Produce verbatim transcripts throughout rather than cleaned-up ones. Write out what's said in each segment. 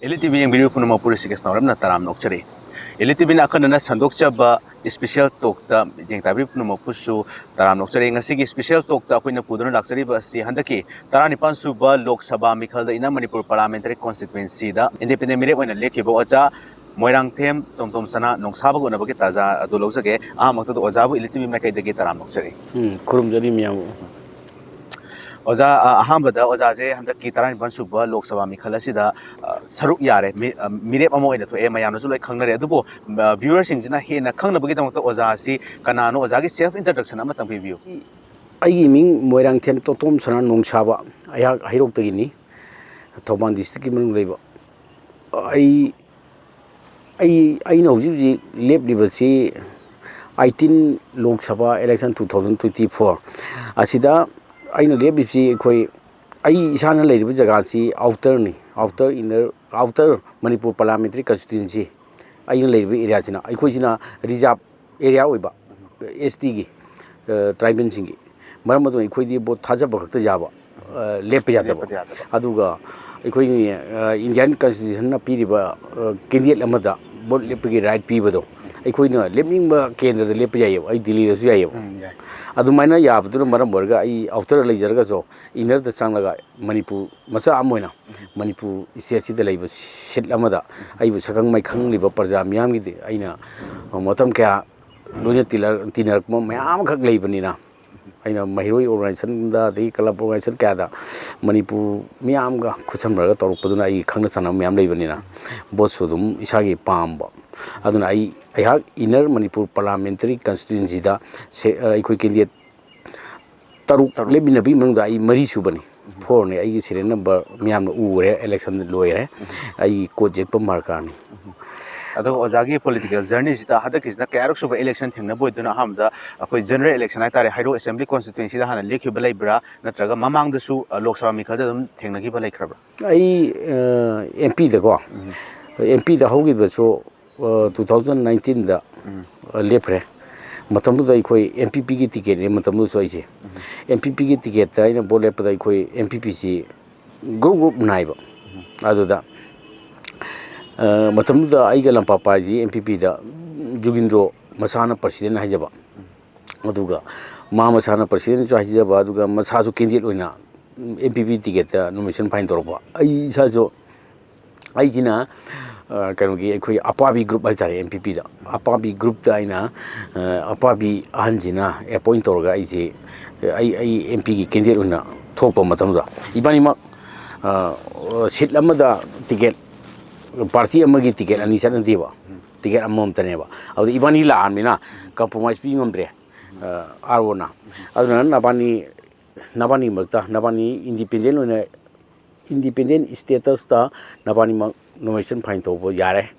ꯑꯦꯂꯤꯠ TV ꯌꯦꯡꯕꯤꯔꯤꯕ ꯄꯨꯝꯅꯃꯛꯄꯨ ꯔꯤꯁꯤꯀ꯭ꯔꯤꯁꯅ ꯋꯥꯔꯝꯅ ꯇꯔꯥꯝꯅ ꯑꯣꯛꯆꯔꯤ꯫ ꯑꯦꯂꯤꯠ ꯇꯤꯚꯤꯅ ꯑꯈꯟꯅꯅ ꯁꯟꯗꯣꯛꯆꯕ ꯏꯁꯄꯤꯁꯦꯜ ꯇꯣꯛꯇ ꯃꯤꯠꯌꯦꯡ ꯇꯥꯕꯤꯔꯤꯕ ꯄꯨꯝꯅꯃꯛꯄꯨꯁꯨ ꯇꯔꯥꯝꯅ ꯑꯣꯛꯆꯔꯤ꯫ ꯉꯁꯤꯒꯤ ꯏꯁꯄꯤꯁꯦꯜ ꯇꯣꯛꯇ ꯑꯩꯈꯣꯏꯅ ꯄꯨꯗꯨꯅ ꯂꯥꯛꯆꯔꯤꯕ ꯑꯁꯤ ꯍꯟꯗꯛꯀꯤ ꯇꯔꯥꯅꯤꯄꯥꯟ ꯁꯨꯕ ꯂꯣꯛ ꯁꯚꯥ ꯃꯤꯈꯜꯗ ꯏꯟꯅꯔ ꯃꯅꯤꯄꯨꯔ ꯄꯥꯔꯂꯥꯃꯦꯟꯇꯔꯤ ꯀꯣꯟꯁꯇꯤꯇ꯭ꯋꯦꯟꯁꯤꯗ ꯏꯟꯗꯤꯄꯦꯟꯗꯦꯟ ꯃꯤꯔꯦꯞ ꯑꯣꯏꯅ ꯂꯦꯞꯈꯤꯕ ꯑꯣꯖꯥ ꯃꯣꯏꯔꯥꯡꯊꯦꯝ ꯇꯣꯝꯇꯣꯝ ꯁꯅꯥ ꯅꯣꯡꯁꯥꯕꯒ ꯎꯅꯕꯒꯤ ꯇꯥꯟꯖꯥ ꯑꯗꯨ ꯂꯧꯖꯒꯦ꯫ ꯑꯍꯥꯟꯕꯃꯛꯇꯗ ꯑꯣꯖꯥꯕꯨ ꯏꯂꯤꯇꯤꯚꯤ ꯃꯥꯏꯀꯩꯗꯒꯤ ꯇꯔꯥꯝꯅ ꯑꯣꯛꯆꯔꯤ꯫ ꯎꯝ, ꯈꯨꯔꯨꯝꯖꯔꯤ ꯃꯌꯥꯝꯕꯨ꯫ ꯑꯣꯖꯥ, ꯑ, ꯑꯍꯥꯟꯕꯗ ꯑꯣꯖꯥꯁꯦ ꯍꯟꯗꯛꯀꯤ ꯇꯔꯥꯅꯤꯄꯥꯟ ꯁꯨꯕ ꯂꯣꯛ ꯁꯚꯥ ꯃꯤꯈꯜ ꯑꯁꯤꯗ, ꯑ, ꯁꯔꯨꯛ ꯌꯥꯔꯦ, ꯃꯤ-, ꯑ, ꯃꯤꯔꯦꯞ ꯑꯃ ꯑꯣꯏꯅ ꯊꯣꯛꯑꯦ, ꯃꯌꯥꯝꯅꯁꯨ ꯂꯣꯏ ꯈꯪꯅꯔꯦ꯫ ꯑꯗꯨꯕꯨ, ꯑ, ꯚ꯭ꯌꯨꯋꯔꯁꯤꯡꯁꯤꯅ ꯍꯦꯟꯅ ꯈꯪꯅꯕꯒꯤꯗꯃꯛꯇ ꯑꯣꯖꯥ ꯑꯁꯤ ꯀꯅꯥꯅꯣ? ꯑꯣꯖꯥꯒꯤ ꯁꯦꯜꯐ ꯏꯟꯇ꯭ꯔꯗꯛꯁꯟ ꯑꯃꯇꯪ ꯄꯤꯕꯤꯌꯨ꯫ ꯑꯩꯒꯤ ꯃꯤꯡ ꯃꯣꯏꯔꯥꯡꯊꯦꯝ ꯇꯣꯇꯣꯝ ꯁꯅꯥ ꯅꯣꯡꯁꯥꯕ, ꯑꯩꯍꯥꯛ ꯍꯩꯔꯣꯛꯇꯒꯤꯅꯤ, ꯊꯧꯕꯥꯜ ꯗꯤꯁꯇ꯭ꯔꯤꯛꯀꯤ ꯃꯅꯨꯡ ꯂꯩꯕ꯫ ꯑꯩ, ꯑꯩ, ꯑꯩꯅ ꯍꯧꯖꯤꯛ ꯍꯧꯖꯤꯛ ꯂꯦꯞꯂꯤꯕꯁꯤ eighteen Lok Sabha election two thousand twenty four ꯑꯁꯤꯗ ꯑꯩꯅ ꯂꯦꯞꯂꯤꯕꯁꯤ ꯑꯩꯈꯣꯏ, ꯑꯩ ꯏꯁꯥꯅ ꯂꯩꯔꯤꯕ ꯖꯒꯥꯁꯤ ꯑꯥꯎꯇꯔꯅꯤ, outer inner, outer Manipur ꯄꯥꯔꯂꯥꯃꯦꯟꯇꯔꯤ constituency. ꯑꯩꯅ ꯂꯩꯔꯤꯕ ꯑꯦꯔꯤꯌꯥꯁꯤꯅ, ꯑꯩꯈꯣꯏꯁꯤꯅ ꯔꯤꯖꯥꯕ ꯑꯦꯔꯤꯌꯥ ꯑꯣꯏꯕ, ꯑꯦꯁ ꯇꯤꯒꯤ, ꯇ꯭ꯔꯥꯏꯕꯦꯜꯁꯤꯡꯒꯤ꯫ ꯃꯔꯝ ꯑꯗꯨꯅ ꯑꯩꯈꯣꯏꯗꯤ ꯚꯣꯠ ꯊꯥꯖꯕ ꯈꯛꯇ ꯌꯥꯕ, ꯑ, ꯂꯦꯞꯄ ꯌꯥꯗꯕ꯫ ꯂꯦꯞꯄꯗꯤ ꯌꯥꯗꯕ꯫ ꯑꯗꯨꯒ ꯑꯩꯈꯣꯏꯒꯤ, ꯑ, ꯏꯟꯗꯤꯌꯥꯟ ꯀꯟꯁꯇꯤꯇ꯭ꯌꯨꯁꯟꯅ ꯄꯤꯔꯤꯕ, ꯑ, ꯀꯦꯟꯗꯤꯗꯦꯠ ꯑꯃꯗ ꯚꯣꯠ ꯂꯦꯞꯄꯒꯤ ꯔꯥꯏꯠ ꯄꯤꯕꯗꯣ, ꯑꯩꯈꯣꯏꯅ ꯂꯦꯞꯅꯤꯡꯕ ꯀꯦꯟꯗ꯭ꯔꯗ ꯂꯦꯞꯄ ꯌꯥꯏꯌꯦꯕ, ꯑꯩ ꯗꯤꯜꯂꯤꯗꯁꯨ ꯌꯥꯏꯌꯦꯕ꯫ ꯎꯝ, ꯌꯥꯏ꯫ ꯑꯗꯨꯃꯥꯏꯅ ꯌꯥꯕꯗꯨꯅ ꯃꯔꯝ ꯑꯣꯏꯔꯒ ꯑꯩ ꯑꯥꯎꯇꯔꯗ ꯂꯩꯖꯔꯒꯁꯨ ꯏꯟꯅꯔꯗ ꯆꯪꯂꯒ ꯃꯅꯤꯄꯨꯔ ꯃꯆꯥ ꯑꯃ ꯑꯣꯏꯅ ꯃꯅꯤꯄꯨꯔ ꯁ꯭ꯇꯦꯠꯁꯤꯗ ꯂꯩꯕ ꯁꯤꯠ ꯑꯃꯗ ꯑꯩꯕꯨ ꯁꯛꯈꯪ ꯃꯥꯏꯈꯪꯂꯤꯕ ꯄ꯭ꯔꯖꯥ ꯃꯤꯌꯥꯝꯒꯤꯗꯤ ꯑꯩꯅ ꯃꯇꯝ ꯀꯌꯥ ꯂꯣꯏꯅ ꯇꯤꯜꯂ-, ꯇꯤꯟꯅꯔꯛꯄ ꯃꯌꯥꯝ ꯑꯃꯈꯛ ꯂꯩꯕꯅꯤꯅ, ꯑꯩꯅ ꯃꯍꯩꯔꯣꯏ ꯑꯣꯔꯒꯅꯥꯏꯖꯦꯁꯟꯗ, ꯑꯗꯒꯤ ꯀ꯭ꯂꯕ ꯑꯣꯔꯒꯅꯥꯏꯖꯦꯁꯟ ꯀꯌꯥꯗ ꯃꯅꯤꯄꯨꯔ ꯃꯤꯌꯥꯝꯒ ꯈꯨꯠꯁꯝꯅꯔꯒ ꯇꯧꯔꯛꯄꯗꯨꯅ ꯑꯩꯒꯤ ꯈꯪꯅ ꯆꯥꯟꯅꯕ ꯃꯌꯥꯝ ꯂꯩꯕꯅꯤꯅ, ꯚꯣꯠꯁꯨ ꯑꯗꯨꯝ ꯏꯁꯥꯒꯤ ꯄꯥꯝꯕ꯫ ꯑꯗꯨꯅ ꯑꯩ, ꯑꯩꯍꯥꯛ ꯏꯟꯅꯔ ꯃꯅꯤꯄꯨꯔ ꯄꯥꯔꯂꯥꯃꯦꯟꯇꯔꯤ ꯀꯟꯁꯇꯤꯇ꯭ꯋꯦꯟꯁꯤꯗ ꯁꯦ-, ꯑꯩꯈꯣꯏ ꯀꯦꯟꯗꯤꯗꯦꯠ ꯇꯔꯨꯛ ꯇꯔꯨꯛ꯫ ꯂꯦꯞꯃꯤꯟꯅꯕꯒꯤ ꯃꯅꯨꯡꯗ ꯑꯩ ꯃꯔꯤ ꯁꯨꯕꯅꯤ꯫ ꯐꯣꯔꯅꯤ꯫ ꯑꯩꯒꯤ ꯁꯤꯔꯤꯌꯦꯜ ꯅꯝꯕꯔ ꯃꯌꯥꯝꯅ ꯎꯔꯦ, ꯏꯂꯦꯛꯁꯟ ꯂꯣꯏꯔꯦ꯫ ꯑꯩꯒꯤ ꯀꯣꯠ ꯌꯦꯛꯄ ꯃꯥꯔꯀꯔꯅꯤ꯫ ꯑꯗꯣ ꯑꯣꯖꯥꯒꯤ ꯄꯣꯂꯤꯇꯤꯀꯦꯜ ꯖꯔꯅꯤꯁꯤꯗ ꯍꯟꯗꯛꯀꯤꯁꯤꯅ ꯀꯌꯥꯔꯛ ꯁꯨꯕ ꯏꯂꯦꯛꯁꯟ ꯊꯦꯡꯅꯕ ꯑꯣꯏꯗꯣꯏꯅꯣ? ꯑꯍꯥꯟꯕꯗ ꯑꯩꯈꯣꯏ ꯖꯦꯅꯔꯦꯜ ꯏꯂꯦꯛꯁꯟ ꯍꯥꯏꯇꯥꯔꯦ, ꯍꯩꯔꯣꯛ ꯑꯦꯁꯦꯝꯕ꯭ꯂꯤ ꯀꯣꯟꯁꯇꯤꯇ꯭ꯋꯦꯟꯁꯤꯗ ꯍꯥꯟꯅ ꯂꯦꯞꯈꯤꯕ ꯂꯩꯕ꯭ꯔꯥ, ꯅꯠꯇ꯭ꯔꯒ ꯃꯃꯥꯡꯗꯁꯨ, ꯑ, ꯂꯣꯛ ꯁꯚꯥ ꯃꯤꯈꯜꯗ ꯑꯗꯨꯝ ꯊꯦꯡꯅꯈꯤꯕ ꯂꯩꯈ꯭ꯔꯕ꯭ꯔꯥ? ꯑꯩ, ꯑ, ꯑꯦꯝ ꯄꯤꯗꯀꯣ, ꯎꯝ꯫ ꯑꯦꯝ ꯄꯤꯗ ꯍꯧꯈꯤꯕꯁꯨ, ꯑ, two thousand nineteenꯗ, ꯎꯝ꯫ ꯑ, ꯂꯦꯞꯈ꯭ꯔꯦ꯫ ꯃꯇꯝꯗꯨꯗ ꯑꯩꯈꯣꯏ ꯑꯦꯝ ꯄꯤ ꯄꯤꯒꯤ ꯇꯤꯀꯦꯠꯅꯦ ꯃꯇꯝꯗꯨꯗꯁꯨ ꯑꯩꯁꯦ꯫ ꯎꯝ꯫ ꯑꯦꯝ ꯄꯤ ꯄꯤꯒꯤ ꯇꯤꯀꯦꯠꯇ ꯑꯩꯅ ꯚꯣꯠ ꯂꯦꯞꯄꯗ ꯑꯩꯈꯣꯏ ꯑꯦꯝ ꯄꯤ ꯄꯤꯁꯤ ꯒ꯭ꯔꯨꯞ ꯒ꯭ꯔꯨꯞ ꯅꯥꯏꯕ꯫ ꯎꯝ꯫ ꯑꯗꯨꯗ ꯑ, ꯃꯇꯝꯗꯨꯗ ꯑꯩꯒ ꯂꯝꯄꯥꯛ ꯄꯥꯏꯁꯤ ꯑꯦꯝ ꯄꯤ ꯄꯤꯗ ꯖꯨꯒꯤꯟꯗ꯭ꯔꯣ ꯃꯁꯥꯅ ꯄ꯭ꯔꯁꯤꯗꯦꯟ ꯍꯥꯏꯖꯕ, ꯑꯗꯨꯒ ꯃꯥ ꯃꯁꯥꯅ ꯄ꯭ꯔꯁꯤꯗꯦꯟꯁꯨ ꯍꯥꯏꯖꯕ, ꯑꯗꯨꯒ ꯃꯁꯥꯁꯨ ꯀꯦꯟꯗꯤꯗꯦꯠ ꯑꯣꯏꯅ ꯑꯦꯝ ꯄꯤ ꯄꯤ ꯇꯤꯀꯦꯠꯇ ꯅꯣꯃꯤꯅꯦꯁꯟ ꯐꯥꯏꯜ ꯇꯧꯔꯛꯄ꯫ ꯑꯩ ꯏꯁꯥꯁꯨ, ꯑꯩꯁꯤꯅ, ꯑ, ꯀꯩꯅꯣꯒꯤ, ꯑꯩꯈꯣꯏ ꯑꯄꯥꯕꯤ ꯒ꯭ꯔꯨꯞ ꯍꯥꯏꯇꯥꯔꯦ, ꯑꯦꯝ ꯄꯤ ꯄꯤꯗ ꯑꯄꯥꯕꯤ ꯒ꯭ꯔꯨꯞꯇ ꯑꯩꯅ, ꯑ, ꯑꯄꯥꯕꯤ ꯑꯍꯟꯁꯤꯅ ꯑꯦꯄꯣꯏꯟ ꯇꯧꯔꯒ ꯑꯩꯁꯦ, ꯑꯩ, ꯑꯩ ꯑꯦꯝ ꯄꯤꯒꯤ ꯀꯦꯟꯗꯤꯗꯦꯠ ꯑꯣꯏꯅ ꯊꯣꯛꯄ ꯃꯇꯝꯗ ꯏꯕꯥꯅꯤꯃꯛ, ꯑ, ꯁꯤꯠ ꯑꯃꯗ ꯇꯤꯀꯦꯠ, ꯄꯥꯔꯇꯤ ꯑꯃꯒꯤ ꯇꯤꯀꯦꯠ ꯑꯅꯤ ꯆꯠꯅꯗꯦꯕ, ꯇꯤꯀꯦꯠ ꯑꯃꯃꯝꯇꯅꯦꯕ꯫ ꯑꯗꯨꯗ ꯏꯕꯥꯅꯤ ꯂꯥꯛꯑꯃꯤꯅ ꯀꯝꯄ꯭ꯔꯣꯃꯥꯏꯁ ꯄꯤ ꯉꯝꯗ꯭ꯔꯦ, ꯑ, ꯑꯥꯔ ꯑꯣꯅ꯫ ꯑꯗꯨꯅ ꯅꯕꯥꯅꯤ, ꯅꯕꯥꯅꯤ ꯃꯔꯛꯇ, ꯅꯕꯥꯅꯤ ꯏꯟꯗꯤꯄꯦꯟꯗꯦꯟ ꯑꯣꯏꯅ, ꯏꯟꯗꯤꯄꯦꯟꯗꯦꯟ ꯁ꯭ꯇꯦꯇꯁꯇ ꯅꯕꯥꯅꯤꯃꯛ ꯅꯣꯃꯤꯅꯦꯁꯟ ꯐꯥꯏꯜ ꯇꯧꯕ ꯌꯥꯔꯦ꯫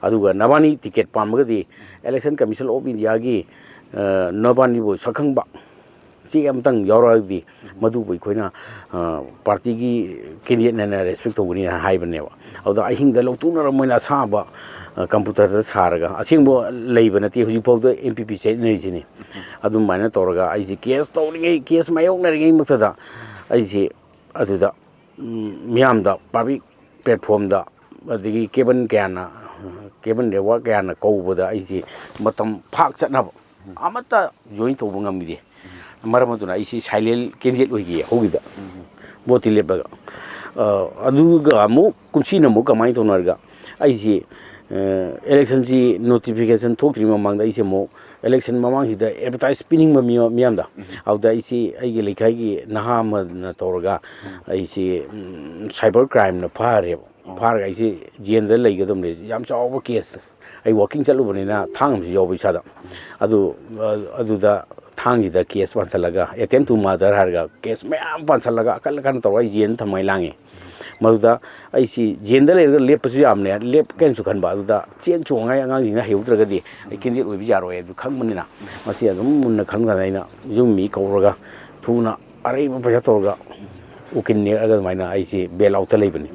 ꯑꯗꯨꯒ ꯅꯕꯥꯅꯤ ꯇꯤꯀꯦꯠ ꯄꯥꯝꯃꯒꯗꯤ Election Commission of Indiaꯒꯤ, ꯑ, ꯅꯕꯥꯅꯤꯕꯨ ꯁꯛꯈꯪꯕ ꯆꯦ ꯑꯃꯇꯪ ꯌꯥꯎꯔꯛꯑꯒꯗꯤ ꯃꯗꯨꯕꯨ ꯑꯩꯈꯣꯏꯅ, ꯑ, ꯄꯥꯔꯇꯤꯒꯤ ꯀꯦꯟꯗꯤꯗꯦꯠꯅꯦꯅ ꯔꯦꯁꯄꯦꯛ ꯇꯧꯒꯅꯤꯅ ꯍꯥꯏꯕꯅꯦꯕ꯫ ꯑꯗꯨꯗ ꯑꯍꯤꯡꯗ ꯂꯧꯊꯣꯛꯅꯔ ꯃꯣꯏꯅ ꯑꯁꯥꯕ, ꯑ, ꯀꯝꯄ꯭ꯌꯨꯇꯔꯗ ꯁꯥꯔꯒ, ꯑꯁꯦꯡꯕ ꯂꯩꯕ ꯅꯠꯇꯦ, ꯍꯧꯖꯤꯛꯐꯥꯎꯗ ꯑꯦꯝ ꯄꯤ ꯄꯤ ꯆꯠꯅꯔꯤꯁꯤꯅꯤ꯫ ꯑꯗꯨꯃꯥꯏꯅ ꯇꯧꯔꯒ ꯑꯩꯁꯦ ꯀꯦꯁ ꯇꯧꯔꯤꯉꯩ, ꯀꯦꯁ ꯃꯥꯌꯣꯛꯅꯔꯤꯉꯩ ꯃꯛꯇꯗ ꯑꯩꯁꯦ ꯑꯗꯨꯗ, ꯎꯝ, ꯃꯤꯌꯥꯝꯗ, ꯄꯥꯕ꯭ꯂꯤꯛ ꯄ꯭ꯂꯦꯠꯐꯣꯝꯗ, ꯑꯗꯒꯤ ꯀꯦꯕꯜ ꯀꯌꯥꯅ, ꯀꯦꯕꯜ ꯅꯦꯠꯋꯥꯛ ꯀꯌꯥꯅ ꯀꯧꯕꯗ ꯑꯩꯁꯦ ꯃꯇꯝ ꯐꯥꯛ ꯆꯠꯅꯕ ꯑꯃꯠꯇ ꯖꯣꯏꯟ ꯇꯧꯕ ꯉꯝꯈꯤꯗꯦ꯫ ꯃꯔꯝ ꯑꯗꯨꯅ ꯑꯩꯁꯤ ꯁꯥꯏꯂꯦꯟ ꯀꯦꯟꯗꯤꯗꯦꯠ ꯑꯣꯏꯈꯤꯌꯦ ꯍꯧꯈꯤꯕꯗ, ꯚꯣꯠꯇꯤ ꯂꯦꯞꯄꯒ꯫ ꯑ, ꯑꯗꯨꯒ ꯑꯃꯨꯛ ꯀꯨꯝꯁꯤꯅ ꯑꯃꯨꯛ ꯀꯃꯥꯏꯅ ꯇꯧꯅꯔꯒ, ꯑꯩꯁꯤ, ꯑ, ꯏꯂꯦꯛꯁꯟꯁꯤ ꯅꯣꯇꯤꯐꯤꯀꯦꯁꯟ ꯊꯣꯛꯇ꯭ꯔꯤꯉꯩ ꯃꯃꯥꯡꯗ ꯑꯩꯁꯦ ꯑꯃꯨꯛ ꯏꯂꯦꯛꯁꯟ ꯃꯃꯥꯡꯁꯤꯗ ꯑꯦꯗꯚꯔꯇꯥꯏꯁ ꯄꯤꯅꯤꯡꯕ ꯃꯤꯌꯥꯝ-, ꯃꯤꯌꯥꯝꯗ, ꯑꯗꯨꯗ ꯑꯩꯁꯤ ꯑꯩꯒꯤ ꯂꯩꯀꯥꯏꯒꯤ ꯅꯍꯥ ꯑꯃꯅ ꯇꯧꯔꯒ ꯑꯩꯁꯤ, ꯎꯝ, ꯁꯥꯏꯕꯔ ꯀ꯭ꯔꯥꯏꯝꯅ ꯐꯥꯔꯦꯕ꯫ ꯐꯥꯔꯒ ꯑꯩꯁꯤ ꯖꯦꯜꯗ ꯂꯩꯒꯗꯕꯅꯦ꯫ ꯌꯥꯝ ꯆꯥꯎꯕ ꯀꯦꯁ꯫ ꯑꯩ ꯋꯥꯀꯤꯡ ꯆꯠꯂꯨꯕꯅꯤꯅ ꯊꯥꯡ ꯑꯃꯁꯨ ꯌꯥꯎꯕ ꯏꯁꯥꯗ꯫ ꯑꯗꯨ, ꯑ-, ꯑꯗꯨꯗ ꯊꯥꯡꯁꯤꯗ ꯀꯦꯁ ꯄꯥꯟꯁꯜꯂꯒ, attempt to murder ꯍꯥꯏꯔꯒ ꯀꯦꯁ ꯃꯌꯥꯝ ꯄꯥꯟꯁꯜꯂꯒ ꯑꯀꯟ ꯑꯀꯟ ꯇꯧꯔꯒ ꯑꯩ ꯖꯦꯜꯗ ꯊꯝꯃꯒ ꯂꯥꯡꯉꯦ꯫ ꯃꯗꯨꯗ ꯑꯩꯁꯤ ꯖꯦꯜꯗ ꯂꯩꯔꯒ ꯂꯦꯞꯄꯁꯨ ꯌꯥꯕꯅꯦ, ꯂꯦꯞꯀꯦꯅꯁꯨ ꯈꯟꯕ꯫ ꯑꯗꯨꯗ ꯆꯦꯟ ꯆꯣꯡꯉꯉꯥꯏ ꯑꯉꯥꯡꯁꯤꯡꯅ ꯍꯩꯍꯧꯗ꯭ꯔꯒꯗꯤ ꯑꯩ ꯀꯦꯟꯗꯤꯗꯦꯠ ꯑꯣꯏꯕ ꯌꯥꯔꯣꯏ ꯍꯥꯏꯕꯗꯨ ꯈꯪꯕꯅꯤꯅ, ꯃꯁꯤ ꯑꯗꯨꯝ ꯃꯨꯟꯅ ꯈꯟꯕ ꯀꯥꯟꯗ ꯑꯩꯅ ꯌꯨꯝ ꯃꯤ ꯀꯧꯔꯒ ꯊꯨꯅ ꯑꯔꯩꯕ ꯄꯩꯁꯥ ꯇꯧꯔꯒ ꯎꯀꯤꯜ ꯅꯦꯛꯑꯒ ꯑꯗꯨꯃꯥꯏꯅ ꯑꯩꯁꯤ ꯕꯦꯜ ꯑꯥꯎꯠꯇ ꯂꯩꯕꯅꯤ꯫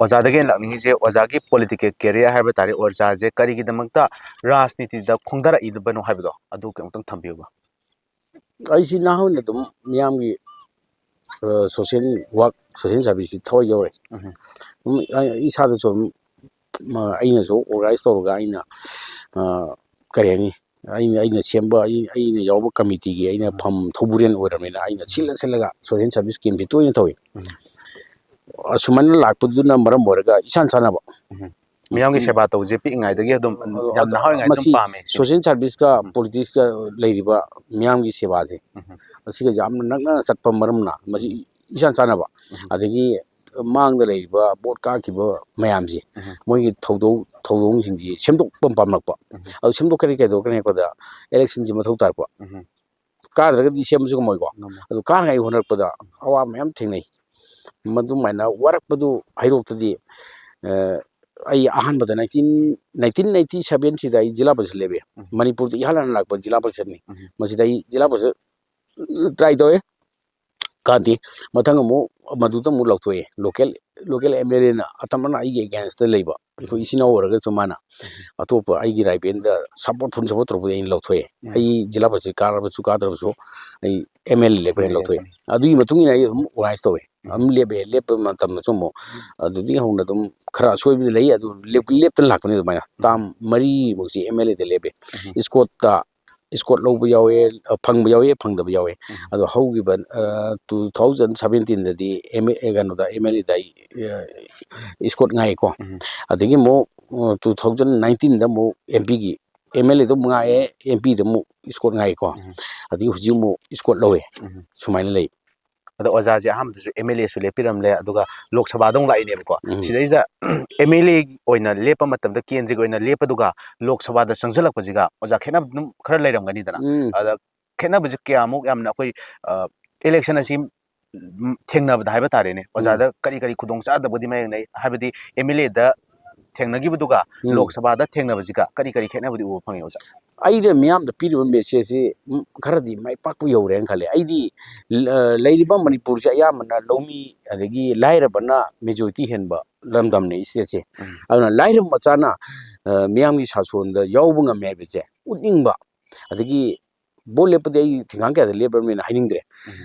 ꯑꯣꯖꯥꯗꯒꯤ ꯑꯩꯅ ꯂꯥꯛꯅꯤꯡꯉꯤꯁꯦ, ꯑꯣꯖꯥꯒꯤ ꯄꯣꯂꯤꯇꯤꯀꯦꯜ ꯀꯦꯔꯤꯌꯔ ꯍꯥꯏꯕ ꯇꯥꯔꯦ, ꯑꯣꯖꯥꯁꯦ ꯀꯔꯤꯒꯤꯗꯃꯛꯇ ꯔꯥꯖꯅꯤꯇꯤꯗ ꯈꯣꯡꯗꯥꯔꯛꯏꯕꯅꯣ ꯍꯥꯏꯕꯗꯣ, ꯑꯗꯨ ꯑꯃꯨꯛꯇꯪ ꯊꯝꯕꯤꯌꯨꯕ꯫ ꯑꯩꯁꯤ ꯅꯍꯥ ꯑꯣꯏꯅ ꯑꯗꯨꯝ ꯃꯤꯌꯥꯝꯒꯤ, ꯑ, ꯁꯣꯁꯦꯜ ꯋꯥꯔꯛ, ꯁꯣꯁꯦꯜ ꯁꯥꯔꯚꯤꯁꯁꯤ ꯊꯋꯥꯏ ꯌꯥꯎꯔꯦ꯫ ꯎꯝ꯫ ꯑꯗꯨꯝ ꯑꯩ ꯏꯁꯥꯗꯁꯨ ꯑꯗꯨꯝ ꯑꯩꯅꯁꯨ ꯑꯣꯔꯒꯅꯥꯏꯁ ꯇꯧꯔꯒ ꯑꯩꯅ ꯀꯔꯤ ꯍꯥꯏꯅꯤ, ꯑꯩꯅ ꯑꯩꯅ ꯁꯦꯝꯕ, ꯑꯩꯅ ꯌꯥꯎꯕ ꯀꯃꯤꯇꯤꯒꯤ ꯑꯩꯅ ꯐꯝ ꯊꯧꯕꯨꯔꯦꯟ ꯑꯣꯏꯔꯕꯅꯤꯅ ꯑꯩꯅ ꯁꯤꯜꯂ ꯁꯤꯜꯂꯒ ꯁꯣꯁꯦꯜ ꯁꯥꯔꯚꯤꯁ ꯀꯦꯝꯁꯤ ꯇꯣꯏꯅ ꯇꯧꯏ꯫ ꯑꯁꯨꯃꯥꯏꯅ ꯂꯥꯛꯄꯗꯨꯅ ꯃꯔꯝ ꯑꯣꯏꯔꯒ ꯏꯁꯥꯟ ꯆꯥꯟꯅꯕ꯫ ꯃꯤꯌꯥꯝꯒꯤ ꯁꯦꯕꯥ ꯇꯧꯕꯁꯦ ꯄꯤꯛꯏꯉꯩꯗꯒꯤ ꯑꯗꯨꯝ ꯌꯥꯝ ꯅꯍꯥ ꯑꯣꯏꯔꯤꯉꯩꯗ ꯑꯗꯨꯝ ꯃꯁꯤ ꯄꯥꯝꯃꯦ ꯁꯤꯅꯤ꯫ ꯁꯣꯁꯦꯜ ꯁꯥꯔꯚꯤꯁꯀ ꯄꯣꯂꯤꯇꯤꯛꯁꯀ ꯂꯩꯔꯤꯕ ꯃꯤꯌꯥꯝꯒꯤ ꯁꯦꯕꯥꯁꯦ, ꯑꯁꯤꯒ ꯌꯥꯝꯅ ꯅꯛꯅꯅ ꯆꯠꯄ ꯃꯔꯝꯅ ꯃꯁꯤ ꯏꯁꯥꯟ ꯆꯥꯟꯅꯕ꯫ ꯑꯗꯒꯤ ꯃꯥꯡꯗ ꯂꯩꯔꯤꯕ ꯚꯣꯠ ꯀꯥꯈꯤꯕ ꯃꯌꯥꯝꯁꯦ, ꯃꯣꯏꯒꯤ ꯊꯧꯗꯣꯛ ꯊꯧꯗꯣꯛꯁꯤꯡꯁꯤ ꯁꯦꯝꯗꯣꯛꯄ ꯄꯥꯝꯂꯛꯄ꯫ ꯑꯗꯨ ꯁꯦꯝꯗꯣꯛꯀꯅꯤ ꯀꯩꯗꯧꯒꯅꯤ ꯍꯥꯏꯕꯗ ꯏꯂꯦꯛꯁꯟꯁꯤ ꯃꯊꯧ ꯇꯥꯔꯛꯄ꯫ ꯀꯥꯗ꯭ꯔꯒꯗꯤ ꯁꯦꯝꯕꯁꯨ ꯉꯝꯃꯣꯏꯀꯣ꯫ ꯑꯗꯨ ꯀꯥꯅꯉꯥꯏ ꯍꯣꯠꯅꯔꯛꯄꯗ ꯑꯋꯥꯕ ꯃꯌꯥꯝ ꯊꯦꯡꯅꯩ꯫ ꯃꯗꯨꯃꯥꯏꯅ ꯋꯥꯔꯛꯄꯗꯨ ꯍꯩꯔꯣꯛꯇꯗꯤ, ꯑ, ꯑꯩ ꯑꯍꯥꯟꯕꯗ nineteen, nineteen ninety seven ꯁꯤꯗ ꯑꯩ ꯖꯤꯂꯥ ꯄꯔꯤꯁꯠ ꯂꯦꯞꯄꯦ꯫ ꯃꯅꯤꯄꯨꯔꯗ ꯏꯍꯥꯟ ꯍꯥꯟꯅ ꯂꯥꯛꯄ ꯖꯤꯂꯥ ꯄꯔꯤꯁꯠꯅꯤ꯫ ꯃꯁꯤꯗ ꯑꯩ ꯖꯤꯂꯥ ꯄꯔꯤꯁꯠ ꯇ꯭ꯔꯥꯏ ꯇꯧꯋꯦ, ꯀꯥꯗꯦ꯫ ꯃꯊꯪ ꯑꯃꯨꯛ ꯃꯗꯨꯗ ꯑꯃꯨꯛ ꯂꯧꯊꯣꯛꯑꯦ꯫ ꯂꯣꯀꯦꯜ, ꯂꯣꯀꯦꯜ ꯑꯦꯝ ꯑꯦꯜ ꯑꯦꯅ ꯑꯇꯝꯕꯅ ꯑꯩꯒꯤ ꯑꯦꯒꯦꯟꯁꯇ ꯂꯩꯕ ꯑꯩꯈꯣꯏ ꯏꯆꯤꯟ ꯏꯅꯥꯎ ꯑꯣꯏꯔꯒꯁꯨ ꯃꯥꯅ ꯑꯇꯣꯞꯄ ꯑꯩꯒꯤ ꯔꯥꯏꯕꯦꯜꯗ ꯁꯞꯄꯣꯔꯠ, ꯐꯨꯜ ꯁꯞꯄꯣꯔꯠ ꯇꯧꯔꯛꯄꯗ ꯑꯩꯅ ꯂꯧꯊꯣꯛꯑꯦ꯫ ꯑꯩ ꯖꯤꯂꯥ ꯄꯔꯤꯁꯠ ꯀꯥꯔꯕꯁꯨ ꯀꯥꯗ꯭ꯔꯕꯁꯨ ꯑꯩ ꯑꯦꯝ ꯑꯦꯜ ꯑꯦ ꯂꯦꯞꯄ ꯍꯦꯛ ꯂꯧꯊꯣꯛꯑꯦ꯫ ꯑꯗꯨꯒꯤ ꯃꯇꯨꯡ ꯏꯟꯅ ꯑꯩ ꯑꯗꯨꯝ ꯑꯣꯔꯒꯅꯥꯏꯁ ꯇꯧꯋꯦ꯫ ꯑꯗꯨꯝ ꯂꯦꯞꯄꯦ꯫ ꯂꯦꯞꯄ ꯃꯇꯝꯗꯁꯨ ꯑꯃꯨꯛ ꯑꯗꯨꯗꯒꯤ ꯍꯧꯅ ꯑꯗꯨꯝ ꯈꯔ ꯑꯁꯣꯏꯕꯗꯤ ꯂꯩ꯫ ꯑꯗꯨ ꯂꯦꯞ-, ꯂꯦꯞꯇꯅ ꯂꯥꯛꯄꯅꯤ꯫ ꯑꯗꯨꯃꯥꯏꯅ ꯇꯥꯝ ꯃꯔꯤꯃꯨꯛꯁꯤ ꯑꯦꯝ ꯑꯦꯜ ꯑꯦꯗ ꯂꯦꯞꯄꯦ꯫ ꯏꯁꯀꯣꯠꯇ, ꯏꯁꯀꯣꯠ ꯂꯧꯕ ꯌꯥꯎꯋꯦ, ꯑ, ꯐꯪꯕ ꯌꯥꯎꯋꯦ, ꯐꯪꯗꯕ ꯌꯥꯎꯋꯦ꯫ ꯑꯗꯣ ꯍꯧꯈꯤꯕ, ꯑ, two thousand seventeen ꯗꯗꯤ ꯑꯦꯝ ꯑꯦ, ꯀꯩꯅꯣꯗ, ꯑꯦꯝ ꯑꯦꯜ ꯑꯦꯗ ꯑꯩ, ꯑ, ꯏꯁꯀꯣꯠ ꯉꯥꯏꯀꯣ꯫ ꯑꯗꯒꯤ ꯑꯃꯨꯛ, ꯑ, two thousand nineteen ꯗ ꯑꯃꯨꯛ ꯑꯦꯝ ꯄꯤꯒꯤ, ꯑꯦꯝ ꯑꯦꯜ ꯑꯦꯗ ꯑꯃꯨꯛ ꯉꯥꯏꯌꯦ, ꯑꯦꯝ ꯄꯤꯗ ꯑꯃꯨꯛ ꯏꯁꯀꯣꯠ ꯉꯥꯏꯀꯣ꯫ ꯑꯗꯒꯤ ꯍꯧꯖꯤꯛ ꯑꯃꯨꯛ ꯏꯁꯀꯣꯠ ꯂꯧꯋꯦ꯫ ꯁꯨꯃꯥꯏꯅ ꯂꯩ꯫ ꯑꯗꯣ ꯑꯣꯖꯥꯁꯦ ꯑꯍꯥꯟꯕꯗꯁꯨ ꯑꯦꯝ ꯑꯦꯜ ꯑꯦꯁꯨ ꯂꯦꯞꯄꯤꯔꯝꯂꯦ, ꯑꯗꯨꯒ ꯂꯣꯛ ꯁꯚꯥꯗ ꯑꯃꯨꯛ ꯂꯥꯛꯏꯅꯦꯕꯀꯣ꯫ ꯁꯤꯗꯩꯁꯤꯗ ꯑꯦꯝ ꯑꯦꯜ ꯑꯦ ꯑꯣꯏꯅ ꯂꯦꯞꯄ ꯃꯇꯝꯗ, ꯀꯦꯟꯗ꯭ꯔꯒꯤ ꯑꯣꯏꯅ ꯂꯦꯞꯄꯗꯨꯒ ꯂꯣꯛ ꯁꯚꯥꯗ ꯆꯪꯁꯤꯜꯂꯛꯄꯁꯤꯒ ꯑꯣꯖꯥ ꯈꯦꯠꯅꯕ ꯑꯗꯨꯝ ꯈꯔ ꯂꯩꯔꯝꯒꯅꯤꯗꯅ꯫ ꯑꯗ ꯈꯦꯠꯅꯕꯁꯦ ꯀꯌꯥꯃꯨꯛ ꯌꯥꯝꯅ ꯑꯩꯈꯣꯏ, ꯑ, ꯏꯂꯦꯛꯁꯟ ꯑꯁꯤ, ꯎꯝ, ꯊꯦꯡꯅꯕꯗ ꯍꯥꯏꯕ ꯇꯥꯔꯦꯅꯦ, ꯑꯣꯖꯥꯗ ꯀꯔꯤ ꯀꯔꯤ ꯈꯨꯗꯣꯡꯆꯥꯗꯕꯗꯤ ꯃꯥꯌꯣꯛꯅꯩ? ꯍꯥꯏꯕꯗꯤ ꯑꯦꯝ ꯑꯦꯜ ꯑꯦꯗ ꯊꯦꯡꯅꯈꯤꯕꯗꯨꯒ ꯂꯣꯛ ꯁꯚꯥꯗ ꯊꯦꯡꯅꯕꯁꯤꯒ ꯀꯔꯤ ꯀꯔꯤ ꯈꯦꯠꯅꯕꯗꯤ ꯎꯕ ꯐꯪꯉꯤ, ꯑꯣꯖꯥ? ꯑꯩꯅ ꯃꯤꯌꯥꯝꯗ ꯄꯤꯔꯤꯕ ꯃꯦꯁꯦꯖꯁꯤ, ꯎꯝ, ꯈꯔꯗꯤ ꯃꯥꯏ ꯄꯥꯛꯄ ꯌꯧꯔꯦꯅ ꯈꯜꯂꯦ꯫ ꯑꯩꯗꯤ, ꯑ, ꯂꯩꯔꯤꯕ ꯃꯅꯤꯄꯨꯔꯁꯦ ꯑꯌꯥꯝꯕꯅ ꯂꯧꯃꯤ ꯑꯗꯒꯤ ꯂꯥꯏꯔꯕꯅ ꯃꯦꯖꯣꯔꯤꯇꯤ ꯍꯦꯟꯕ ꯂꯝꯗꯝꯅꯦ, ꯏꯁꯇꯦꯠꯁꯦ꯫ ꯑꯗꯨꯅ ꯂꯥꯏꯔꯕ ꯃꯆꯥꯅ, ꯑ, ꯃꯤꯌꯥꯝꯒꯤ ꯁꯥꯁꯣꯟꯗ ꯌꯥꯎꯕ ꯉꯝꯃꯦ ꯍꯥꯏꯕꯁꯦ ꯎꯠꯅꯤꯡꯕ, ꯑꯗꯒꯤ ꯚꯣꯠ ꯂꯦꯞꯄꯗꯤ ꯑꯩ ꯊꯤꯡꯒꯥꯡ ꯀꯌꯥꯗ ꯂꯦꯞꯄꯕꯅꯤꯅ ꯍꯥꯏꯅꯤꯡꯗ꯭ꯔꯦ꯫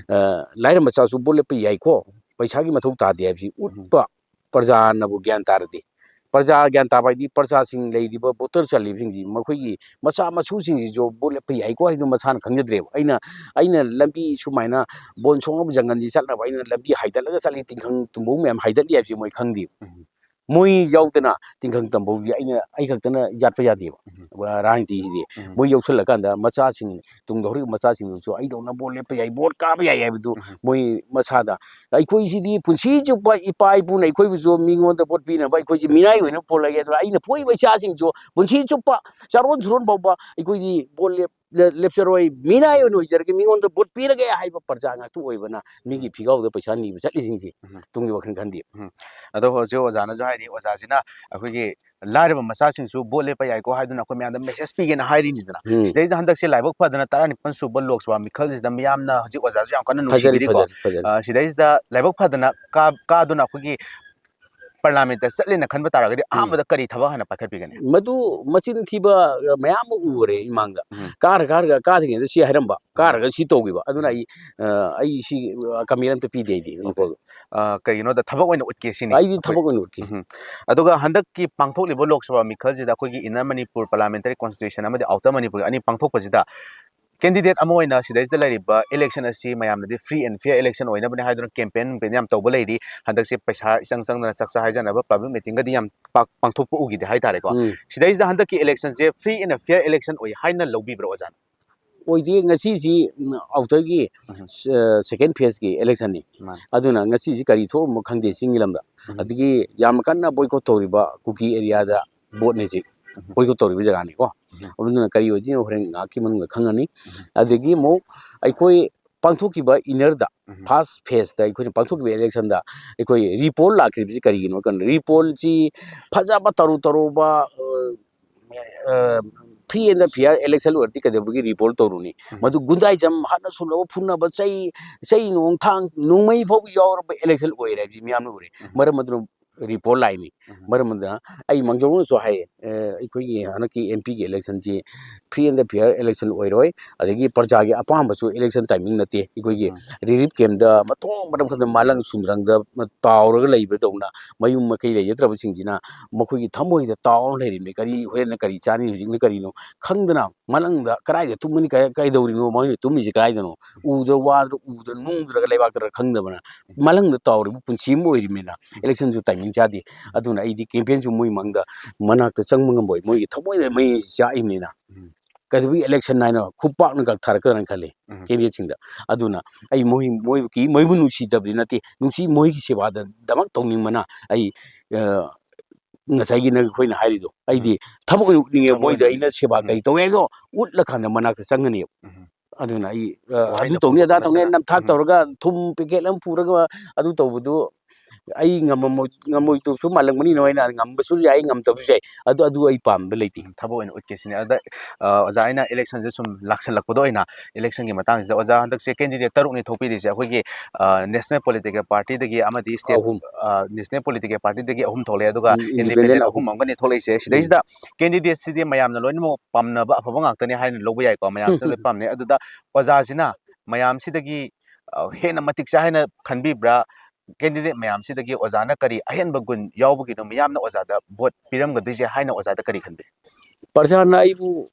ꯑ, ꯂꯥꯏꯔꯕ ꯃꯆꯥꯁꯨ ꯚꯣꯠ ꯂꯦꯞꯄ ꯌꯥꯏꯀꯣ, ꯄꯩꯁꯥꯒꯤ ꯃꯊꯧ ꯇꯥꯗꯦ ꯍꯥꯏꯕꯁꯤ ꯎꯠꯄ, ꯄ꯭ꯔꯖꯥꯅꯕꯨ ꯒ꯭ꯌꯥꯟ ꯇꯥꯔꯗꯤ, ꯄ꯭ꯔꯖꯥ ꯒ꯭ꯌꯥꯟ ꯇꯥꯕ ꯍꯥꯏꯗꯤ ꯄ꯭ꯔꯖꯥꯁꯤꯡ ꯂꯩꯔꯤꯕ ꯚꯣꯇꯔ ꯆꯜꯂꯤꯕꯁꯤꯡꯁꯤ ꯃꯈꯣꯏꯒꯤ ꯃꯆꯥ ꯃꯁꯨꯁꯤꯡꯁꯤꯁꯨ ꯚꯣꯠ ꯂꯦꯞꯄ ꯌꯥꯏꯀꯣ ꯍꯥꯏꯗꯨ ꯃꯁꯥꯅ ꯈꯪꯖꯗ꯭ꯔꯦꯕ꯫ ꯑꯩꯅ ꯑꯩꯅ ꯂꯝꯕꯤ ꯁꯨꯃꯥꯏꯅ ꯕꯣꯟ ꯁꯣꯛꯅꯕ ꯖꯪꯒꯜꯁꯤ ꯆꯠꯅꯕ ꯑꯩꯅ ꯂꯝꯕꯤ ꯍꯥꯏꯗꯠꯂꯒ ꯆꯠꯂꯤ, ꯇꯤꯡꯈꯪ ꯇꯨꯝꯐꯧ ꯃꯌꯥꯝ ꯍꯥꯏꯗꯠꯂꯤ ꯍꯥꯏꯕꯁꯤ ꯃꯣꯏ ꯈꯪꯗꯦꯕ꯫ ꯎꯝ꯫ ꯃꯣꯏ ꯌꯥꯎꯗꯅ ꯇꯤꯡꯈꯪ ꯇꯝꯐꯧꯁꯤ ꯑꯩꯅ ꯑꯩ ꯈꯛꯇꯅ ꯌꯥꯠꯄ ꯌꯥꯗꯦꯕ꯫ ꯎꯝ꯫ ꯔꯥꯖꯅꯤꯇꯤꯁꯤꯗꯤ ꯎꯝ꯫ ꯃꯣꯏ ꯌꯧꯁꯜꯂꯀꯥꯟꯗ ꯃꯆꯥꯁꯤꯡ, ꯇꯨꯡꯗ ꯍꯧꯔꯛꯏꯕ ꯃꯆꯥꯁꯤꯡꯗꯨꯁꯨ ꯑꯩꯗꯧꯅ ꯕꯣꯠ ꯂꯦꯞꯄ ꯌꯥꯏ, ꯕꯣꯠ ꯀꯥꯕ ꯌꯥꯏ ꯍꯥꯏꯕꯗꯨ ꯎꯝ꯫ ꯃꯣꯏ ꯃꯁꯥꯗ, ꯑꯩꯈꯣꯏꯁꯤꯗꯤ ꯄꯨꯟꯁꯤ ꯆꯨꯞꯄ ꯏꯄꯥ ꯏꯄꯨꯅ ꯑꯩꯈꯣꯏꯕꯨꯁꯨ ꯃꯤꯉꯣꯟꯗ ꯚꯣꯠ ꯄꯤꯅꯕ ꯑꯩꯈꯣꯏꯁꯤ ꯃꯤꯅꯥꯏ ꯑꯣꯏꯅ ꯄꯣꯜꯂꯛꯑꯦ꯫ ꯑꯗꯨꯅ ꯑꯩꯅ ꯄꯣꯛꯏꯕ ꯏꯆꯥꯁꯤꯡꯁꯨ ꯄꯨꯟꯁꯤ ꯆꯨꯞꯄ ꯆꯥꯔꯣꯟ ꯁꯨꯔꯣꯟ ꯐꯥꯎꯕ ꯑꯩꯈꯣꯏꯗꯤ ꯚꯣꯠ ꯂꯦꯞ-, ꯂꯦꯞꯆꯔꯣꯏ, ꯃꯤꯅꯥꯏ ꯑꯣꯏꯅ ꯑꯣꯏꯖꯔꯒꯦ, ꯃꯤꯉꯣꯟꯗ ꯚꯣꯠ ꯄꯤꯔꯒꯦ ꯍꯥꯏꯕ ꯄ꯭ꯔꯖꯥ ꯉꯥꯛꯇ ꯑꯣꯏꯕꯅ ꯃꯤꯒꯤ ꯐꯤꯒꯥꯎꯗ ꯄꯩꯁꯥ ꯅꯤꯕ ꯆꯠꯂꯤꯁꯤꯡꯁꯤ ꯎꯝ꯫ ꯇꯨꯡꯒꯤ ꯋꯥꯈꯜ ꯈꯟꯗꯦ꯫ ꯎꯝ꯫ ꯑꯗꯣ ꯍꯧꯖꯤꯛ ꯑꯣꯖꯥꯅꯁꯨ ꯍꯥꯏꯔꯤ, ꯑꯣꯖꯥꯁꯤꯅ ꯑꯩꯈꯣꯏꯒꯤ ꯂꯥꯏꯔꯕ ꯃꯆꯥꯁꯤꯡꯁꯨ ꯚꯣꯠ ꯂꯦꯞꯄ ꯌꯥꯏꯀꯣ ꯍꯥꯏꯗꯨꯅ ꯑꯩꯈꯣꯏ ꯃꯌꯥꯝꯗ ꯃꯦꯁꯦꯖ ꯄꯤꯒꯦꯅ ꯍꯥꯏꯔꯤꯅꯤꯗꯅ꯫ ꯎꯝ꯫ ꯁꯤꯗꯩꯁꯤꯗ ꯍꯟꯗꯛꯁꯦ ꯂꯥꯏꯕꯛ ꯐꯗꯅ ꯇꯔꯥꯅꯤꯄꯥꯟ ꯁꯨꯕ ꯂꯣꯛ ꯁꯚꯥ ꯃꯤꯈꯜꯁꯤꯗ ꯃꯤꯌꯥꯝꯅ ꯍꯧꯖꯤꯛ ꯑꯣꯖꯥꯁꯨ ꯌꯥꯝ ꯀꯟꯅ ꯐꯖꯔꯤ, ꯅꯨꯡꯁꯤꯕꯤꯔꯤꯀꯣ꯫ ꯐꯖꯔꯤ, ꯐꯖꯔꯤ꯫ ꯑ, ꯁꯤꯗꯩꯁꯤꯗ ꯂꯥꯏꯕꯛ ꯐꯗꯅ ꯀꯥ-, ꯀꯥꯗꯨꯅ ꯑꯩꯈꯣꯏꯒꯤ ꯄꯥꯔꯂꯥꯃꯦꯟꯠꯇ ꯆꯠꯂꯦꯅ ꯈꯟꯕ ꯇꯥꯔꯒꯗꯤ ꯎꯝ꯫ ꯑꯍꯥꯟꯕꯗ ꯀꯔꯤ ꯊꯕꯛ ꯍꯥꯟꯅ ꯄꯥꯏꯈꯠꯄꯤꯒꯅꯤ? ꯃꯗꯨ ꯃꯆꯤꯟ ꯊꯤꯕ, ꯑ, ꯃꯌꯥꯝ ꯑꯃ ꯎꯔꯦ ꯏꯃꯥꯡꯗ꯫ ꯎꯝ꯫ ꯀꯥꯔ, ꯀꯥꯔꯒ, ꯀꯥꯗ꯭ꯔꯤꯉꯩꯗ ꯁꯤ ꯍꯥꯏꯔꯝꯕ, ꯎꯝ꯫ ꯀꯥꯔꯒ ꯁꯤ ꯇꯧꯈꯤꯕ꯫ ꯑꯗꯨꯅ ꯎꯝ꯫ ꯑꯩ, ꯑ, ꯑꯩ ꯁꯤ, ꯑ, ꯀꯃꯦꯟ ꯑꯝꯇ ꯄꯤꯗꯦ ꯑꯩꯗꯤ ꯑꯣꯀꯦ꯫ ꯍꯧꯖꯤꯛꯐꯥꯎꯗ꯫ ꯑ, ꯀꯩꯒꯤꯅꯣꯗ ꯊꯕꯛ ꯑꯣꯏꯅ ꯎꯠꯀꯦ ꯁꯤꯅꯤ ꯑꯩꯗꯤ ꯑꯩꯈꯣꯏ꯫ ꯊꯕꯛ ꯑꯣꯏꯅ ꯎꯠꯀꯦ꯫ ꯎꯝ꯫ ꯑꯗꯨꯒ ꯍꯟꯗꯛꯀꯤ ꯄꯥꯡꯊꯣꯛꯂꯤꯕ ꯂꯣꯛ ꯁꯚꯥ ꯃꯤꯈꯜꯁꯤꯗ ꯑꯩꯈꯣꯏꯒꯤ Inner Manipur Parliamentary Constitution ꯑꯃꯗꯤ Outer Manipur ꯑꯅꯤ ꯄꯥꯡꯊꯣꯛꯄꯁꯤꯗ candidate ꯑꯃ ꯑꯣꯏꯅ ꯁꯤꯗꯩꯁꯤꯗ ꯂꯩꯔꯤꯕ election ꯑꯁꯤ ꯃꯌꯥꯝꯅꯗꯤ free and fair election ꯑꯣꯏꯅꯕꯅꯤ ꯍꯥꯏꯗꯨꯅ campaign ꯅꯨꯡꯄꯦꯟ ꯌꯥꯝ ꯇꯧꯕ ꯂꯩꯔꯤ꯫ ꯍꯟꯗꯛꯁꯦ ꯄꯩꯁꯥ ꯏꯆꯪ ꯆꯪꯗꯅ ꯆꯥꯛꯆꯥ ꯍꯥꯏꯖꯅꯕ public meetingꯒꯗꯤ ꯌꯥꯝ ꯄꯥꯛ ꯄꯥꯡꯊꯣꯛꯄ ꯎꯈꯤꯗꯦ ꯍꯥꯏꯇꯥꯔꯦꯀꯣ꯫ ꯎꯝ꯫ ꯁꯤꯗꯩꯁꯤꯗ ꯍꯟꯗꯛꯀꯤ electionꯁꯦ free and fair election ꯑꯣꯏ ꯍꯥꯏꯅ ꯂꯧꯕꯤꯕ꯭ꯔꯣ ꯑꯣꯖꯥꯅ? ꯑꯣꯏꯗꯦ꯫ ꯉꯁꯤꯁꯤ, ꯎꯝ, Outerꯒꯤ, ꯎꯝ꯫ ꯑ, second phaseꯀꯤ electionꯅꯤ꯫ ꯃꯥꯅꯤ꯫ ꯑꯗꯨꯅ ꯉꯁꯤꯁꯤ ꯀꯔꯤ ꯊꯣꯛꯑꯝꯕ ꯈꯪꯗꯦ ꯆꯤꯡꯒꯤ ꯂꯝꯗ꯫ ꯎꯝ꯫ ꯑꯗꯒꯤ ꯌꯥꯝꯅ ꯀꯟꯅ boycott ꯇꯧꯔꯤꯕ ꯀꯨꯀꯤ areaꯗ voteꯅꯤ ꯍꯧꯖꯤꯛ꯫ ꯎꯝ꯫ Boycott ꯇꯧꯔꯤꯕ ꯖꯒꯥꯅꯤꯀꯣ꯫ ꯎꯝ꯫ ꯑꯗꯨꯅ ꯀꯔꯤ ꯑꯣꯏꯗꯣꯏꯅꯣ ꯍꯣꯔꯦꯟ ꯉꯥꯏꯍꯥꯛꯀꯤ ꯃꯅꯨꯡꯗ ꯈꯪꯉꯅꯤ꯫ ꯎꯝ꯫ ꯑꯗꯒꯤ ꯑꯃꯨꯛ ꯑꯩꯈꯣꯏ ꯄꯥꯡꯊꯣꯛꯈꯤꯕ innerꯗ, ꯎꯝ꯫ First phaseꯇ ꯑꯩꯈꯣꯏꯅ ꯄꯥꯡꯊꯣꯛꯈꯤꯕ electionꯗ ꯑꯩꯈꯣꯏ repoll ꯂꯥꯛꯈꯤꯕꯁꯤ ꯀꯔꯤꯒꯤꯅꯣ ꯍꯥꯏ ꯀꯥꯟꯗ, repollꯁꯤ ꯐꯖꯕ ꯇꯔꯨ ꯇꯔꯨꯕ, ꯑ, ꯑ, free and fair election ꯑꯣꯏꯔꯗꯤ ꯀꯩꯗꯧꯕꯒꯤ repoll ꯇꯧꯔꯨꯅꯤ? ꯎꯝ꯫ ꯃꯗꯨ ꯒꯨꯟꯗꯥꯏꯖꯝ, ꯍꯥꯠꯅ ꯁꯨꯅꯕ, ꯐꯨꯅꯕ, ꯆꯩ, ꯆꯩ ꯅꯣꯡ ꯊꯥꯡ, ꯅꯣꯡꯃꯩ ꯐꯥꯎꯕ ꯌꯥꯎꯔꯕ election ꯑꯣꯏꯔꯦ ꯍꯥꯏꯕꯁꯤ ꯃꯤꯌꯥꯝꯅ ꯎꯔꯦ꯫ ꯎꯝ꯫ ꯃꯔꯝ ꯑꯗꯨꯅ ꯔꯤꯄꯣꯔꯠ ꯂꯥꯛꯏꯅꯤ꯫ ꯎꯝ꯫ ꯃꯔꯝ ꯑꯗꯨꯅ ꯑꯩ ꯃꯥꯡꯖꯧꯅꯅꯁꯨ ꯍꯥꯏꯌꯦ, ꯑꯦ, ꯑꯩꯈꯣꯏꯒꯤ ꯍꯟꯗꯛꯀꯤ ꯑꯦꯝ ꯄꯤꯒꯤ ꯏꯂꯦꯛꯁꯟꯁꯤ free and fair election ꯑꯣꯏꯔꯣꯏ, ꯑꯗꯒꯤ ꯄ꯭ꯔꯖꯥꯒꯤ ꯑꯄꯥꯝꯕꯁꯨ election timing ꯅꯠꯇꯦ꯫ ꯑꯩꯈꯣꯏꯒꯤ ꯎꯝ꯫ ꯔꯤꯂꯤꯐ ꯀꯦꯝꯗ ꯃꯊꯣꯡ ꯃꯔꯝ ꯈꯪꯗꯅ ꯃꯥꯂꯪ ꯁꯨꯝꯗ꯭ꯔꯪꯗ ꯇꯥꯎꯔꯒ ꯂꯩꯕꯗꯧꯅ ꯃꯌꯨꯝ ꯃꯀꯩ ꯂꯩꯖꯗ꯭ꯔꯕꯁꯤꯡꯁꯤꯅ ꯃꯈꯣꯏꯒꯤ ꯊꯃꯣꯏꯗ ꯇꯥꯎꯔ ꯂꯩꯔꯤꯕꯅꯤ꯫ ꯀꯔꯤ ꯍꯣꯔꯦꯟꯅ ꯀꯔꯤ ꯆꯥꯅꯤ, ꯍꯧꯖꯤꯛꯅ ꯀꯔꯤꯅꯣ ꯈꯪꯗꯅ ꯃꯥꯂꯪꯗ ꯀꯗꯥꯏꯗ ꯇꯨꯝꯒꯅꯤ, ꯀ-, ꯀꯩꯗꯧꯔꯤꯅꯣ, ꯃꯣꯏꯅ ꯇꯨꯝꯃꯤꯁꯦ ꯀꯗꯥꯏꯗꯅꯣ? ꯎꯗ꯭ꯔ ꯋꯥꯗ꯭ꯔ, ꯎꯗ꯭ꯔ ꯅꯨꯡꯗ꯭ꯔꯒ ꯂꯩꯕꯥꯛꯇꯔ ꯈꯪꯗꯕꯅ ꯃꯥꯂꯪꯗ ꯇꯥꯎꯔꯤꯕ ꯄꯨꯟꯁꯤ ꯑꯃ ꯑꯣꯏꯔꯤꯕꯅꯤꯅ election ꯁꯨ timing ꯆꯥꯗꯦ꯫ ꯑꯗꯨꯅ ꯑꯩꯗꯤ campaign ꯁꯨ ꯃꯣꯏ ꯃꯥꯡꯗ ꯃꯅꯥꯛꯇ ꯆꯪꯕ ꯉꯝꯃꯣꯏ꯫ ꯃꯣꯏꯒꯤ ꯊꯃꯣꯏꯗ ꯃꯩ ꯆꯥꯛꯏꯕꯅꯤꯅ꯫ ꯎꯝ꯫ ꯀꯩꯗꯧꯕꯒꯤ election ꯍꯥꯏꯅ ꯈꯨꯄꯥꯛꯅ ꯀꯛꯊꯔꯛꯀꯗ꯭ꯔꯅ ꯈꯜꯂꯤ ꯎꯝ꯫ candidate ꯁꯤꯡꯗ꯫ ꯑꯗꯨꯅ ꯑꯩ ꯃꯣꯏ, ꯃꯣꯏꯒꯤ, ꯃꯣꯏꯕꯨ ꯅꯨꯡꯁꯤꯗꯕꯗꯤ ꯅꯠꯇꯦ, ꯅꯨꯡꯁꯤ, ꯃꯣꯏꯒꯤ ꯁꯦꯕꯥꯗꯃꯛ ꯇꯧꯅꯤꯡꯕꯅ ꯑꯩ, ꯑ, ꯉꯁꯥꯏꯒꯤ ꯅꯪ, ꯑꯩꯈꯣꯏꯅ ꯍꯥꯏꯔꯤꯗꯣ, ꯑꯩꯗꯤ ꯎꯝ꯫ ꯊꯕꯛ ꯑꯣꯏꯅ ꯎꯠꯅꯤꯡꯉꯦ, ꯊꯕꯛ ꯃꯣꯏꯗ ꯑꯣꯏꯅ ꯑꯩꯅ ꯁꯦꯕꯥ ꯎꯝ꯫ ꯀꯔꯤ ꯇꯧꯋꯦ ꯍꯥꯏꯗꯣ ꯎꯠꯂꯀꯥꯟꯗ ꯃꯅꯥꯛꯇ ꯆꯪꯒꯅꯦꯕ꯫ ꯎꯝ꯫ ꯑꯗꯨꯅ ꯑꯩ, ꯑ, ꯋꯥꯍꯩꯅ ꯑꯗꯨ ꯇꯧꯅꯤ, ꯐꯣꯡꯗꯣꯛꯄ ꯑꯗꯥ ꯇꯧꯅꯤ, ꯅꯠꯇꯅ꯫ ꯅꯝꯊꯥꯛ ꯎꯝ꯫ ꯇꯧꯔꯒ ꯊꯨꯝ packet ꯑꯃ ꯄꯨꯔꯒ ꯑꯗꯨ ꯇꯧꯕꯗꯨ ꯑꯩ ꯉꯝꯃꯝꯃꯣꯏ-, ꯉꯝꯃꯣꯏꯗꯕꯁꯨ ꯃꯥꯜꯂꯝꯒꯅꯤ, ꯅꯣꯏꯅ ꯉꯝꯕꯁꯨ ꯌꯥꯏ, ꯉꯝꯗꯕꯁꯨ ꯌꯥꯏ, ꯑꯗꯨ, ꯑꯗꯨ ꯑꯩ ꯄꯥꯝꯕ ꯂꯩꯇꯦ꯫ ꯎꯝ, ꯊꯕꯛ ꯑꯣꯏꯅ ꯎꯠꯀꯦ ꯁꯤꯅꯦ꯫ ꯑꯗ, ꯑ, ꯑꯣꯖꯥ, ꯑꯩꯅ election ꯁꯦ ꯁꯨꯝ ꯂꯥꯛꯁꯜꯂꯛꯄꯗ ꯑꯣꯏꯅ election ꯒꯤ ꯃꯇꯥꯡꯁꯤꯗ, ꯑꯣꯖꯥ, ꯍꯟꯗꯛꯁꯦ candidate ꯇꯔꯨꯛꯅꯤ ꯊꯣꯛꯄꯤꯔꯤꯁꯦ꯫ ꯑꯩꯈꯣꯏꯒꯤ, ꯑ, national political party ꯗꯒꯤ ꯑꯃꯗꯤ state, ꯑꯍꯨꯝ꯫ ꯑ, national political party ꯗꯒꯤ ꯑꯍꯨꯝ ꯊꯣꯛꯂꯛꯑꯦ, ꯑꯗꯨꯒ ꯎꯝ, independent independent ꯑꯍꯨꯝ ꯑꯍꯨꯝ꯫ ꯑꯃꯒꯅꯤ ꯊꯣꯛꯂꯛꯏꯁꯦ꯫ ꯎꯝ꯫ ꯁꯤꯗꯩꯁꯤꯗ candidate ꯁꯤꯗꯤ ꯃꯌꯥꯝꯅ ꯂꯣꯏꯅꯃꯛ ꯄꯥꯝꯅꯕ ꯑꯐꯕ ꯉꯥꯛꯇꯅꯤ ꯍꯥꯏꯅ ꯂꯧꯕ ꯌꯥꯏꯀꯣ, ꯃꯌꯥꯝꯁꯤꯅ ꯂꯣꯏ ꯄꯥꯝꯅꯩ꯫ ꯑꯗꯨꯗ ꯑꯣꯖꯥꯁꯤꯅ ꯃꯌꯥꯝꯁꯤꯗꯒꯤ, ꯑ, ꯍꯦꯟꯅ ꯃꯇꯤꯛ ꯆꯥꯏ ꯍꯥꯏꯅ ꯈꯟꯕꯤꯕ꯭ꯔꯥ? candidate ꯃꯌꯥꯝꯁꯤꯗꯒꯤ ꯑꯣꯖꯥꯅ ꯀꯔꯤ ꯑꯍꯦꯟꯕ ꯒꯨꯟ ꯌꯥꯎꯕꯒꯤꯅꯣ ꯃꯤꯌꯥꯝꯅ ꯑꯣꯖꯥꯗ vote ꯄꯤꯔꯝꯒꯗꯣꯏꯁꯦ ꯍꯥꯏꯅ ꯑꯣꯖꯥꯗ ꯀꯔꯤ ꯈꯟꯕꯤ? ꯄ꯭ꯔꯖꯥꯅ ꯑꯩꯕꯨ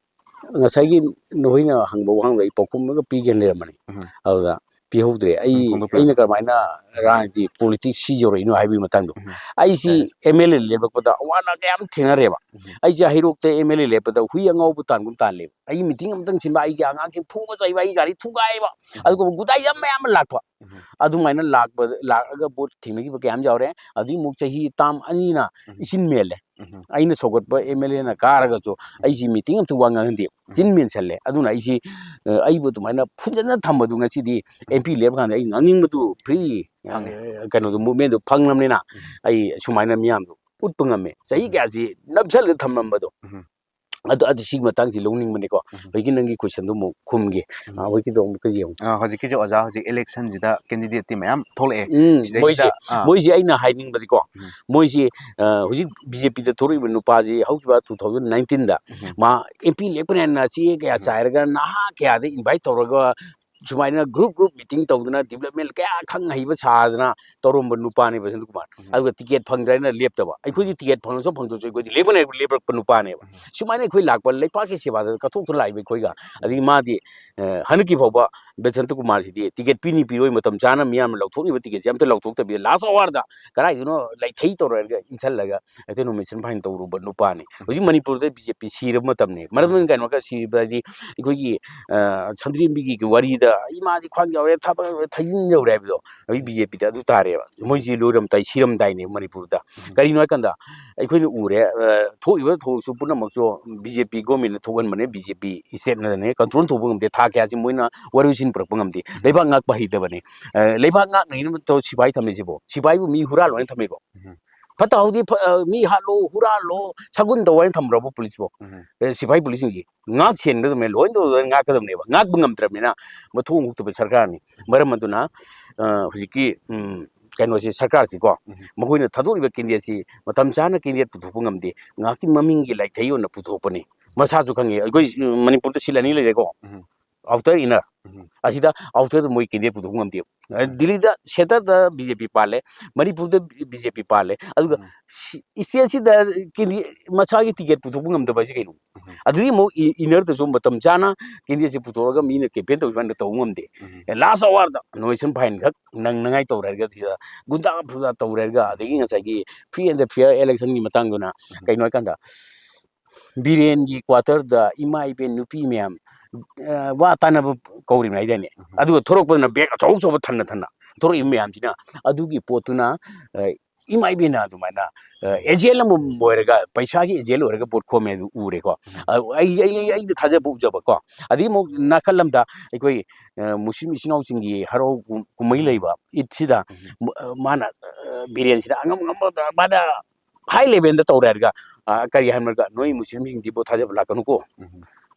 ꯉꯁꯥꯏꯒꯤ ꯅꯈꯣꯏꯅ ꯍꯪꯕ ꯋꯥꯍꯪꯗꯣ ꯑꯩ ꯄꯥꯎꯈꯨꯝ ꯑꯃꯒ ꯄꯤꯒꯦꯅ ꯂꯩꯔꯝꯕꯅꯤ꯫ ꯎꯝ꯫ ꯑꯗꯨꯗ ꯄꯤꯍꯧꯗ꯭ꯔꯦ꯫ ꯑꯩ, ꯎꯝ, ꯐꯣꯡꯗꯣꯛꯄꯤꯔꯣ꯫ ꯑꯩꯅ ꯀꯔꯝꯍꯥꯏꯅ ꯎꯝ꯫ ꯔꯥꯖꯅꯤꯇꯤ politics ꯁꯤ ꯌꯧꯔꯛꯏꯅꯣ ꯍꯥꯏꯕꯒꯤ ꯃꯇꯥꯡꯗꯣ꯫ ꯎꯝ꯫ ꯑꯩꯁꯤ ꯌꯥꯏ꯫ M L A ꯂꯦꯞꯂꯛꯄꯗ ꯑꯋꯥ ꯑꯅꯥ ꯀꯌꯥ ꯑꯃ ꯊꯦꯡꯅꯔꯦꯕ꯫ ꯎꯝ꯫ ꯑꯩꯁꯦ ꯍꯩꯔꯣꯛꯇ M L A ꯂꯦꯞꯄꯗ ꯍꯨꯏ ꯑꯉꯧꯕ ꯇꯥꯟꯒꯨꯝ ꯇꯥꯜꯂꯦꯕ꯫ ꯑꯩ meeting ꯑꯃꯇꯪ ꯁꯤꯟꯕ, ꯑꯩꯒꯤ ꯑꯉꯥꯡꯁꯤꯡ ꯐꯨꯕ ꯆꯩꯕ, ꯑꯩ ꯒꯥꯔꯤ ꯊꯨꯒꯥꯏꯕ, ꯎꯝ꯫ ꯑꯗꯨꯒꯨꯝꯕ ꯒꯨꯟꯗꯥ ꯌꯥꯝ ꯃꯌꯥꯝ ꯑꯃ ꯂꯥꯛꯄ꯫ ꯎꯝ꯫ ꯑꯗꯨꯃꯥꯏꯅ ꯂꯥꯛꯄ, ꯂꯥꯛꯑꯒ vote ꯊꯦꯡꯅꯈꯤꯕ ꯀꯌꯥ ꯑꯃ ꯌꯥꯎꯔꯦ꯫ ꯑꯗꯨꯒꯤ ꯑꯃꯨꯛ ꯆꯍꯤ term ꯑꯅꯤꯅ ꯎꯝ꯫ ꯏꯆꯤꯟ ꯃꯦꯜꯂꯦ꯫ ꯎꯝ꯫ ꯑꯩꯅ ꯁꯧꯒꯠꯄ M L A ꯅ ꯀꯥꯔꯒꯁꯨ ꯎꯝ꯫ ꯑꯩꯁꯤ meeting ꯑꯝꯇ ꯋꯥ ꯉꯥꯡꯍꯟꯗꯦ꯫ ꯎꯝ꯫ ꯆꯤꯟ ꯃꯦꯟꯁꯜꯂꯦ꯫ ꯑꯗꯨꯅ ꯑꯩꯁꯤ, ꯑ, ꯑꯩꯕꯨ ꯑꯗꯨꯃꯥꯏꯅ ꯐꯨꯝꯖꯟꯅ ꯊꯝꯕꯗꯨ ꯉꯁꯤꯗꯤ ꯎꯝ꯫ M P ꯂꯦꯞꯄ ꯀꯥꯟꯗ ꯑꯩ ꯉꯥꯡꯅꯤꯡꯕꯗꯨ free, ꯐꯪꯉꯦ꯫ ꯑ, ꯀꯩꯅꯣꯗꯣ, movement ꯗꯣ ꯐꯪꯂꯕꯅꯤꯅ ꯎꯝ꯫ ꯑꯩ ꯁꯨꯃꯥꯏꯅ ꯃꯤꯌꯥꯝꯗꯣ ꯎꯠꯄ ꯉꯝꯃꯦ꯫ ꯆꯍꯤ ꯎꯝ꯫ ꯀꯌꯥꯁꯤ ꯅꯝꯁꯜꯂ ꯊꯝꯂꯝꯕꯗꯣ꯫ ꯎꯝ꯫ ꯑꯗꯨ, ꯑꯗꯨ ꯁꯤꯒꯤ ꯃꯇꯥꯡꯁꯤ ꯂꯧꯅꯤꯡꯕꯅꯤꯀꯣ꯫ ꯎꯝ꯫ ꯍꯧꯖꯤꯛꯀꯤ ꯅꯪꯒꯤ questionꯗꯨ ꯑꯃꯨꯛ ꯈꯨꯝꯒꯦ꯫ ꯎꯝ꯫ ꯑ, ꯍꯧꯖꯤꯛꯀꯤꯗꯣ ꯑꯃꯨꯛꯀ ꯌꯦꯡꯉꯨ꯫ ꯑ, ꯍꯧꯖꯤꯛꯀꯤꯁꯦ ꯑꯣꯖꯥ, ꯍꯧꯖꯤꯛ electionꯁꯤꯗ candidateꯇꯤ ꯃꯌꯥꯝ ꯊꯣꯛꯂꯛꯑꯦ꯫ ꯎꯝ, ꯁꯤꯗꯩꯁꯤꯗ, ꯃꯣꯏꯁꯦ, ꯑꯥ꯫ ꯃꯣꯏꯁꯦ ꯑꯩꯅ ꯍꯥꯏꯅꯤꯡꯕꯗꯤꯀꯣ, ꯎꯝ꯫ ꯃꯣꯏꯁꯤ, ꯑ, ꯍꯧꯖꯤꯛ BJPꯗ ꯊꯣꯛꯂꯛꯏꯕ ꯅꯨꯄꯥꯁꯤ ꯍꯧꯈꯤꯕ two thousand nineteenꯗ ꯎꯝ꯫ ꯃꯥ MP ꯂꯦꯞꯀꯅꯤ ꯍꯥꯏꯅ ꯆꯦ ꯀꯌꯥ ꯎꯝ꯫ ꯆꯥꯏꯔꯒ ꯅꯍꯥ ꯀꯌꯥꯗ invite ꯇꯧꯔꯒ ꯁꯨꯃꯥꯏꯅ group group meeting ꯇꯧꯗꯅ development ꯀꯌꯥ ꯈꯪ ꯍꯩꯕ ꯁꯥꯗꯅ ꯇꯧꯔꯝꯕ ꯅꯨꯄꯥꯅꯦꯕ ꯕꯁꯟꯇ ꯀꯨꯃꯥꯔ꯫ ꯎꯝ꯫ ꯑꯗꯨꯒ ticket ꯐꯪꯗ꯭ꯔꯦꯅ ꯂꯦꯞꯇꯕ꯫ ꯑꯩꯈꯣꯏꯗꯤ ꯎꯝ꯫ Ticket ꯐꯪꯉꯁꯨ ꯐꯪꯗ꯭ꯔꯁꯨ ꯑꯩꯈꯣꯏꯗꯤ ꯂꯦꯞꯀꯅꯤ ꯍꯥꯏꯕ ꯂꯦꯞꯄꯛꯄ ꯅꯨꯄꯥꯅꯦꯕ꯫ ꯎꯝ꯫ ꯁꯨꯃꯥꯏꯅ ꯑꯩꯈꯣꯏ ꯂꯥꯛꯄ ꯂꯩꯄꯥꯛꯀꯤ ꯁꯦꯕꯥꯗ ꯀꯠꯊꯣꯛꯇꯨꯅ ꯂꯥꯛꯏꯕ ꯑꯩꯈꯣꯏꯒ꯫ ꯎꯝ꯫ ꯑꯗꯒꯤ ꯃꯥꯗꯤ, ꯑ, ꯍꯟꯗꯛꯀꯤ ꯐꯥꯎꯕ ꯕꯁꯟꯇ ꯀꯨꯃꯥꯔꯁꯤꯗꯤ ticket ꯄꯤꯅꯤ ꯄꯤꯔꯣꯏ ꯃꯇꯝ ꯆꯥꯅ ꯃꯤꯌꯥꯝꯅ ꯂꯧꯊꯣꯛꯅꯤꯡꯕ ticketꯁꯦ ꯑꯝꯇ ꯂꯧꯊꯣꯛꯇꯕꯤꯗ last hourꯗ ꯀꯗꯥꯏꯗꯅꯣ ꯂꯩꯊꯩ ꯇꯧꯔꯒ ꯏꯟꯁꯜꯂꯒ ꯍꯦꯛꯇ nomination fine ꯇꯧꯔꯨꯕ ꯅꯨꯄꯥꯅꯤ꯫ ꯎꯝ꯫ ꯍꯧꯖꯤꯛ ꯃꯅꯤꯄꯨꯔꯗ BJP ꯁꯤꯔꯕ ꯃꯇꯝꯅꯤ꯫ ꯃꯔꯝ ꯎꯝ꯫ ꯑꯗꯨꯅ ꯀꯩꯅꯣꯒ ꯁꯤꯕ ꯍꯥꯏꯗꯤ ꯑꯩꯈꯣꯏꯒꯤ, ꯑ, ꯁꯟꯗ꯭ꯔꯦꯝꯕꯤꯒꯤ ꯋꯥꯔꯤꯗ ꯏꯃꯥꯗꯤ ꯈ꯭ꯋꯥꯡ ꯌꯧꯔꯦ, ꯊꯕꯛ ꯌꯧꯔꯦ, ꯊꯥꯖꯤꯟ ꯌꯧꯔꯦ ꯍꯥꯏꯕꯗꯣ ꯍꯧꯖꯤꯛ BJPꯗ ꯑꯗꯨ ꯇꯥꯔꯦꯕ꯫ ꯃꯣꯏꯁꯤ ꯂꯣꯏꯔꯝꯗꯥꯏ, ꯁꯤꯔꯝꯗꯥꯏꯅꯦ ꯃꯅꯤꯄꯨꯔꯗ꯫ ꯎꯝ꯫ ꯀꯔꯤꯅꯣ ꯍꯥꯏꯀꯥꯟꯗ ꯑꯩꯈꯣꯏꯅ ꯎꯔꯦ, ꯑ, ꯊꯣꯛꯏꯕ ꯊꯧꯗꯣꯛꯁꯨ ꯄꯨꯝꯅꯃꯛꯁꯨ BJP governmentꯅ ꯊꯣꯛꯍꯟꯕꯅꯦ, BJP stateꯅꯅꯦ control ꯇꯧꯕ ꯉꯝꯗꯦ꯫ ꯊꯥ ꯀꯌꯥꯁꯤ ꯃꯣꯏꯅ ꯋꯥꯔꯣꯏꯁꯤꯟ ꯄꯨꯔꯛꯄ ꯉꯝꯗꯦ꯫ ꯎꯝ꯫ ꯂꯩꯕꯥꯛ ꯉꯥꯛꯄ ꯍꯩꯇꯕꯅꯦ꯫ ꯑ, ꯂꯩꯕꯥꯛ ꯉꯥꯛꯅꯩꯅ ꯇꯧ ꯁꯤꯐꯥꯏ ꯊꯝꯃꯤꯁꯤꯕꯣ? ꯁꯤꯐꯥꯏꯕꯨ ꯃꯤ ꯍꯨꯔꯥꯜꯂꯣ ꯍꯥꯏꯅ ꯊꯝꯃꯤꯕꯣ? ꯎꯝ꯫ ꯐꯠꯇ ꯍꯥꯎꯗꯤ ꯐ-, ꯑ, ꯃꯤ ꯍꯥꯠꯂꯣ, ꯍꯨꯔꯥꯜꯂꯣ, ꯁꯒꯨꯟ ꯇꯧ ꯍꯥꯏꯅ ꯊꯝꯕ꯭ꯔꯕ ꯄꯨꯂꯤꯁꯄꯣ? ꯎꯝ꯫ ꯑꯦ, ꯁꯤꯐꯥꯏ ꯄꯨꯂꯤꯁꯁꯤꯡꯁꯤ ꯉꯥꯛ ꯁꯦꯟꯒꯗꯕꯅꯦ, ꯂꯣꯏ ꯇꯧꯗꯅ ꯉꯥꯛꯀꯗꯕꯅꯦꯕ꯫ ꯉꯥꯛꯄ ꯉꯝꯗ꯭ꯔꯕꯅꯤꯅ ꯃꯊꯣꯡ ꯍꯨꯛꯇꯕ ꯁꯔꯀꯥꯔꯅꯤ꯫ ꯃꯔꯝ ꯑꯗꯨꯅ, ꯑ, ꯍꯧꯖꯤꯛꯀꯤ, ꯎꯝ, ꯀꯩꯅꯣꯁꯤ, ꯁꯔꯀꯥꯔꯁꯤꯀꯣ, ꯎꯝ꯫ ꯃꯈꯣꯏꯅ ꯊꯥꯗꯣꯛꯂꯤꯕ candidateꯁꯤ ꯃꯇꯝ ꯆꯥꯅ candidate ꯄꯨꯊꯣꯛꯄ ꯉꯝꯗꯦ꯫ ꯉꯥꯏꯍꯥꯛꯀꯤ ꯃꯃꯤꯡꯒꯤ ꯂꯥꯏꯊꯩ ꯑꯣꯏꯅ ꯄꯨꯊꯣꯛꯄꯅꯤ꯫ ꯃꯁꯥꯁꯨ ꯈꯪꯉꯤ, ꯑꯩꯈꯣꯏ, ꯎꯝ, ꯃꯅꯤꯄꯨꯔꯗ seat ꯑꯅꯤ ꯂꯩꯔꯦꯀꯣ꯫ ꯎꯝ꯫ Outer inner꯫ ꯎꯝ꯫ ꯑꯁꯤꯗ outerꯗ ꯃꯣꯏ candidate ꯄꯨꯊꯣꯛꯄ ꯉꯝꯗꯦ꯫ ꯎꯝ꯫ ꯗꯤꯜꯂꯤꯗ centreꯗ BJP ꯄꯥꯜꯂꯦ, ꯃꯅꯤꯄꯨꯔꯗ BJP ꯄꯥꯜꯂꯦ, ꯑꯗꯨꯒ ꯎꯝ꯫ ꯁꯤ-, stateꯁꯤꯗ candidate ꯃꯁꯥꯒꯤ ticket ꯄꯨꯊꯣꯛꯄ ꯉꯝꯗꯕ ꯍꯥꯏꯁꯦ ꯀꯩꯅꯣ? ꯎꯝ꯫ ꯑꯗꯨꯗꯤ ꯑꯃꯨꯛ ꯏ-, innerꯗꯁꯨ ꯃꯇꯝ ꯆꯥꯅ candidateꯁꯤ ꯄꯨꯊꯣꯛꯑꯒ ꯃꯤꯅ campaign ꯇꯧꯕ ꯀꯥꯟꯗ ꯇꯧꯕ ꯉꯝꯗꯦ꯫ ꯎꯝ꯫ ꯑꯦ, last hourꯗ nomination fine ꯈꯛ ꯅꯪꯅꯉꯥꯏ ꯇꯧꯔꯦ ꯍꯥꯏꯔꯒ, ꯁꯤꯗ ꯒꯨꯟꯗꯥ ꯐꯨꯗꯥ ꯇꯧꯔꯦ ꯍꯥꯏꯔꯒ, ꯑꯗꯒꯤ ꯉꯁꯥꯏꯒꯤ free and fair electionꯒꯤ ꯃꯇꯥꯡꯗꯨꯅ ꯎꯝ꯫ ꯀꯩꯅꯣ ꯍꯥꯏꯀꯥꯟꯗ, ꯕꯤꯔꯦꯟꯒꯤ quarterꯗ ꯏꯃꯥ ꯏꯕꯦꯟ ꯅꯨꯄꯤ ꯃꯌꯥꯝ, ꯑ, ꯋꯥ ꯇꯥꯅꯕ ꯀꯧꯔꯤꯕꯅꯤ ꯍꯥꯏꯗꯥꯏꯅꯦ? ꯎꯝ꯫ ꯑꯗꯨꯒ ꯊꯣꯔꯛꯄꯗꯨꯅ bag ꯑꯆꯧ ꯑꯆꯧꯕ ꯊꯟꯅ ꯊꯟꯅ ꯊꯣꯔꯛꯏꯕ ꯃꯌꯥꯝꯁꯤꯅ ꯑꯗꯨꯒꯤ ꯄꯣꯠꯇꯨꯅ, ꯑ, ꯏꯃꯥ ꯏꯕꯦꯟꯅ ꯑꯗꯨꯃꯥꯏꯅ, ꯑ, agent ꯑꯃꯃꯝ ꯑꯣꯏꯔꯒ, ꯄꯩꯁꯥꯒꯤ agent ꯑꯣꯏꯔꯒ vote ꯈꯣꯝꯃꯦ ꯑꯗꯨ ꯎꯔꯦꯀꯣ꯫ ꯎꯝ꯫ ꯑ, ꯑꯩ, ꯑꯩ, ꯑꯩ, ꯑꯩꯅ ꯊꯥꯖꯕ ꯎꯖꯕꯀꯣ꯫ ꯑꯗꯒꯤ ꯑꯃꯨꯛ ꯅꯥꯀꯜ ꯑꯃꯗ ꯑꯩꯈꯣꯏ, ꯑ, ꯃꯨꯁꯂꯤꯝ ꯏꯆꯤꯟ ꯏꯅꯥꯎꯁꯤꯡꯒꯤ ꯍꯔꯥꯎ ꯀꯨꯝ-, ꯀꯨꯝꯍꯩ ꯎꯝ꯫ ꯂꯩꯕ ꯏꯗꯁꯤꯗ ꯎꯝ꯫ ꯃ-, ꯑ, ꯃꯥꯅ, ꯑ, ꯕꯤꯔꯦꯟꯁꯤꯗ ꯑꯉꯝ ꯑꯉꯝꯕꯗ ꯃꯥꯅ ꯍꯥꯏ ꯂꯦꯚꯦꯜꯗ ꯇꯧꯔꯦ ꯍꯥꯏꯔꯒ, ꯑ, ꯀꯔꯤ ꯍꯥꯏꯅꯣ ꯍꯥꯏꯔꯒ, "ꯅꯣꯏ ꯃꯨꯁꯂꯤꯝꯁꯤꯡꯗꯤ ꯚꯣꯠ ꯊꯥꯗꯕ ꯂꯥꯛꯀꯅꯨꯀꯣ꯫ ꯎꯝ꯫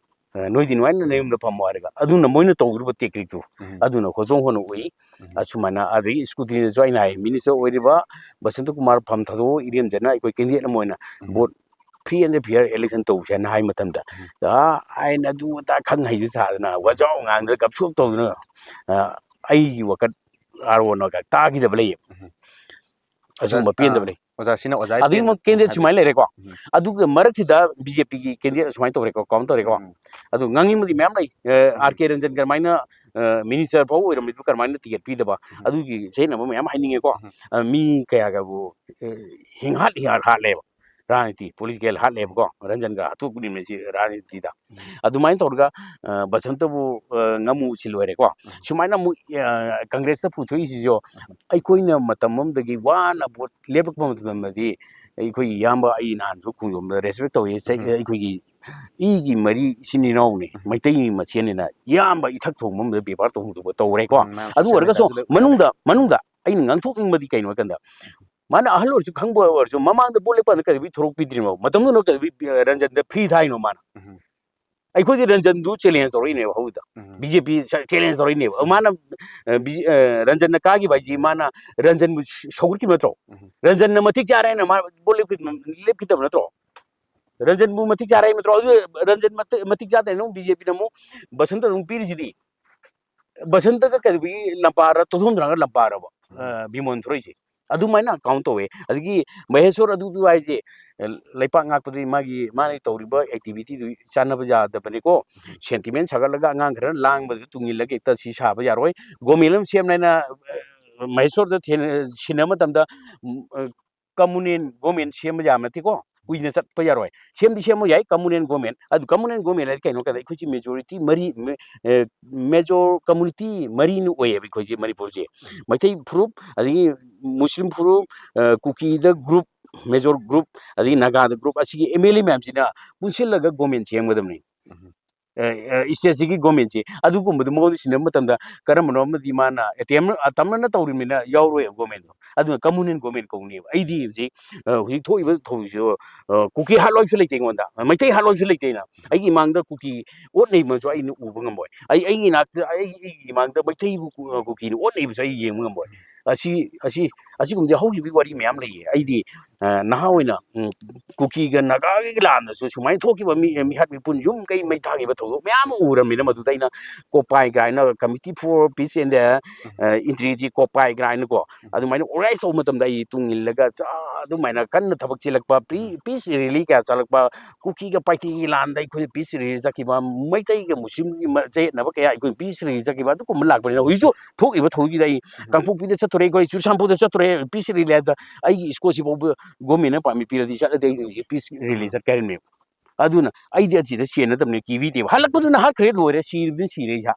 ꯑ, ꯅꯣꯏꯗꯤ ꯅꯨꯡꯉꯥꯏꯅ ꯅꯌꯨꯝꯗ ꯐꯝꯃꯣ" ꯍꯥꯏꯔꯒ, ꯑꯗꯨꯅ ꯃꯣꯏꯅ ꯇꯧꯔꯤꯕ ꯇꯦꯛꯅꯤꯛꯇꯨ, ꯎꯝ꯫ ꯑꯗꯨꯅ ꯍꯣꯆꯣꯡ ꯍꯣꯅ ꯎꯏ꯫ ꯎꯝ꯫ ꯑꯁꯨꯃꯥꯏꯅ, ꯑꯗꯒꯤ ꯁ꯭ꯀꯨꯇꯤꯅꯁꯨ ꯑꯩꯅ ꯍꯥꯏ, ꯃꯤꯅꯤꯁꯇꯔ ꯑꯣꯏꯔꯤꯕ ꯕꯁꯟꯇ ꯀꯨꯃꯥꯔ ꯐꯝ ꯊꯥꯗꯣꯛꯑꯣ, ꯏꯔꯦꯝꯖꯅ ꯑꯩꯈꯣꯏ ꯀꯦꯟꯗꯤꯗꯦꯠ ꯑꯃ ꯑꯣꯏꯅ ꯎꯝ꯫ Vote free and fair election ꯇꯧꯁꯦꯅ ꯍꯥꯏ ꯃꯇꯝꯗ, ꯎꯝ꯫ ꯑ, ꯑꯩꯅ ꯑꯗꯨ ꯑꯗꯥ ꯈꯪ ꯍꯩꯗꯨ ꯁꯥꯗꯅ, ꯋꯥꯖꯥꯎ ꯉꯥꯡꯗꯅ, ꯒꯞꯁꯣꯞ ꯇꯧꯗꯅ, ꯑ, ꯑꯩꯒꯤ ꯋꯥꯀꯠ ꯑꯥꯔ ꯑꯣꯅꯒ ꯇꯥꯈꯤꯗꯕ ꯂꯩꯌꯦ꯫ ꯎꯝ꯫ ꯑꯁꯤꯒꯨꯝꯕ ꯑꯣꯖꯥ, ꯄꯦꯟꯗꯕ ꯑ, ꯂꯩ꯫ ꯑꯣꯖꯥ, ꯁꯤꯅ ꯑꯣꯖꯥ ꯑꯗꯨꯒꯤ ꯀꯦꯟꯗꯤꯗꯦꯠ ꯁꯨꯃꯥꯏꯅ ꯂꯩꯔꯦꯀꯣ꯫ ꯎꯝ꯫ ꯑꯗꯨꯒ ꯃꯔꯛꯁꯤꯗ ꯕꯤ ꯖꯦ ꯄꯤꯒꯤ ꯀꯦꯟꯗꯤꯗꯦꯠ ꯑꯁꯨꯃꯥꯏꯅ ꯇꯧꯔꯦꯀꯣ, ꯀꯥꯎꯟ ꯇꯧꯔꯦꯀꯣ꯫ ꯎꯝ꯫ ꯑꯗꯨ ꯉꯥꯡꯅꯤꯡꯕꯗꯤ ꯃꯌꯥꯝ ꯂꯩ꯫ ꯑ, ꯎꯝ꯫ ꯑꯥꯔ ꯀꯦ ꯔꯟꯖꯟ ꯀꯔꯝꯍꯥꯏꯅ, ꯑ, ꯃꯤꯅꯤꯁꯇꯔ ꯐꯥꯎ ꯑꯣꯏꯔꯝꯃꯤꯗꯨ ꯀꯔꯝꯍꯥꯏꯅ ꯇꯤꯀꯦꯠ ꯄꯤꯗꯕ? ꯎꯝ꯫ ꯑꯗꯨꯒꯤ ꯆꯌꯦꯠꯅꯕ ꯃꯌꯥꯝ ꯍꯥꯏꯅꯤꯡꯉꯦꯀꯣ꯫ ꯎꯝ꯫ ꯑ, ꯃꯤ ꯀꯌꯥꯒꯕꯨ, ꯑ, ꯍꯤꯡꯍꯥꯠ ꯍꯤꯡꯍꯥꯠ ꯍꯥꯠꯂꯦꯕ꯫ ꯔꯥꯖꯅꯤꯇꯤ, ꯄꯣꯂꯤꯇꯤꯀꯦꯜ ꯍꯥꯠꯂꯦꯕꯀꯣ꯫ ꯔꯟꯖꯟꯒ ꯍꯥꯠꯇꯣꯛꯄꯅꯤꯃꯦ ꯁꯤ ꯔꯥꯖꯅꯤꯇꯤꯗ꯫ ꯎꯝ꯫ ꯑꯗꯨꯃꯥꯏꯅ ꯇꯧꯔꯒ, ꯑ, ꯕꯁꯟꯇꯕꯨ, ꯑ, ꯉꯝꯃꯨ ꯁꯤ ꯂꯣꯏꯔꯦꯀꯣ꯫ ꯎꯝ꯫ ꯁꯨꯃꯥꯏꯅ ꯑꯃꯨꯛ, ꯑ, ꯀꯪꯒ꯭ꯔꯦꯁꯇ ꯄꯨꯊꯣꯛꯏꯁꯤꯁꯨ ꯎꯝ꯫ ꯑꯩꯈꯣꯏꯅ ꯃꯇꯝ ꯑꯃꯗꯒꯤ ꯋꯥꯅ ꯚꯣꯠ ꯂꯦꯞꯄꯛꯄ ꯃꯇꯝꯗꯗꯤ ꯑꯩꯈꯣꯏꯒꯤ ꯏꯌꯥꯝꯕ ꯑꯩ ꯅꯍꯥꯟꯁꯨ ꯈꯣꯡꯖꯣꯝꯗ ꯔꯦꯁꯄꯦꯛ ꯇꯧꯏ꯫ ꯆꯩ-, ꯎꯝ꯫ ꯑꯩꯈꯣꯏꯒꯤ ꯏꯒꯤ ꯃꯔꯤ ꯏꯆꯤꯟ ꯏꯅꯥꯎꯅꯤ, ꯎꯝ꯫ ꯃꯩꯇꯩ ꯃꯁꯦꯟꯅꯤꯅ ꯏꯌꯥꯝꯕ ꯏꯊꯛ ꯊꯣꯡꯕ ꯑꯃꯗ ꯕꯦꯕꯥꯔ ꯇꯧꯍꯧꯗꯕ ꯇꯧꯔꯦꯀꯣ꯫ ꯎꯝ, ꯃꯥꯅ ꯑꯗꯨ social ꯑꯣꯏꯔꯒꯁꯨ media ꯗꯁꯨ ꯂꯣꯏ ꯃꯅꯨꯡꯗ, ꯄꯨꯊꯣꯛꯑꯦ꯫ ꯃꯅꯨꯡꯗ ꯎꯝ꯫ ꯑꯩꯅ ꯉꯥꯡꯊꯣꯛꯅꯤꯡꯕꯗꯤ ꯀꯩꯅꯣ ꯍꯥꯏ ꯀꯥꯟꯗ, ꯃꯥꯅ ꯑꯍꯜ ꯑꯣꯏꯔꯁꯨ ꯈꯪꯕ ꯑꯣꯏꯔꯁꯨ ꯃꯃꯥꯡꯗ ꯚꯣꯠ ꯂꯦꯞꯄ ꯀꯥꯟꯗ ꯀꯩꯗꯧꯕꯩ ꯊꯣꯔꯛꯄꯤꯗ꯭ꯔꯤꯅꯣ? ꯃꯇꯝꯗꯨꯗ ꯀꯩꯗꯧꯕꯩ, ꯑ, ꯔꯟꯖꯟꯗ ꯐ꯭ꯔꯤ ꯊꯥꯏꯅꯣ ꯃꯥꯅ? ꯎꯝ꯫ ꯑꯩꯈꯣꯏꯗꯤ ꯔꯟꯖꯟꯗꯨ ꯆꯦꯂꯦꯟꯖ ꯇꯧꯔꯛꯏꯅꯦꯕ ꯍꯧꯕꯗ꯫ ꯎꯝ꯫ ꯕꯤ ꯖꯦ ꯄꯤ ꯆꯦꯂꯦꯟꯖ ꯇꯧꯔꯛꯏꯅꯦꯕ꯫ ꯎꯝ꯫ ꯃꯥꯅ, ꯑ, ꯕꯤ-, ꯑ, ꯔꯟꯖꯟꯅ ꯀꯥꯈꯤꯕ ꯍꯥꯏꯁꯤ ꯃꯥꯅ ꯔꯟꯖꯟꯕꯨ ꯁꯧꯒꯠꯈꯤꯕ ꯅꯠꯇ꯭ꯔꯣ? ꯎꯝ꯫ ꯔꯟꯖꯟꯅ ꯃꯇꯤꯛ ꯆꯥꯔꯦꯅ ꯃꯥ ꯚꯣꯠ ꯂꯦꯞꯈꯤꯗꯕ, ꯂꯦꯞꯈꯤꯗꯕ ꯅꯠꯇ꯭ꯔꯣ? ꯔꯟꯖꯟꯕꯨ ꯃꯇꯤꯛ ꯆꯥꯔꯦ ꯅꯠꯇ꯭ꯔꯣ? ꯑꯗꯨ ꯔꯟꯖꯟ ꯃꯇꯤꯛ, ꯃꯇꯤꯛ ꯆꯥꯗ꯭ꯔꯦꯅ ꯑꯃꯨꯛ ꯕꯤ ꯖꯦ ꯄꯤꯅ ꯑꯃꯨꯛ ꯕꯁꯟꯇ ꯑꯃꯨꯛ ꯄꯤꯔꯤꯁꯤꯗꯤ꯫ ꯕꯁꯟꯇꯒ ꯀꯩꯗꯧꯕꯒꯤ ꯂꯝꯄꯥꯔ ꯇꯣꯊꯣꯝꯗ꯭ꯔꯒ ꯂꯝꯄꯥꯔꯕ, ꯎꯝ꯫ ꯑ, ꯕꯤꯃꯣꯟ ꯊꯣꯔꯛꯏꯁꯦ? ꯑꯗꯨꯃꯥꯏꯅ ꯀꯥꯎꯟ ꯇꯧꯋꯦ꯫ ꯑꯗꯒꯤ ꯃꯍꯦꯁꯣꯔ ꯑꯗꯨꯗꯨ ꯍꯥꯏꯁꯦ, ꯑ, ꯂꯩꯄꯥꯛ ꯉꯥꯛꯄꯗꯨꯗꯤ ꯃꯥꯒꯤ, ꯃꯥꯅ ꯇꯧꯔꯤꯕ ꯑꯦꯛꯇꯤꯚꯤꯇꯤꯗꯨ ꯆꯥꯟꯅꯕ ꯌꯥꯗꯕꯅꯤꯀꯣ꯫ ꯎꯝ꯫ ꯁꯦꯟꯇꯤꯃꯦꯟ ꯁꯥꯒꯠꯂꯒ ꯑꯉꯥꯡ ꯈꯔ ꯂꯥꯡꯕꯗꯨ ꯇꯨꯡꯏꯜꯂꯒ ꯍꯦꯛꯇ ꯁꯤ ꯁꯥꯕ ꯌꯥꯔꯣꯏ꯫ ꯒꯣꯃꯦꯟ ꯑꯃ ꯁꯦꯝꯅꯦꯅ, ꯑ, ꯃꯍꯦꯁꯣꯔꯗ ꯊꯦꯡ-, ꯁꯤꯟꯅꯕ ꯃꯇꯝꯗ, ꯎꯝ, ꯑ, ꯀꯝꯃꯨꯅꯦꯜ ꯒꯣꯃꯦꯟ ꯁꯦꯝꯕ ꯌꯥꯕ ꯅꯠꯇꯦꯀꯣ꯫ ꯀꯨꯏꯅ ꯆꯠꯄ ꯌꯥꯔꯣꯏ꯫ ꯁꯦꯝꯗꯤ ꯁꯦꯝꯕ ꯌꯥꯏ ꯀꯝꯃꯨꯅꯦꯜ ꯒꯣꯃꯦꯟ꯫ ꯑꯗꯨ ꯀꯝꯃꯨꯅꯦꯜ ꯒꯣꯃꯦꯟ ꯍꯥꯏꯗꯤ ꯀꯩꯅꯣ ꯍꯥꯏ ꯀꯥꯟꯗ ꯑꯩꯈꯣꯏꯁꯤ ꯃꯦꯖꯣꯔꯤꯇꯤ ꯃꯔꯤ, ꯃꯦ-, ꯑꯦ, ꯃꯦꯖꯣꯔ ꯀꯝꯃꯨꯅꯤꯇꯤ ꯃꯔꯤꯅ ꯑꯣꯏꯌꯦꯕ ꯑꯩꯈꯣꯏꯁꯦ ꯃꯅꯤꯄꯨꯔꯁꯦ꯫ ꯃꯩꯇꯩ ꯐꯨꯔꯨꯞ, ꯑꯗꯒꯤ ꯃꯨꯁꯂꯤꯝ ꯐꯨꯔꯨꯞ, ꯑ, ꯀꯨꯀꯤꯗ ꯒ꯭ꯔꯨꯞ, ꯃꯦꯖꯣꯔ ꯒ꯭ꯔꯨꯞ, ꯑꯗꯒꯤ ꯅꯥꯒꯥꯗ ꯒ꯭ꯔꯨꯞ, ꯑꯁꯤꯒꯤ ꯑꯦꯝ ꯑꯦꯜ ꯑꯦ ꯃꯌꯥꯝꯁꯤꯅ ꯄꯨꯟꯁꯤꯜꯂꯒ ꯒꯣꯃꯦꯟ ꯁꯦꯝꯒꯗꯕꯅꯤ꯫ ꯎꯝ꯫ ꯏꯁꯇꯦꯠꯁꯤꯒꯤ ꯒꯣꯔꯃꯦꯟꯁꯦ ꯑꯗꯨꯒꯨꯝꯕꯗꯨ ꯃꯉꯣꯟꯗ ꯁꯤꯟꯅꯕ ꯃꯇꯝꯗ ꯀꯔꯝꯕꯅꯣ ꯑꯃꯗꯤ ꯃꯥꯅ ꯑꯦꯇꯦꯝ ꯑꯇꯝꯅꯅ ꯇꯧꯔꯤꯕꯅꯤꯅ ꯌꯥꯎꯔꯣꯏꯕ ꯒꯣꯔꯃꯦꯟꯗꯣ꯫ ꯑꯗꯨꯅ ꯀꯝꯃꯨꯅꯦꯜ ꯒꯣꯔꯃꯦꯟ ꯀꯧꯅꯦꯕ꯫ ꯑꯩꯗꯤ ꯍꯧꯖꯤꯛ ꯍꯧꯖꯤꯛ ꯊꯣꯛꯏꯕ ꯊꯧꯔꯤꯁꯤꯁꯨ ꯀꯨꯀꯤ ꯍꯥꯠꯂꯣꯏꯁꯨ ꯂꯩꯇꯦ ꯑꯩꯉꯣꯟꯗ, ꯃꯩꯇꯩ ꯍꯥꯠꯂꯣꯏꯁꯨ ꯂꯩꯇꯦꯅ꯫ ꯑꯩꯒꯤ ꯏꯃꯥꯡꯗ ꯀꯨꯀꯤ ꯑꯣꯠ ꯅꯩꯕꯁꯨ ꯑꯩꯅ ꯎꯕ ꯉꯝꯃꯣꯏ꯫ ꯑꯩ ꯑꯩꯒꯤ ꯏꯅꯥꯛꯇ ꯑꯩ ꯑꯩꯒꯤ ꯏꯃꯥꯡꯗ ꯃꯩꯇꯩꯕꯨ ꯀꯨꯀꯤꯅ ꯑꯣꯠ ꯅꯩꯕꯁꯨ ꯑꯩ ꯌꯦꯡꯕ ꯉꯝꯃꯣꯏ꯫ ꯑꯁꯤ ꯑꯁꯤ ꯑꯁꯤꯒꯨꯝꯕꯁꯦ ꯍꯧꯈꯤꯕꯒꯤ ꯋꯥꯔꯤ ꯃꯌꯥꯝ ꯂꯩꯌꯦ꯫ ꯑꯩꯗꯤ ꯅꯍꯥ ꯑꯣꯏꯅ ꯀꯨꯀꯤꯒ ꯅꯥꯒꯥꯒꯤ ꯂꯥꯟꯗꯁꯨ ꯁꯨꯃꯥꯏꯅ ꯊꯣꯛꯈꯤꯕ ꯃꯤ ꯃꯤꯍꯥꯠ ꯃꯤꯄꯨꯟ, ꯌꯨꯝ ꯀꯩ ꯃꯩ ꯊꯥꯈꯤꯕ ꯊꯧꯗꯣꯛ ꯃꯌꯥꯝ ꯑꯃ ꯎꯔꯝꯃꯤꯅ꯫ ꯃꯗꯨꯗ ꯑꯩꯅ ꯀꯣꯄꯥꯏ ꯀꯥꯏꯅ, Committee for Peace and the Integrity ꯀꯣꯄꯥꯏ ꯀꯥꯏꯅꯀꯣ, ꯑꯗꯨꯃꯥꯏꯅ ꯑꯣꯔꯒꯅꯥꯏꯁ ꯇꯧꯕ ꯃꯇꯝꯗ ꯑꯩ ꯇꯨꯡ ꯏꯜꯂꯒ ꯆꯥ ꯑꯗꯨꯃꯥꯏꯅ ꯀꯟꯅ ꯊꯕꯛ ꯆꯦꯜꯂꯛꯄ, ꯄꯤ ꯄꯤꯁ ꯔꯦꯂꯤ ꯀꯌꯥ ꯆꯠꯂꯛꯄ, ꯀꯨꯀꯤꯒ ꯄꯥꯏꯇꯦꯒꯤ ꯂꯥꯟꯗ ꯑꯩꯈꯣꯏꯅ ꯄꯤꯁ ꯔꯦꯂꯤ ꯆꯠꯈꯤꯕ, ꯃꯩꯇꯩꯒ ꯃꯨꯁꯂꯤꯝꯒꯤ ꯆꯌꯦꯠꯅꯕ ꯀꯌꯥ ꯑꯩꯈꯣꯏ ꯄꯤꯁ ꯔꯦꯂꯤ ꯆꯠꯈꯤꯕ, ꯑꯗꯨꯒꯨꯝꯕ ꯂꯥꯛꯄꯅꯤꯅ ꯍꯧꯖꯤꯛꯁꯨ ꯊꯣꯛꯏꯕ ꯊꯧꯗꯣꯛꯁꯤꯗ ꯑꯩ ꯀꯥꯡꯄꯣꯛꯄꯤꯗ ꯆꯠꯇꯣꯔꯦ, ꯑꯩꯈꯣꯏ ꯆꯨꯔꯆꯥꯟꯄꯨꯔꯗ ꯆꯠꯇꯣꯔꯦ, ꯄꯤꯁ ꯔꯦꯂꯤ ꯍꯥꯏꯗ ꯑꯩꯒꯤ ꯁ꯭ꯀꯨꯜꯁꯤꯐꯥꯎꯕ ꯒꯣꯔꯃꯦꯟꯅ ꯄꯥꯔꯃꯤꯠ ꯄꯤꯔꯗꯤ ꯆꯠꯂꯗꯤ ꯑꯩ ꯍꯧꯖꯤꯛ ꯄꯤꯁ ꯔꯦꯂꯤ ꯆꯠꯀꯦ ꯍꯥꯏꯔꯤꯕꯅꯦꯕ꯫ ꯑꯗꯨꯅ ꯑꯩꯗꯤ ꯑꯁꯤꯗ ꯆꯦꯟꯅꯗꯕꯅꯦ, ꯀꯤꯕꯤꯗꯦꯕ꯫ ꯍꯜꯂꯛꯄꯗꯨꯅ ꯍꯥꯠꯈ꯭ꯔꯦ, ꯂꯣꯏꯔꯦ, ꯁꯤꯔꯕꯅꯤ ꯁꯤꯔꯦ ꯏꯁꯥ꯫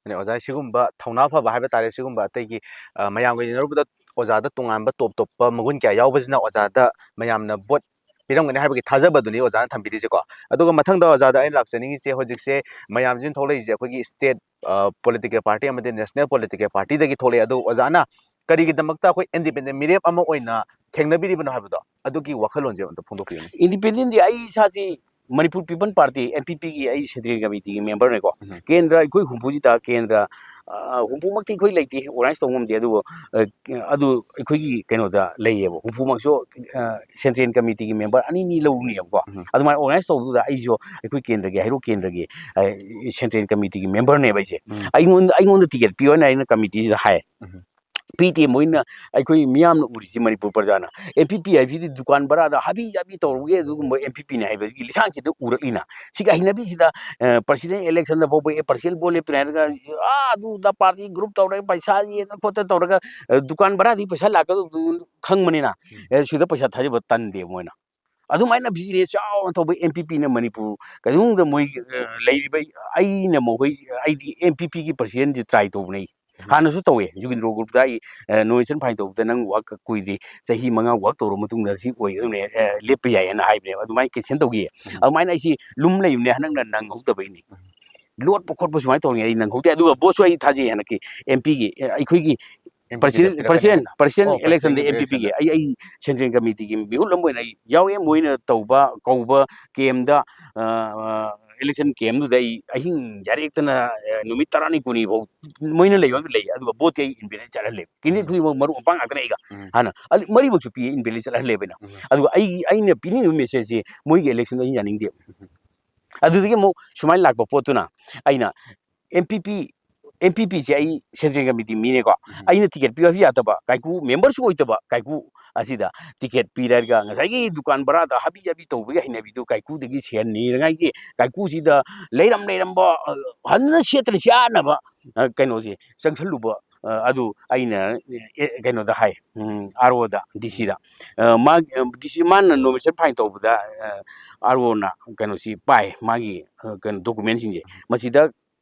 ꯑꯗꯩ ꯑꯣꯖꯥ, ꯁꯤꯒꯨꯝꯕ ꯊꯧꯅꯥ ꯐꯕ ꯍꯥꯏꯕ ꯇꯥꯔꯦ, ꯁꯤꯒꯨꯝꯕ ꯑꯇꯩꯒꯤ, ꯑ, ꯃꯌꯥꯝꯒ ꯌꯦꯡꯅꯔꯨꯕꯗ ꯑꯣꯖꯥꯗ ꯇꯣꯉꯥꯟꯕ ꯇꯣꯞ ꯇꯣꯞꯄ ꯃꯒꯨꯟ ꯀꯌꯥ ꯌꯥꯎꯕꯁꯤꯅ ꯑꯣꯖꯥꯗ ꯃꯌꯥꯝꯅ ꯚꯣꯠ ꯄꯤꯔꯝꯒꯅꯤ ꯍꯥꯏꯕꯒꯤ ꯊꯥꯖꯕꯗꯨꯅꯤ ꯑꯣꯖꯥꯅ ꯊꯝꯕꯤꯔꯤꯁꯦꯀꯣ꯫ ꯑꯗꯨꯒ ꯃꯊꯪꯗ ꯑꯣꯖꯥꯗ ꯑꯩꯅ ꯂꯥꯛꯆꯅꯤꯡꯉꯤꯁꯦ, ꯍꯧꯖꯤꯛꯁꯦ ꯃꯌꯥꯝꯁꯤꯅ ꯊꯣꯛꯂꯛꯏꯁꯦ ꯑꯩꯈꯣꯏꯒꯤ ꯁ꯭ꯇꯦꯠ, ꯑ, ꯄꯣꯂꯤꯇꯤꯀꯦꯜ ꯄꯥꯔꯇꯤ ꯑꯃꯗꯤ ꯅꯦꯁꯅꯦꯜ ꯄꯣꯂꯤꯇꯤꯀꯦꯜ ꯄꯥꯔꯇꯤꯗꯒꯤ ꯊꯣꯛꯂꯛꯑꯦ꯫ ꯑꯗꯨ ꯑꯣꯖꯥꯅ ꯀꯔꯤꯒꯤꯗꯃꯛꯇ ꯑꯩꯈꯣꯏ ꯏꯟꯗꯤꯄꯦꯟꯗꯦꯟ ꯃꯤꯔꯦꯞ ꯑꯃ ꯑꯣꯏꯅ ꯊꯦꯡꯅꯕꯤꯔꯤꯕꯅꯣ ꯍꯥꯏꯕꯗꯣ, ꯑꯗꯨꯒꯤ ꯋꯥꯈꯜꯂꯣꯟꯁꯦ ꯑꯝꯇ ꯐꯣꯡꯗꯣꯛꯄꯤꯌꯨꯅꯦ꯫ ꯏꯟꯗꯤꯄꯦꯟꯗꯦꯟꯗꯤ ꯑꯩ ꯏꯁꯥꯁꯤ Manipur people party, M P ꯄꯤꯒꯤ ꯑꯩ ꯁꯦꯟꯇ꯭ꯔꯦꯜ ꯀꯃꯤꯇꯤꯒꯤ ꯃꯦꯝꯕꯔꯅꯦꯀꯣ꯫ ꯎꯝ꯫ ꯀꯦꯟꯗ꯭ꯔ ꯑꯩꯈꯣꯏ ꯍꯨꯝꯐꯨꯁꯤꯗ ꯀꯦꯟꯗ꯭ꯔ, ꯑ, ꯍꯨꯝꯐꯨꯃꯛꯇꯤ ꯑꯩꯈꯣꯏ ꯂꯩꯇꯦ, ꯑꯣꯔꯒꯅꯥꯏꯁ ꯇꯧꯕ ꯉꯝꯗꯦ, ꯑꯗꯨꯕꯨ, ꯑ, ꯑꯗꯨ ꯑꯩꯈꯣꯏꯒꯤ ꯀꯩꯅꯣꯗ ꯂꯩꯌꯦꯕ, ꯍꯨꯝꯐꯨꯃꯛꯁꯨ, ꯑ, ꯁꯦꯟꯇ꯭ꯔꯦꯜ ꯀꯃꯤꯇꯤꯒꯤ ꯃꯦꯝꯕꯔ ꯑꯅꯤ ꯑꯅꯤ ꯂꯧꯅꯦꯕꯀꯣ꯫ ꯎꯝ꯫ ꯑꯗꯨꯃꯥꯏꯅ ꯑꯣꯔꯒꯅꯥꯏꯁ ꯇꯧꯕꯗꯨꯗ ꯑꯩꯁꯨ ꯑꯩꯈꯣꯏ ꯀꯦꯟꯗ꯭ꯔꯒꯤ, ꯍꯩꯔꯣꯛ ꯀꯦꯟꯗ꯭ꯔꯒꯤ, ꯑ, ꯁꯦꯟꯇ꯭ꯔꯦꯜ ꯀꯃꯤꯇꯤꯒꯤ ꯃꯦꯝꯕꯔꯅꯦꯕ ꯑꯩꯁꯦ꯫ ꯎꯝ꯫ ꯑꯩꯉꯣꯟꯗ, ꯑꯩꯉꯣꯟꯗ ꯇꯤꯀꯦꯠ ꯄꯤꯌꯣꯅ ꯑꯩꯅ ꯀꯃꯤꯇꯤꯁꯤꯗ ꯍꯥꯏ꯫ ꯎꯝ꯫ ꯄꯤꯗꯦ꯫ ꯃꯣꯏꯅ, ꯑꯩꯈꯣꯏ ꯃꯤꯌꯥꯝꯅ ꯎꯔꯤꯁꯤ ꯃꯅꯤꯄꯨꯔ ꯄ꯭ꯔꯖꯥꯅ ꯑꯦꯝ ꯄꯤ ꯄꯤ ꯍꯥꯏꯕꯁꯤꯗꯤ ꯗꯨꯀꯥꯟ ꯕꯔꯥꯗ ꯍꯥꯕꯤ ꯖꯥꯕꯤ ꯇꯧꯔꯨꯒꯦ, ꯑꯗꯨꯒꯨꯝꯕ ꯑꯦꯝ ꯄꯤ ꯄꯤꯅꯤ ꯍꯥꯏꯕꯁꯤꯒꯤ ꯂꯤꯁꯥꯡꯁꯤꯗ ꯎꯔꯛꯂꯤꯅ꯫ ꯁꯤꯒꯤ ꯍꯩꯅꯕꯤꯁꯤꯗ, ꯑ, ꯄ꯭ꯔꯁꯤꯗꯦꯟ ꯏꯂꯦꯛꯁꯟꯗ ꯐꯥꯎꯕ, ꯑꯦ, ꯄꯥꯔꯁꯤꯌꯦꯜ ꯚꯣꯠ ꯂꯦꯞꯇ꯭ꯔꯦ ꯍꯥꯏꯔꯒ, ꯑꯥ, ꯑꯗꯨꯗ ꯄꯥꯔꯇꯤ ꯒ꯭ꯔꯨꯞ ꯇꯧꯔꯒ ꯄꯩꯁꯥ ꯌꯦꯟꯅ ꯈꯣꯠꯇꯅ ꯇꯧꯔꯒ, ꯑ, ꯗꯨꯀꯥꯟ ꯕꯔꯥꯗꯒꯤ ꯄꯩꯁꯥ ꯂꯥꯛꯀꯗꯧꯕꯗꯨ ꯈꯪꯕꯅꯤꯅ, ꯎꯝ꯫ ꯑꯦ, ꯁꯤꯗ ꯄꯩꯁꯥ ꯊꯥꯖꯕ ꯇꯟꯗꯦ ꯃꯣꯏꯅ꯫ ꯑꯗꯨꯃꯥꯏꯅ ꯕꯤꯖꯤꯅꯦꯁ ꯆꯥꯎꯅ ꯇꯧꯕ ꯑꯦꯝ ꯄꯤ ꯄꯤꯅ ꯃꯅꯤꯄꯨꯔ ꯀꯩꯅꯣꯗ ꯃꯣꯏ, ꯑ, ꯂꯩꯔꯤꯕ, ꯑꯩꯅ ꯃꯈꯣꯏ, ꯑꯩꯗꯤ ꯑꯦꯝ ꯄꯤ ꯄꯤꯒꯤ ꯄ꯭ꯔꯁꯤꯗꯦꯟꯁꯤ ꯇ꯭ꯔꯥꯏ ꯇꯧꯕꯅꯦ ꯑꯩ꯫ ꯍꯥꯟꯅꯁꯨ ꯇꯧꯋꯦ, ꯖꯨꯒꯤꯟꯗ꯭ꯔꯣ ꯒ꯭ꯔꯨꯞꯇ ꯑꯩ, ꯑ, ꯅꯣꯃꯤꯅꯦꯁꯟ ꯐꯥꯏꯜ ꯇꯧꯕꯗ ꯅꯪ ꯋꯥꯛ ꯀꯨꯏꯗ꯭ꯔꯤ, ꯆꯍꯤ ꯃꯉꯥ ꯋꯥꯛ ꯇꯧꯔ ꯃꯇꯨꯡꯗ ꯁꯤ ꯑꯣꯏꯒꯗꯕꯅꯦ, ꯑ, ꯂꯦꯞꯄ ꯌꯥꯏꯌꯦꯅ ꯍꯥꯏꯕꯅꯦꯕ꯫ ꯑꯗꯨꯃꯥꯏꯅ ꯀꯦꯟꯁꯦꯜ ꯇꯧꯈꯤꯌꯦ꯫ ꯎꯝ꯫ ꯑꯗꯨꯃꯥꯏꯅ ꯑꯩꯁꯤ ꯂꯨꯝ ꯂꯩꯕꯅꯦ, ꯍꯟꯗꯛꯅ ꯅꯪꯍꯧꯗꯕꯩꯅꯦ꯫ ꯎꯝ꯫ ꯂꯣꯠꯄ ꯈꯣꯠꯄ ꯁꯨꯃꯥꯏꯅ ꯇꯧꯔꯤꯉꯩ ꯑꯩ ꯅꯪꯍꯧꯗꯦ꯫ ꯑꯗꯨꯒ ꯚꯣꯠꯁꯨ ꯑꯩ ꯊꯥꯖꯩ ꯍꯟꯗꯛꯀꯤ ꯑꯦꯝ ꯄꯤꯒꯤ, ꯑ, ꯑꯩꯈꯣꯏꯒꯤ ꯑꯦꯝ ꯄꯤꯒꯤ president, ꯄꯤꯗ ꯄꯤꯔꯛꯀꯅꯤ president, ꯍꯥꯏꯅ꯫ President ꯑꯣ, election ꯗ president ꯒꯤ ꯑꯦꯝ ꯄꯤ ꯄꯤꯒꯤ election ꯗ꯫ ꯑꯩ, ꯑꯩ central committee ꯒꯤ ꯃꯤꯍꯨꯠ ꯑꯃ ꯑꯣꯏꯅ ꯑꯩ ꯌꯥꯎꯋꯦ꯫ ꯃꯣꯏꯅ ꯇꯧꯕ, ꯀꯧꯕ ꯀꯦꯝꯗ, ꯑ, ꯑ, election ꯀꯦꯝꯗꯨꯗ ꯑꯩ ꯑꯍꯤꯡ ꯌꯥꯔꯦꯛꯇꯅ, ꯑ, ꯅꯨꯃꯤꯠ ꯇꯔꯥꯅꯤ ꯀꯨꯟꯅꯤ ꯐꯥꯎ ꯃꯣꯏꯅ ꯂꯩꯕ ꯂꯩ, ꯑꯗꯨꯒ ꯚꯣꯠꯇꯤ ꯑꯩ invalid ꯆꯠꯍꯜꯂꯦ꯫ candidate ꯎꯝ꯫ ꯈꯨꯗꯤꯡꯃꯛ ꯃꯔꯨꯞ ꯃꯄꯥꯡ ꯉꯥꯛꯇꯅꯦ ꯑꯩꯒ꯫ ꯎꯝ꯫ ꯍꯥꯟꯅ ꯑꯂꯤ-, ꯃꯔꯤꯃꯛꯁꯨ ꯄꯤ invalid ꯆꯠꯍꯜꯂꯦꯕ ꯑꯩꯅ꯫ ꯎꯝ꯫ ꯑꯗꯨꯒ ꯑꯩ, ꯑꯩꯅ ꯄꯤꯅꯤꯡꯉꯤꯕ message ꯁꯦ ꯃꯣꯏꯒꯤ election ꯗ ꯑꯩ ꯌꯥꯅꯤꯡꯗꯦ꯫ ꯎꯝ꯫ ꯑꯗꯨꯗꯒꯤ ꯑꯃꯨꯛ ꯁꯨꯃꯥꯏꯅ ꯂꯥꯛꯄ ꯄꯣꯠꯇꯨꯅ ꯑꯩꯅ ꯑꯦꯝ ꯄꯤ ꯄꯤ, ꯑꯦꯝ ꯄꯤ ꯄꯤ ꯁꯦ ꯑꯩ central committee ꯃꯤꯅꯦꯀꯣ꯫ ꯎꯝ꯫ ꯑꯩꯅ ticket ꯄꯤꯌꯨ ꯍꯥꯏꯕꯁꯨ ꯌꯥꯗꯕ, ꯀꯥꯏꯀꯨ member ꯁꯨ ꯑꯣꯏꯗꯕ, ꯀꯥꯏꯀꯨ ꯑꯁꯤꯗ ticket ꯄꯤꯔꯦ ꯍꯥꯏꯔꯒ ꯉꯁꯥꯏꯒꯤ ꯗꯨꯀꯥꯟ ꯕꯔꯥꯗ ꯍꯥꯕꯤ ꯖꯥꯕꯤ ꯇꯧꯕꯒꯤ ꯍꯩꯅꯕꯤꯗꯨ ꯀꯥꯏꯀꯨꯗꯒꯤ ꯁꯦꯟ ꯅꯤꯔꯉꯥꯏꯒꯤ, ꯀꯥꯏꯀꯨꯁꯤꯗ ꯂꯩꯔꯝ ꯂꯩꯔꯝꯕ, ꯑ, ꯐꯖꯅ ꯁꯦꯠꯇꯅ ꯆꯥꯅꯕ, ꯑ, ꯀꯩꯅꯣꯁꯦ ꯆꯪꯁꯜꯂꯨꯕ, ꯑ, ꯑꯗꯨ ꯑꯩꯅ, ꯑꯦ, ꯀꯩꯅꯣꯗ ꯍꯥꯏ, ꯎꯝ, ꯑꯥꯔ ꯑꯣꯗ, ꯗꯤ ꯁꯤꯗ꯫ ꯑ, ꯃꯥ, ꯑ, ꯗꯤ ꯁꯤ ꯃꯥꯅ ꯅꯣꯃꯤꯅꯦꯁꯟ ꯐꯥꯏꯜ ꯇꯧꯕꯗ, ꯑ, ꯑꯥꯔ ꯑꯣꯅ ꯀꯩꯅꯣꯁꯤ ꯄꯥꯏ, ꯃꯥꯒꯤ, ꯑ, ꯀꯩꯅꯣ, ꯗꯣꯀꯨꯃꯦꯟꯁꯤꯡꯁꯦ꯫ ꯃꯁꯤꯗ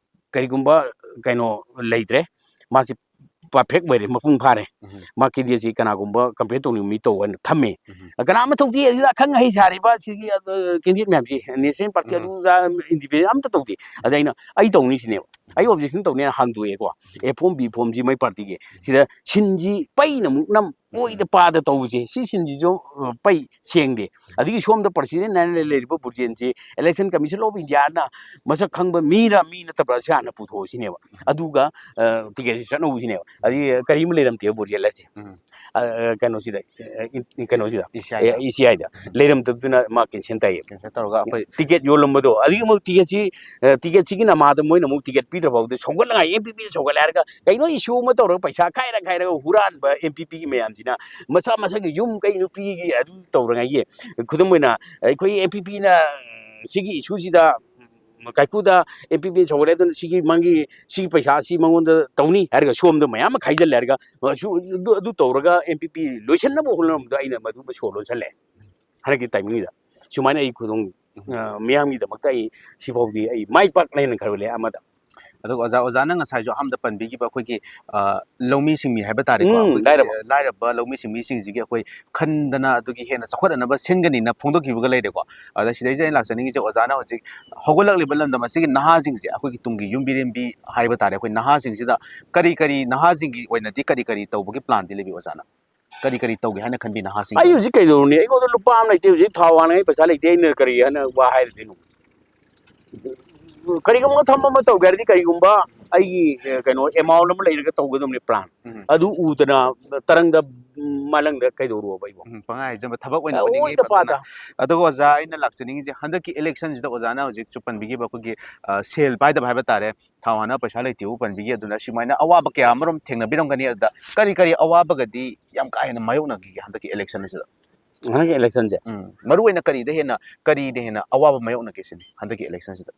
ꯀꯔꯤꯒꯨꯝꯕ ꯀꯩꯅꯣ ꯂꯩꯇ꯭ꯔꯦ, ꯃꯥꯁꯤ perfect ꯑꯣꯏꯔꯦ, ꯃꯄꯨꯡ ꯐꯥꯔꯦ, ꯎꯝ꯫ ꯃꯥ candidate ꯁꯤ ꯀꯅꯥꯒꯨꯝꯕ campaign ꯇꯧꯅꯤꯡꯕ ꯃꯤ ꯇꯧ ꯍꯥꯏꯅ ꯊꯝꯃꯦ꯫ ꯎꯝ꯫ ꯀꯅꯥ ꯑꯃ ꯇꯧꯗꯦ, ꯑꯁꯤꯗ ꯑꯈꯪ ꯑꯍꯩ ꯁꯥꯔꯤꯕ ꯁꯤꯒꯤ, ꯑ, candidate ꯃꯌꯥꯝꯁꯤ, National Party ꯎꯝ꯫ ꯑꯗꯨ ꯑꯗꯥ, independent ꯑꯝꯇ ꯇꯧꯗꯦ꯫ ꯑꯗ ꯑꯩꯅ, "ꯑꯩ ꯇꯧꯅꯤ" ꯁꯤꯅꯦꯕ꯫ ꯑꯩ objection ꯇꯧꯅꯦꯅ ꯍꯥꯡꯗꯣꯛꯑꯦꯀꯣ꯫ ꯎꯝ꯫ ꯑꯦ form ꯕꯤ form ꯁꯤ ꯃꯣꯏ party ꯒꯤ꯫ ꯁꯤꯗ ꯁꯤꯟꯁꯤ ꯄꯩꯅ ꯑꯃꯨꯛ ꯅꯝ, ꯎꯝ꯫ ꯑꯣꯏꯗ ꯄꯥꯗ ꯇꯧꯕꯁꯦ, ꯁꯤ ꯁꯤꯟꯁꯤꯁꯨ, ꯑ, ꯄꯩ ꯁꯦꯡꯗꯦ꯫ ꯑꯗꯒꯤ ꯁꯣꯝꯗ president ꯍꯥꯏꯅ ꯂꯩꯔꯤꯕ ꯕꯨꯔꯖꯦꯟꯁꯤ Election Commission of India ꯅ ꯃꯁꯛ ꯈꯪꯕ ꯃꯤꯔꯥ ꯃꯤ ꯅꯠꯇꯕ꯭ꯔꯥ ꯁꯤ ꯍꯥꯟꯅ ꯄꯨꯊꯣꯛꯑꯣ ꯁꯤꯅꯦꯕ꯫ ꯑꯗꯨꯒ, ꯑ, ticket ꯁꯤ ꯆꯠꯅꯧ ꯁꯤꯅꯦꯕ꯫ ꯑꯗꯒꯤ ꯀꯔꯤꯝ ꯂꯩꯔꯝꯗꯦꯕ ꯕꯨꯔꯖꯦꯟ ꯍꯥꯏꯁꯦ꯫ ꯎꯝ꯫ ꯑ, ꯑ, ꯀꯩꯅꯣꯁꯤꯗ, ꯑ, ꯏꯟ-, ꯀꯩꯅꯣꯁꯤꯗ, ꯏꯁꯤ ꯑꯥꯏꯗ꯫ ꯑꯦ, ꯏꯁꯤ ꯑꯥꯏꯗ꯫ ꯎꯝ꯫ ꯂꯩꯔꯝꯗꯕꯗꯨꯅ ꯃꯥ cancel ꯇꯥꯏꯌꯦꯕ꯫ cancel ꯇꯧꯔꯒ ꯑꯩꯈꯣꯏ ticket ꯌꯣꯜꯂꯝꯕꯗꯣ, ꯑꯗꯒꯤ ꯑꯃꯨꯛ ticket ꯁꯤ, ꯑ, ticket ꯁꯤꯒꯤ ꯅꯃꯥꯗ ꯃꯣꯏꯅ ꯑꯃꯨꯛ ticket ꯄꯤꯗ꯭ꯔ ꯐꯥꯎꯗ ꯁꯧꯒꯠꯂꯉꯥꯏ, ꯑꯦꯝ ꯄꯤ ꯄꯤ ꯁꯧꯒꯠꯂꯦ ꯍꯥꯏꯔꯒ ꯀꯩꯅꯣ issue ꯑꯃ ꯇꯧꯔꯒ ꯄꯩꯁꯥ ꯈꯥꯏꯔ ꯈꯥꯏꯔꯒ ꯍꯨꯔꯥꯟꯕ ꯑꯦꯝ ꯄꯤ ꯄꯤ ꯒꯤ ꯃꯌꯥꯝꯁꯤꯅ ꯃꯁꯥ ꯃꯁꯥꯒꯤ ꯌꯨꯝ ꯀꯩ ꯅꯨꯄꯤꯒꯤ ꯑꯗꯨ ꯇꯧꯔꯉꯥꯏꯒꯤ, ꯈꯨꯗꯝ ꯑꯣꯏꯅ ꯑꯩꯈꯣꯏ ꯑꯦꯝ ꯄꯤ ꯄꯤ ꯅ ꯁꯤꯒꯤ issue ꯁꯤꯗ ꯀꯥꯏꯀꯨꯗ ꯑꯦꯝ ꯄꯤ ꯄꯤ ꯁꯧꯒꯠꯂꯦ, ꯑꯗꯨꯅ ꯁꯤꯒꯤ ꯃꯥꯒꯤ ꯁꯤꯒꯤ ꯄꯩꯁꯥ ꯁꯤ ꯃꯉꯣꯟꯗ ꯇꯧꯅꯤ ꯍꯥꯏꯔꯒ ꯁꯣꯝꯗ ꯃꯌꯥꯝ ꯑꯃ ꯈꯥꯏꯖꯜꯂꯦ ꯍꯥꯏꯔꯒ, ꯑ, ꯁꯨ-, ꯑꯗꯨ, ꯑꯗꯨ ꯇꯧꯔꯒ ꯑꯦꯝ ꯄꯤ ꯄꯤ ꯂꯣꯏꯁꯤꯟꯅꯕ ꯍꯣꯠꯅꯔꯝꯕꯗꯣ ꯑꯩꯅ ꯃꯗꯨꯃ ꯁꯣ ꯂꯣꯟꯁꯜꯂꯦ꯫ ꯍꯟꯗꯛꯀꯤ ꯇꯥꯏꯃꯤꯡꯁꯤꯗ꯫ ꯁꯨꯃꯥꯏꯅ ꯑꯩ ꯈꯨꯗꯣꯡ ꯑ, ꯃꯤꯌꯥꯝꯒꯤꯗꯃꯛꯇ ꯑꯩ ꯁꯤꯐꯥꯎꯗꯤ ꯑꯩ ꯃꯥꯏ ꯄꯥꯛꯅꯦꯅ ꯈꯜꯂꯦ ꯑꯃꯗ꯫ ꯑꯗꯨꯒ ꯑꯣꯖꯥ, ꯑꯣꯖꯥꯅ ꯉꯁꯥꯏꯁꯨ ꯑꯍꯥꯟꯕꯗ ꯄꯟꯕꯤꯈꯤꯕ ꯑꯩꯈꯣꯏꯒꯤ, ꯑ, ꯂꯧꯃꯤ ꯁꯤꯟꯃꯤ ꯍꯥꯏꯕ ꯇꯥꯔꯦꯀꯣ, ꯎꯝ, ꯑꯩꯈꯣꯏꯒꯤ ꯂꯥꯏꯔꯕ꯫ ꯁꯤ-, ꯂꯥꯏꯔꯕ ꯂꯧꯃꯤ ꯁꯤꯟꯃꯤꯁꯤꯡꯁꯤꯒꯤ ꯑꯩꯈꯣꯏ ꯈꯟꯗꯅ ꯑꯗꯨꯒꯤ ꯍꯦꯟꯅ ꯆꯥꯎꯈꯠꯅꯅꯕ ꯁꯤꯟꯒꯅꯤꯅ ꯐꯣꯡꯗꯣꯛꯈꯤꯕꯒ ꯂꯩꯔꯦꯀꯣ꯫ ꯑꯗ ꯁꯤꯗꯩꯁꯤꯗ ꯑꯩꯅ ꯂꯥꯛꯆꯅꯤꯡꯉꯤꯁꯦ, ꯑꯣꯖꯥꯅ ꯍꯧꯖꯤꯛ ꯍꯧꯒꯠꯂꯛꯂꯤꯕ ꯂꯝꯗꯝ ꯑꯁꯤꯒꯤ ꯅꯍꯥꯁꯤꯡꯁꯦ, ꯑꯩꯈꯣꯏꯒꯤ ꯇꯨꯡꯒꯤ ꯌꯨꯝꯕꯤꯔꯦꯝꯕꯤ ꯍꯥꯏꯕ ꯇꯥꯔꯦ, ꯑꯩꯈꯣꯏ ꯅꯍꯥꯁꯤꯡꯁꯤꯗ ꯀꯔꯤ ꯀꯔꯤ, ꯅꯍꯥꯁꯤꯡꯒꯤ ꯑꯣꯏꯅꯗꯤ ꯀꯔꯤ ꯀꯔꯤ ꯇꯧꯕꯒꯤ ꯄ꯭ꯂꯥꯟꯗꯤ ꯂꯩꯕꯤ ꯑꯣꯖꯥꯅ? ꯀꯔꯤ ꯀꯔꯤ ꯇꯧꯒꯦ ꯍꯥꯏꯅ ꯈꯟꯕꯤ ꯅꯍꯥꯁꯤꯡ? ꯑꯩ ꯍꯧꯖꯤꯛ ꯀꯩꯗꯧꯔꯨꯅꯤ? ꯑꯩꯉꯣꯟꯗ ꯂꯨꯄꯥ ꯑꯃ ꯂꯩꯇꯦ, ꯍꯧꯖꯤꯛ ꯊꯥꯎ ꯍꯥꯟꯅꯉꯥꯏ ꯄꯩꯁꯥ ꯂꯩꯇꯦ, ꯑꯩꯅ ꯀꯔꯤ ꯍꯥꯏꯅ ꯋꯥ ꯍꯥꯏꯔꯨꯗꯣꯏꯅꯣ? ꯀꯔꯤꯒꯨꯝꯕ ꯊꯕꯛ ꯑꯃ ꯇꯧꯒꯦ ꯍꯥꯏꯔꯗꯤ, ꯀꯔꯤꯒꯨꯝꯕ ꯑꯩꯒꯤ, ꯑ, ꯀꯩꯅꯣ, ꯑꯦꯃꯥꯎꯟ ꯑꯃ ꯂꯩꯔꯒ ꯇꯧꯒꯗꯕꯅꯤ ꯄ꯭ꯂꯥꯟ꯫ ꯎꯝ꯫ ꯑꯗꯨ ꯎꯗꯅ ꯇꯔꯪꯗ, ꯎꯝ, ꯃꯥꯂꯪꯗ ꯀꯩꯗꯧꯔꯨꯕ ꯑꯩꯕꯣ? ꯎꯝ, ꯄꯪꯍꯥꯏ ꯍꯥꯏꯖꯕ ꯊꯕꯛ ꯑꯣꯏꯅ ꯑ, ꯎꯅꯤꯡꯉꯤ ꯑꯣꯏꯗ ꯄꯥꯗ꯫ ꯑꯗꯨꯅ꯫ ꯑꯗꯨꯒ ꯑꯣꯖꯥ, ꯑꯩꯅ ꯂꯥꯛꯆꯅꯤꯡꯉꯤꯁꯦ, ꯍꯟꯗꯛꯀꯤ ꯏꯂꯦꯛꯁꯟꯁꯤꯗ ꯑꯣꯖꯥꯅ ꯍꯧꯖꯤꯛꯁꯨ ꯄꯟꯕꯤꯈꯤꯕ ꯑꯩꯈꯣꯏꯒꯤ, ꯑ, ꯁꯦꯜ ꯄꯥꯏꯗꯕ ꯍꯥꯏꯕ ꯇꯥꯔꯦ, ꯊꯥꯎ ꯍꯥꯟꯅ ꯄꯩꯁꯥ ꯂꯩꯇꯦꯕꯨ ꯄꯟꯕꯤꯈꯤ, ꯑꯗꯨꯅ ꯁꯨꯃꯥꯏꯅ ꯑꯋꯥꯕ ꯀꯌꯥ ꯑꯃꯔꯣꯝ ꯊꯦꯡꯅꯕꯤꯔꯝꯒꯅꯤ꯫ ꯑꯗꯨꯗ ꯀꯔꯤ ꯀꯔꯤ ꯑꯋꯥꯕꯒꯗꯤ ꯌꯥꯝ ꯀꯥ ꯍꯦꯟꯅ ꯃꯥꯌꯣꯛꯅꯈꯤꯒꯦ ꯍꯟꯗꯛꯀꯤ ꯏꯂꯦꯛꯁꯟ ꯑꯁꯤꯗ? ꯍꯟꯗꯛꯀꯤ ꯏꯂꯦꯛꯁꯟꯁꯦ? ꯎꯝ, ꯃꯔꯨ ꯑꯣꯏꯅ ꯀꯔꯤꯗ ꯍꯦꯟꯅ, ꯀꯔꯤꯅ ꯍꯦꯟꯅ ꯑꯋꯥꯕ ꯃꯥꯌꯣꯛꯅꯒꯦ ꯁꯤꯅꯤ ꯍꯟꯗꯛꯀꯤ ꯏꯂꯦꯛꯁꯟꯁꯤꯗ?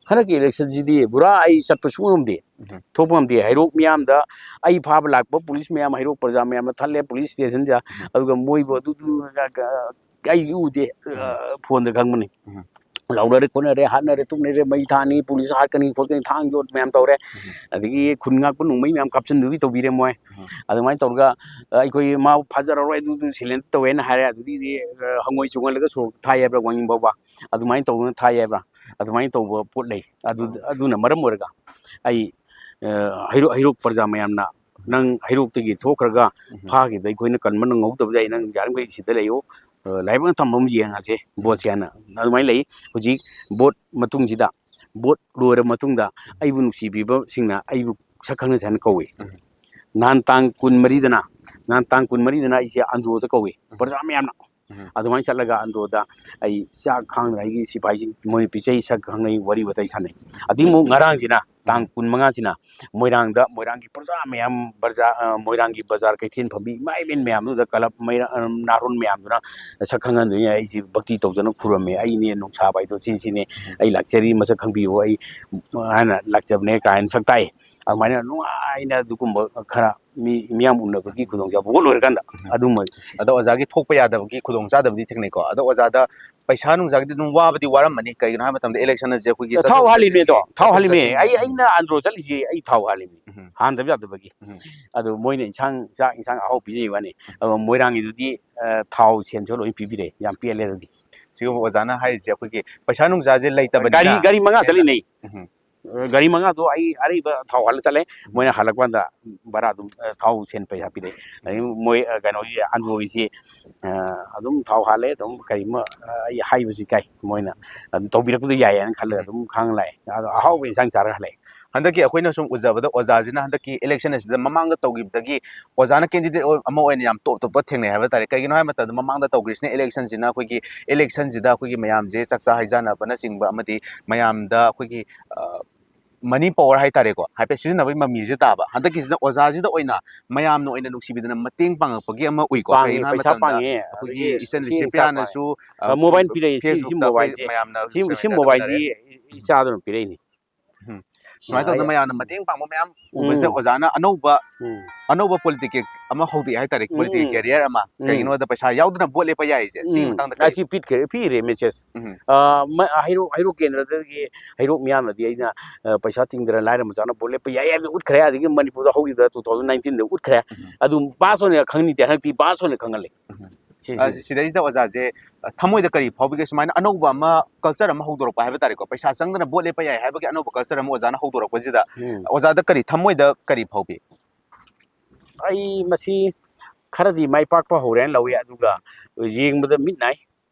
ꯍꯟꯗꯛꯀꯤ ꯏꯂꯦꯛꯁꯟꯁꯤꯗꯤ ꯄꯨꯔꯥ ꯑꯩ ꯆꯠꯄ ꯁꯨꯡꯉꯝ ꯉꯝꯗꯦ, ꯎꯝ, ꯊꯣꯛꯄ ꯉꯝꯗꯦ꯫ ꯍꯩꯔꯣꯛ ꯃꯤꯌꯥꯝꯗ ꯑꯩ ꯐꯥꯕ ꯂꯥꯛꯄ ꯄꯨꯂꯤꯁ ꯃꯌꯥꯝ, ꯍꯩꯔꯣꯛ ꯄ꯭ꯔꯖꯥ ꯃꯌꯥꯝꯅ ꯊꯜꯂꯦ ꯄꯨꯂꯤꯁ ꯁ꯭ꯇꯦꯁꯟꯗ, ꯎꯝ, ꯑꯗꯨꯒ ꯃꯣꯏꯕꯨ ꯑꯗꯨꯗꯨ ꯑꯩ ꯎꯗꯦ, ꯑ, ꯎꯝ, ꯐꯣꯟꯗ ꯈꯪꯕꯅꯤ꯫ ꯎꯝ꯫ ꯂꯥꯎꯅꯔꯦ ꯈꯣꯠꯅꯔꯦ, ꯍꯥꯠꯅꯔꯦ ꯇꯨꯞꯅꯔꯦ, ꯃꯩ ꯊꯥꯅꯤ, ꯄꯨꯂꯤꯁ ꯍꯥꯠꯀꯅꯤ ꯈꯣꯠꯀꯅꯤ, ꯊꯥꯡ ꯌꯣꯠ ꯃꯌꯥꯝ ꯇꯧꯔꯦ꯫ ꯎꯝ꯫ ꯑꯗꯒꯤ ꯈꯨꯟ ꯉꯥꯛꯄ ꯅꯣꯡꯃꯩ ꯃꯌꯥꯝ ꯀꯥꯞꯁꯤꯟꯗꯨꯒꯤ ꯇꯧꯕꯤꯔꯦ ꯃꯣꯏ꯫ ꯎꯝ꯫ ꯑꯗꯨꯃꯥꯏꯅ ꯇꯧꯔꯒ, ꯑ, ꯑꯩꯈꯣꯏ ꯃꯥ ꯐꯥꯖꯔꯔꯣꯏ, ꯑꯗꯨꯗꯨ ꯁꯤꯂꯦꯟ ꯇꯧꯋꯦꯅ ꯍꯥꯏꯔꯦ꯫ ꯑꯗꯨꯗꯒꯤꯗꯤ, ꯑ, ꯍꯪꯉꯣꯏ ꯆꯣꯡꯍꯜꯂꯒ ꯁꯣꯔꯣꯛ ꯊꯥꯏ ꯍꯥꯏꯕ꯭ꯔꯥ, ꯋꯥꯡꯖꯤꯡ ꯐꯥꯎꯕ ꯑꯗꯨꯃꯥꯏꯅ ꯇꯧꯗꯅ ꯊꯥꯏ ꯍꯥꯏꯕ꯭ꯔꯥ, ꯑꯗꯨꯃꯥꯏꯅ ꯇꯧꯕ ꯄꯣꯠ ꯂꯩ꯫ ꯑꯗꯨ, ꯑꯗꯨꯅ ꯃꯔꯝ ꯑꯣꯏꯔꯒ ꯑꯩ, ꯑ, ꯍꯩꯔꯣꯛ, ꯍꯩꯔꯣꯛ ꯄ꯭ꯔꯖꯥ ꯃꯌꯥꯝꯅ ꯅꯪ ꯍꯩꯔꯣꯛꯇꯒꯤ ꯊꯣꯛꯈ꯭ꯔꯒ ꯎꯝ꯫ ꯐꯥꯈꯤꯕꯗ ꯑꯩꯈꯣꯏꯅ ꯀꯟꯕ ꯅꯪꯍꯧꯗꯕꯁꯦ ꯑꯩ ꯅꯪ ꯌꯥꯔꯤꯃꯈꯩ ꯁꯤꯗ ꯂꯩꯌꯨ, ꯑ, ꯂꯥꯏꯕꯛ ꯊꯝꯕ ꯑꯃ ꯌꯦꯡꯉꯁꯦ ꯎꯝ꯫ ꯚꯣꯠꯁꯦ ꯍꯥꯏꯅ ꯑꯗꯨꯃꯥꯏꯅ ꯂꯩ꯫ ꯍꯧꯖꯤꯛ ꯚꯣꯠ ꯃꯇꯨꯡꯁꯤꯗ ꯚꯣꯠ ꯂꯣꯏꯔꯕ ꯃꯇꯨꯡꯗ ꯑꯩꯕꯨ ꯅꯨꯡꯁꯤꯕꯤꯕꯁꯤꯡꯅ ꯑꯩꯕꯨ ꯁꯛ ꯈꯪꯅꯁꯦ ꯍꯥꯏꯅ ꯀꯧꯏ꯫ ꯎꯝ꯫ ꯅꯍꯥꯟ ꯇꯥꯡ ꯀꯨꯟꯃꯔꯤꯗꯅ, ꯅꯍꯥꯟ ꯇꯥꯡ ꯀꯨꯟꯃꯔꯤꯗꯅ ꯑꯩꯁꯦ ꯑꯟꯗ꯭ꯔꯣꯗ ꯀꯧꯏ꯫ ꯎꯝ꯫ ꯄ꯭ꯔꯖꯥ ꯃꯌꯥꯝꯅ꯫ ꯎꯝ꯫ ꯑꯗꯨꯃꯥꯏꯅ ꯆꯠꯂꯒ ꯑꯟꯗ꯭ꯔꯣꯗ ꯑꯩ ꯆꯥꯛ ꯈꯥꯡꯗꯅ ꯑꯩꯒꯤ ꯁꯤꯐꯥꯏꯁꯤꯡ ꯃꯣꯏ ꯄꯤꯖꯩ, ꯁꯛ ꯈꯪꯅꯩ, ꯋꯥꯔꯤ ꯋꯥꯇꯥꯏ ꯁꯥꯟꯅꯩ꯫ ꯑꯗꯨꯒꯤ ꯑꯃꯨꯛ ꯉꯔꯥꯡꯁꯤꯅ ꯇꯥꯡ ꯀꯨꯟ ꯃꯉꯥꯁꯤꯅ ꯃꯣꯏꯔꯥꯡꯗ, ꯃꯣꯏꯔꯥꯡꯒꯤ ꯄ꯭ꯔꯖꯥ ꯃꯌꯥꯝ, ꯕꯖꯥꯔ, ꯑ, ꯃꯣꯏꯔꯥꯡꯒꯤ ꯕꯖꯥꯔ ꯀꯩꯊꯦꯜ ꯐꯝꯕꯤ ꯏꯃꯥ ꯏꯕꯦꯟ ꯃꯌꯥꯝꯗꯨꯗ ꯀꯂꯕ ꯃꯩꯔꯥ-, ꯑ, ꯅꯥꯔꯣꯟ ꯃꯌꯥꯝꯗꯨꯅ ꯁꯛ ꯈꯪꯍꯟꯗꯣꯏꯅꯤ꯫ ꯑꯩꯁꯤ ꯚꯛꯇꯤ ꯇꯧꯖꯅ ꯈꯨꯔꯨꯝꯃꯦ, ꯑꯩꯅꯦ ꯅꯣꯡꯁꯥꯕ ꯍꯥꯏꯗꯣ ꯁꯤꯁꯤꯅꯦ, ꯑꯩ ꯂꯥꯛꯆꯔꯤ, ꯃꯁꯛ ꯈꯪꯕꯤꯌꯨ, ꯑꯩ ꯍꯥꯏꯅ ꯂꯥꯛꯆꯕꯅꯦ ꯀꯥꯏꯅ ꯁꯛ ꯇꯥꯛꯑꯦ꯫ ꯑꯗꯨꯃꯥꯏꯅ ꯅꯨꯡꯉꯥꯏꯅ ꯑꯗꯨꯒꯨꯝꯕ ꯈꯔ ꯃꯤ, ꯃꯤꯌꯥꯝ ꯎꯅꯕꯒꯤ ꯈꯨꯗꯣꯡꯆꯥꯕ ꯄꯣꯠ ꯂꯣꯏꯔꯀꯥꯟꯗ ꯑꯗꯨꯝꯕ ꯑꯗꯣ ꯑꯣꯖꯥꯒꯤ ꯊꯣꯛꯄ ꯌꯥꯗꯕꯒꯤ ꯈꯨꯗꯣꯡꯆꯥꯗꯕꯗꯤ ꯊꯦꯡꯅꯩꯀꯣ꯫ ꯑꯗꯣ ꯑꯣꯖꯥꯗ ꯄꯩꯁꯥ ꯅꯨꯡꯁꯥꯒꯤꯗꯤ ꯑꯗꯨꯝ ꯋꯥꯕꯗꯤ ꯋꯥꯔꯝꯃꯅꯤ, ꯀꯩꯒꯤꯅꯣ ꯍꯥꯏꯕ ꯃꯇꯝꯗ election ꯑꯁꯦ ꯑꯩꯈꯣꯏꯒꯤ ꯊꯥꯎ ꯆꯠꯊꯣꯛ ꯍꯥꯜꯂꯤꯃꯦꯗꯣ, ꯊꯥꯎ ꯆꯠꯊꯣꯛ ꯍꯥꯜꯂꯤꯃꯦ꯫ ꯆꯠꯁꯤꯟꯒꯤ ꯑꯩ, ꯑꯩꯅ ꯑꯟꯗ꯭ꯔꯣ ꯆꯠꯂꯤꯁꯦ ꯑꯩ ꯊꯥꯎ ꯍꯥꯜꯂꯤꯃꯤ, ꯎꯝ꯫ ꯍꯥꯟꯗꯕ ꯌꯥꯗꯕꯒꯤ꯫ ꯎꯝ꯫ ꯑꯗꯣ ꯃꯣꯏꯅ ꯏꯟꯁꯥꯡ, ꯆꯥꯛ ꯏꯟꯁꯥꯡ ꯑꯍꯥꯎ ꯄꯤꯖꯩ ꯋꯥꯅꯤ꯫ ꯎꯝ꯫ ꯑꯗꯣ ꯃꯣꯏꯔꯥꯡꯒꯤꯗꯨꯗꯤ, ꯑ, ꯊꯥꯎ ꯁꯦꯟꯁꯨ ꯂꯣꯏ ꯄꯤꯕꯤꯔꯦ, ꯌꯥꯝ ꯄꯦꯜꯂꯦ ꯑꯗꯨꯗꯤ꯫ ꯁꯤꯒꯨꯝꯕ ꯑꯣꯖꯥꯅ ꯍꯥꯏꯔꯤꯁꯦ ꯑꯩꯈꯣꯏꯒꯤ ꯄꯩꯁꯥ ꯅꯨꯡꯁꯥꯁꯦ ꯂꯩꯇꯕꯅꯤꯅ ꯒꯥꯔꯤ, ꯒꯥꯔꯤ ꯃꯉꯥ ꯍꯦꯟꯅ ꯆꯠꯂꯤꯅꯦ꯫ ꯎꯝ꯫ ꯑ, ꯒꯥꯔꯤ ꯃꯉꯥꯗꯣ ꯑꯩ ꯑꯔꯩꯕ ꯊꯥꯎ ꯍꯥꯜꯂ ꯆꯠꯂꯦ꯫ ꯎꯝ꯫ ꯃꯣꯏꯅ ꯍꯜꯂꯛꯄ ꯀꯥꯟꯗ ꯚꯔꯥ ꯑꯗꯨꯝ, ꯑ, ꯊꯥꯎ ꯁꯦꯟ ꯄꯩꯁꯥ ꯄꯤꯔꯛꯑꯦ꯫ ꯑꯗꯩ ꯃꯣꯏ, ꯑ, ꯀꯩꯅꯣꯒꯤ ꯑꯟꯗ꯭ꯔꯣꯒꯤꯁꯤ, ꯑ, ꯑꯗꯨꯝ ꯊꯥꯎ ꯍꯥꯜꯂꯦ, ꯑꯗꯨꯝ ꯀꯔꯤꯃ, ꯑ, ꯑꯩ ꯍꯥꯏꯕꯁꯨ ꯏꯀꯥꯏ꯫ ꯃꯣꯏꯅ ꯑꯗꯨꯝ ꯇꯧꯕꯤꯔꯛꯄꯗꯣ ꯌꯥꯏꯌꯦꯅ ꯈꯜꯂꯒ ꯎꯝ꯫ ꯑꯗꯨꯝ ꯈꯥꯡ ꯂꯥꯛꯑꯦ꯫ ꯑꯗꯣ ꯑꯍꯥꯎꯕ ꯏꯟꯁꯥꯡ ꯆꯥꯔꯒ ꯍꯜꯂꯛꯑꯦ꯫ ꯍꯟꯗꯛꯀꯤ ꯑꯩꯈꯣꯏꯅ ꯁꯨꯝ ꯎꯖꯕꯗ ꯑꯣꯖꯥꯁꯤꯅ ꯍꯟꯗꯛꯀꯤ election ꯑꯁꯤꯗ ꯃꯃꯥꯡꯗ ꯇꯧꯈꯤꯕꯗꯒꯤ ꯑꯣꯖꯥꯅ candidate ꯑꯣꯏ-, ꯑꯃ ꯑꯣꯏꯅ ꯌꯥꯝ top top ꯊꯦꯡꯅꯩ ꯍꯥꯏꯕ ꯇꯥꯔꯦ꯫ ꯀꯩꯒꯤꯅꯣ ꯍꯥꯏꯕ ꯃꯇꯝꯗ ꯃꯃꯥꯡꯗ ꯇꯧꯈ꯭ꯔꯤꯁꯤꯅ election ꯁꯤꯅ ꯑꯩꯈꯣꯏꯒꯤ election ꯁꯤꯗ ꯑꯩꯈꯣꯏꯒꯤ ꯃꯌꯥꯝꯁꯦ ꯆꯥꯛꯆꯥ ꯍꯩꯖꯥꯟꯅꯕꯅꯆꯤꯡꯕ ꯑꯃꯗꯤ ꯃꯌꯥꯝꯗ ꯑꯩꯈꯣꯏꯒꯤ, ꯑ, money power ꯍꯥꯏ ꯇꯥꯔꯦꯀꯣ, ꯍꯥꯏꯐꯦꯠ ꯁꯤꯖꯤꯟꯅꯕꯒꯤ ꯃꯃꯤꯁꯦ ꯇꯥꯕ꯫ ꯍꯟꯗꯛꯀꯤꯁꯤꯅ ꯑꯣꯖꯥꯁꯤꯗ ꯑꯣꯏꯅ ꯃꯌꯥꯝꯅ ꯑꯣꯏꯅ ꯅꯨꯡꯁꯤꯕꯤꯗꯅ ꯃꯇꯦꯡ ꯄꯥꯡꯉꯛꯄꯒꯤ ꯑꯃ ꯎꯏꯀꯣ꯫ ꯄꯥꯡꯉꯦ, ꯀꯩꯒꯤꯅꯣ ꯍꯥꯏꯕ ꯄꯩꯁꯥ ꯃꯇꯝꯗ ꯄꯥꯡꯉꯦ, ꯑꯩꯈꯣꯏꯒꯤ ꯑꯗꯒꯤ ꯏꯆꯟ ꯁꯤ ꯂꯤꯁꯦꯝ ꯄꯩꯁꯥ ꯄꯤꯌꯥꯅꯁꯨ, ꯄꯥꯡꯉꯦ꯫ ꯑ, mobile ꯄꯤꯔꯛꯏ, ꯁꯤ, ꯁꯤ Facebook ꯇ ꯑꯩꯈꯣꯏ mobileꯁꯤ, ꯃꯌꯥꯝꯅ ꯁꯤ, ꯁꯤ ꯁꯦꯟꯅꯕꯤꯗꯅ mobileꯁꯤ ꯇꯧꯕꯤꯔꯦ꯫ ꯏꯆꯥꯗꯨꯅ ꯄꯤꯔꯛꯏꯅꯤ꯫ ꯎꯝ꯫ ꯁꯨꯃꯥꯏꯅ ꯇꯧꯗꯅ ꯑꯩ ꯃꯌꯥꯝꯅ ꯃꯇꯦꯡ ꯄꯥꯡꯕ ꯃꯌꯥꯝ ꯎꯕꯁꯤꯗ ꯎꯝ꯫ ꯑꯣꯖꯥꯅ ꯑꯅꯧꯕ, ꯎꯝ꯫ ꯑꯅꯧꯕ political ꯑꯃ ꯍꯧꯗꯣꯛꯑꯦ ꯍꯥꯏꯇꯥꯔꯦ, political ꯎꯝ꯫ Career ꯑꯃ꯫ ꯎꯝ꯫ ꯀꯩꯒꯤꯅꯣꯗ ꯄꯩꯁꯥ ꯌꯥꯎꯗꯅ vote ꯂꯦꯞꯄ ꯌꯥꯏꯁꯦ꯫ ꯁꯤꯒꯤ ꯎꯝ꯫ ꯃꯇꯥꯡꯗ ꯀꯔꯤ? ꯑꯁꯤ ꯄꯤꯠꯈ꯭ꯔꯦ, ꯄꯤꯔꯦ message꯫ ꯎꯝ꯫ ꯑ, ꯃ-, ꯍꯩꯔꯣꯛ, ꯍꯩꯔꯣꯛ ꯀꯦꯟꯗ꯭ꯔꯗꯒꯤ ꯍꯩꯔꯣꯛ ꯃꯤꯌꯥꯝꯅꯗꯤ ꯑꯩꯅ, ꯑ, ꯄꯩꯁꯥ ꯇꯤꯡꯗꯅ ꯂꯥꯏꯔ ꯃꯆꯥꯅ vote ꯂꯦꯞꯄ ꯌꯥꯏ ꯍꯥꯏꯕꯗꯨ ꯎꯠꯈ꯭ꯔꯦ꯫ ꯑꯗꯒꯤ ꯃꯅꯤꯄꯨꯔꯗ ꯍꯧꯈꯤꯕ two thousand nineteenꯗ ꯎꯠꯈ꯭ꯔꯦ꯫ ꯎꯝ꯫ ꯑꯗꯨ pass ꯑꯣꯏꯅ ꯈꯪꯅꯤꯡꯗꯦ, ꯍꯟꯗꯛꯇꯤ pass ꯑꯣꯏꯅ ꯈꯪꯍꯜꯂꯦ꯫ ꯎꯝ꯫ ꯁꯤ, ꯑ, ꯁꯤ꯫ ꯁꯤꯗꯩꯁꯤꯗ ꯑꯣꯖꯥꯁꯦ, ꯑ, ꯊꯃꯣꯏꯗ ꯀꯔꯤ ꯐꯥꯎꯕꯤꯒꯦ? ꯁꯨꯃꯥꯏꯅ ꯑꯅꯧꯕ ꯑꯃ culture ꯑꯃ ꯍꯧꯗꯣꯔꯛꯄ ꯍꯥꯏꯕ ꯇꯥꯔꯦꯀꯣ, ꯄꯩꯁꯥ ꯆꯪꯗꯅ vote ꯂꯦꯞꯄ ꯌꯥꯏ ꯍꯥꯏꯕꯒꯤ ꯑꯅꯧꯕ culture ꯑꯃ ꯑꯣꯖꯥꯅ ꯍꯧꯗꯣꯔꯛꯄꯁꯤꯗ ꯎꯝ꯫ ꯑꯣꯖꯥꯗ ꯀꯔꯤ, ꯊꯃꯣꯏꯗ ꯀꯔꯤ ꯐꯥꯎꯕꯤ? ꯑꯩ ꯃꯁꯤ ꯈꯔꯗꯤ ꯃꯥꯏ ꯄꯥꯛꯄ ꯍꯧꯔꯦꯅ ꯂꯧꯏ, ꯑꯗꯨꯒ ꯌꯦꯡꯕꯗ ꯃꯤꯠ ꯅꯥꯏ꯫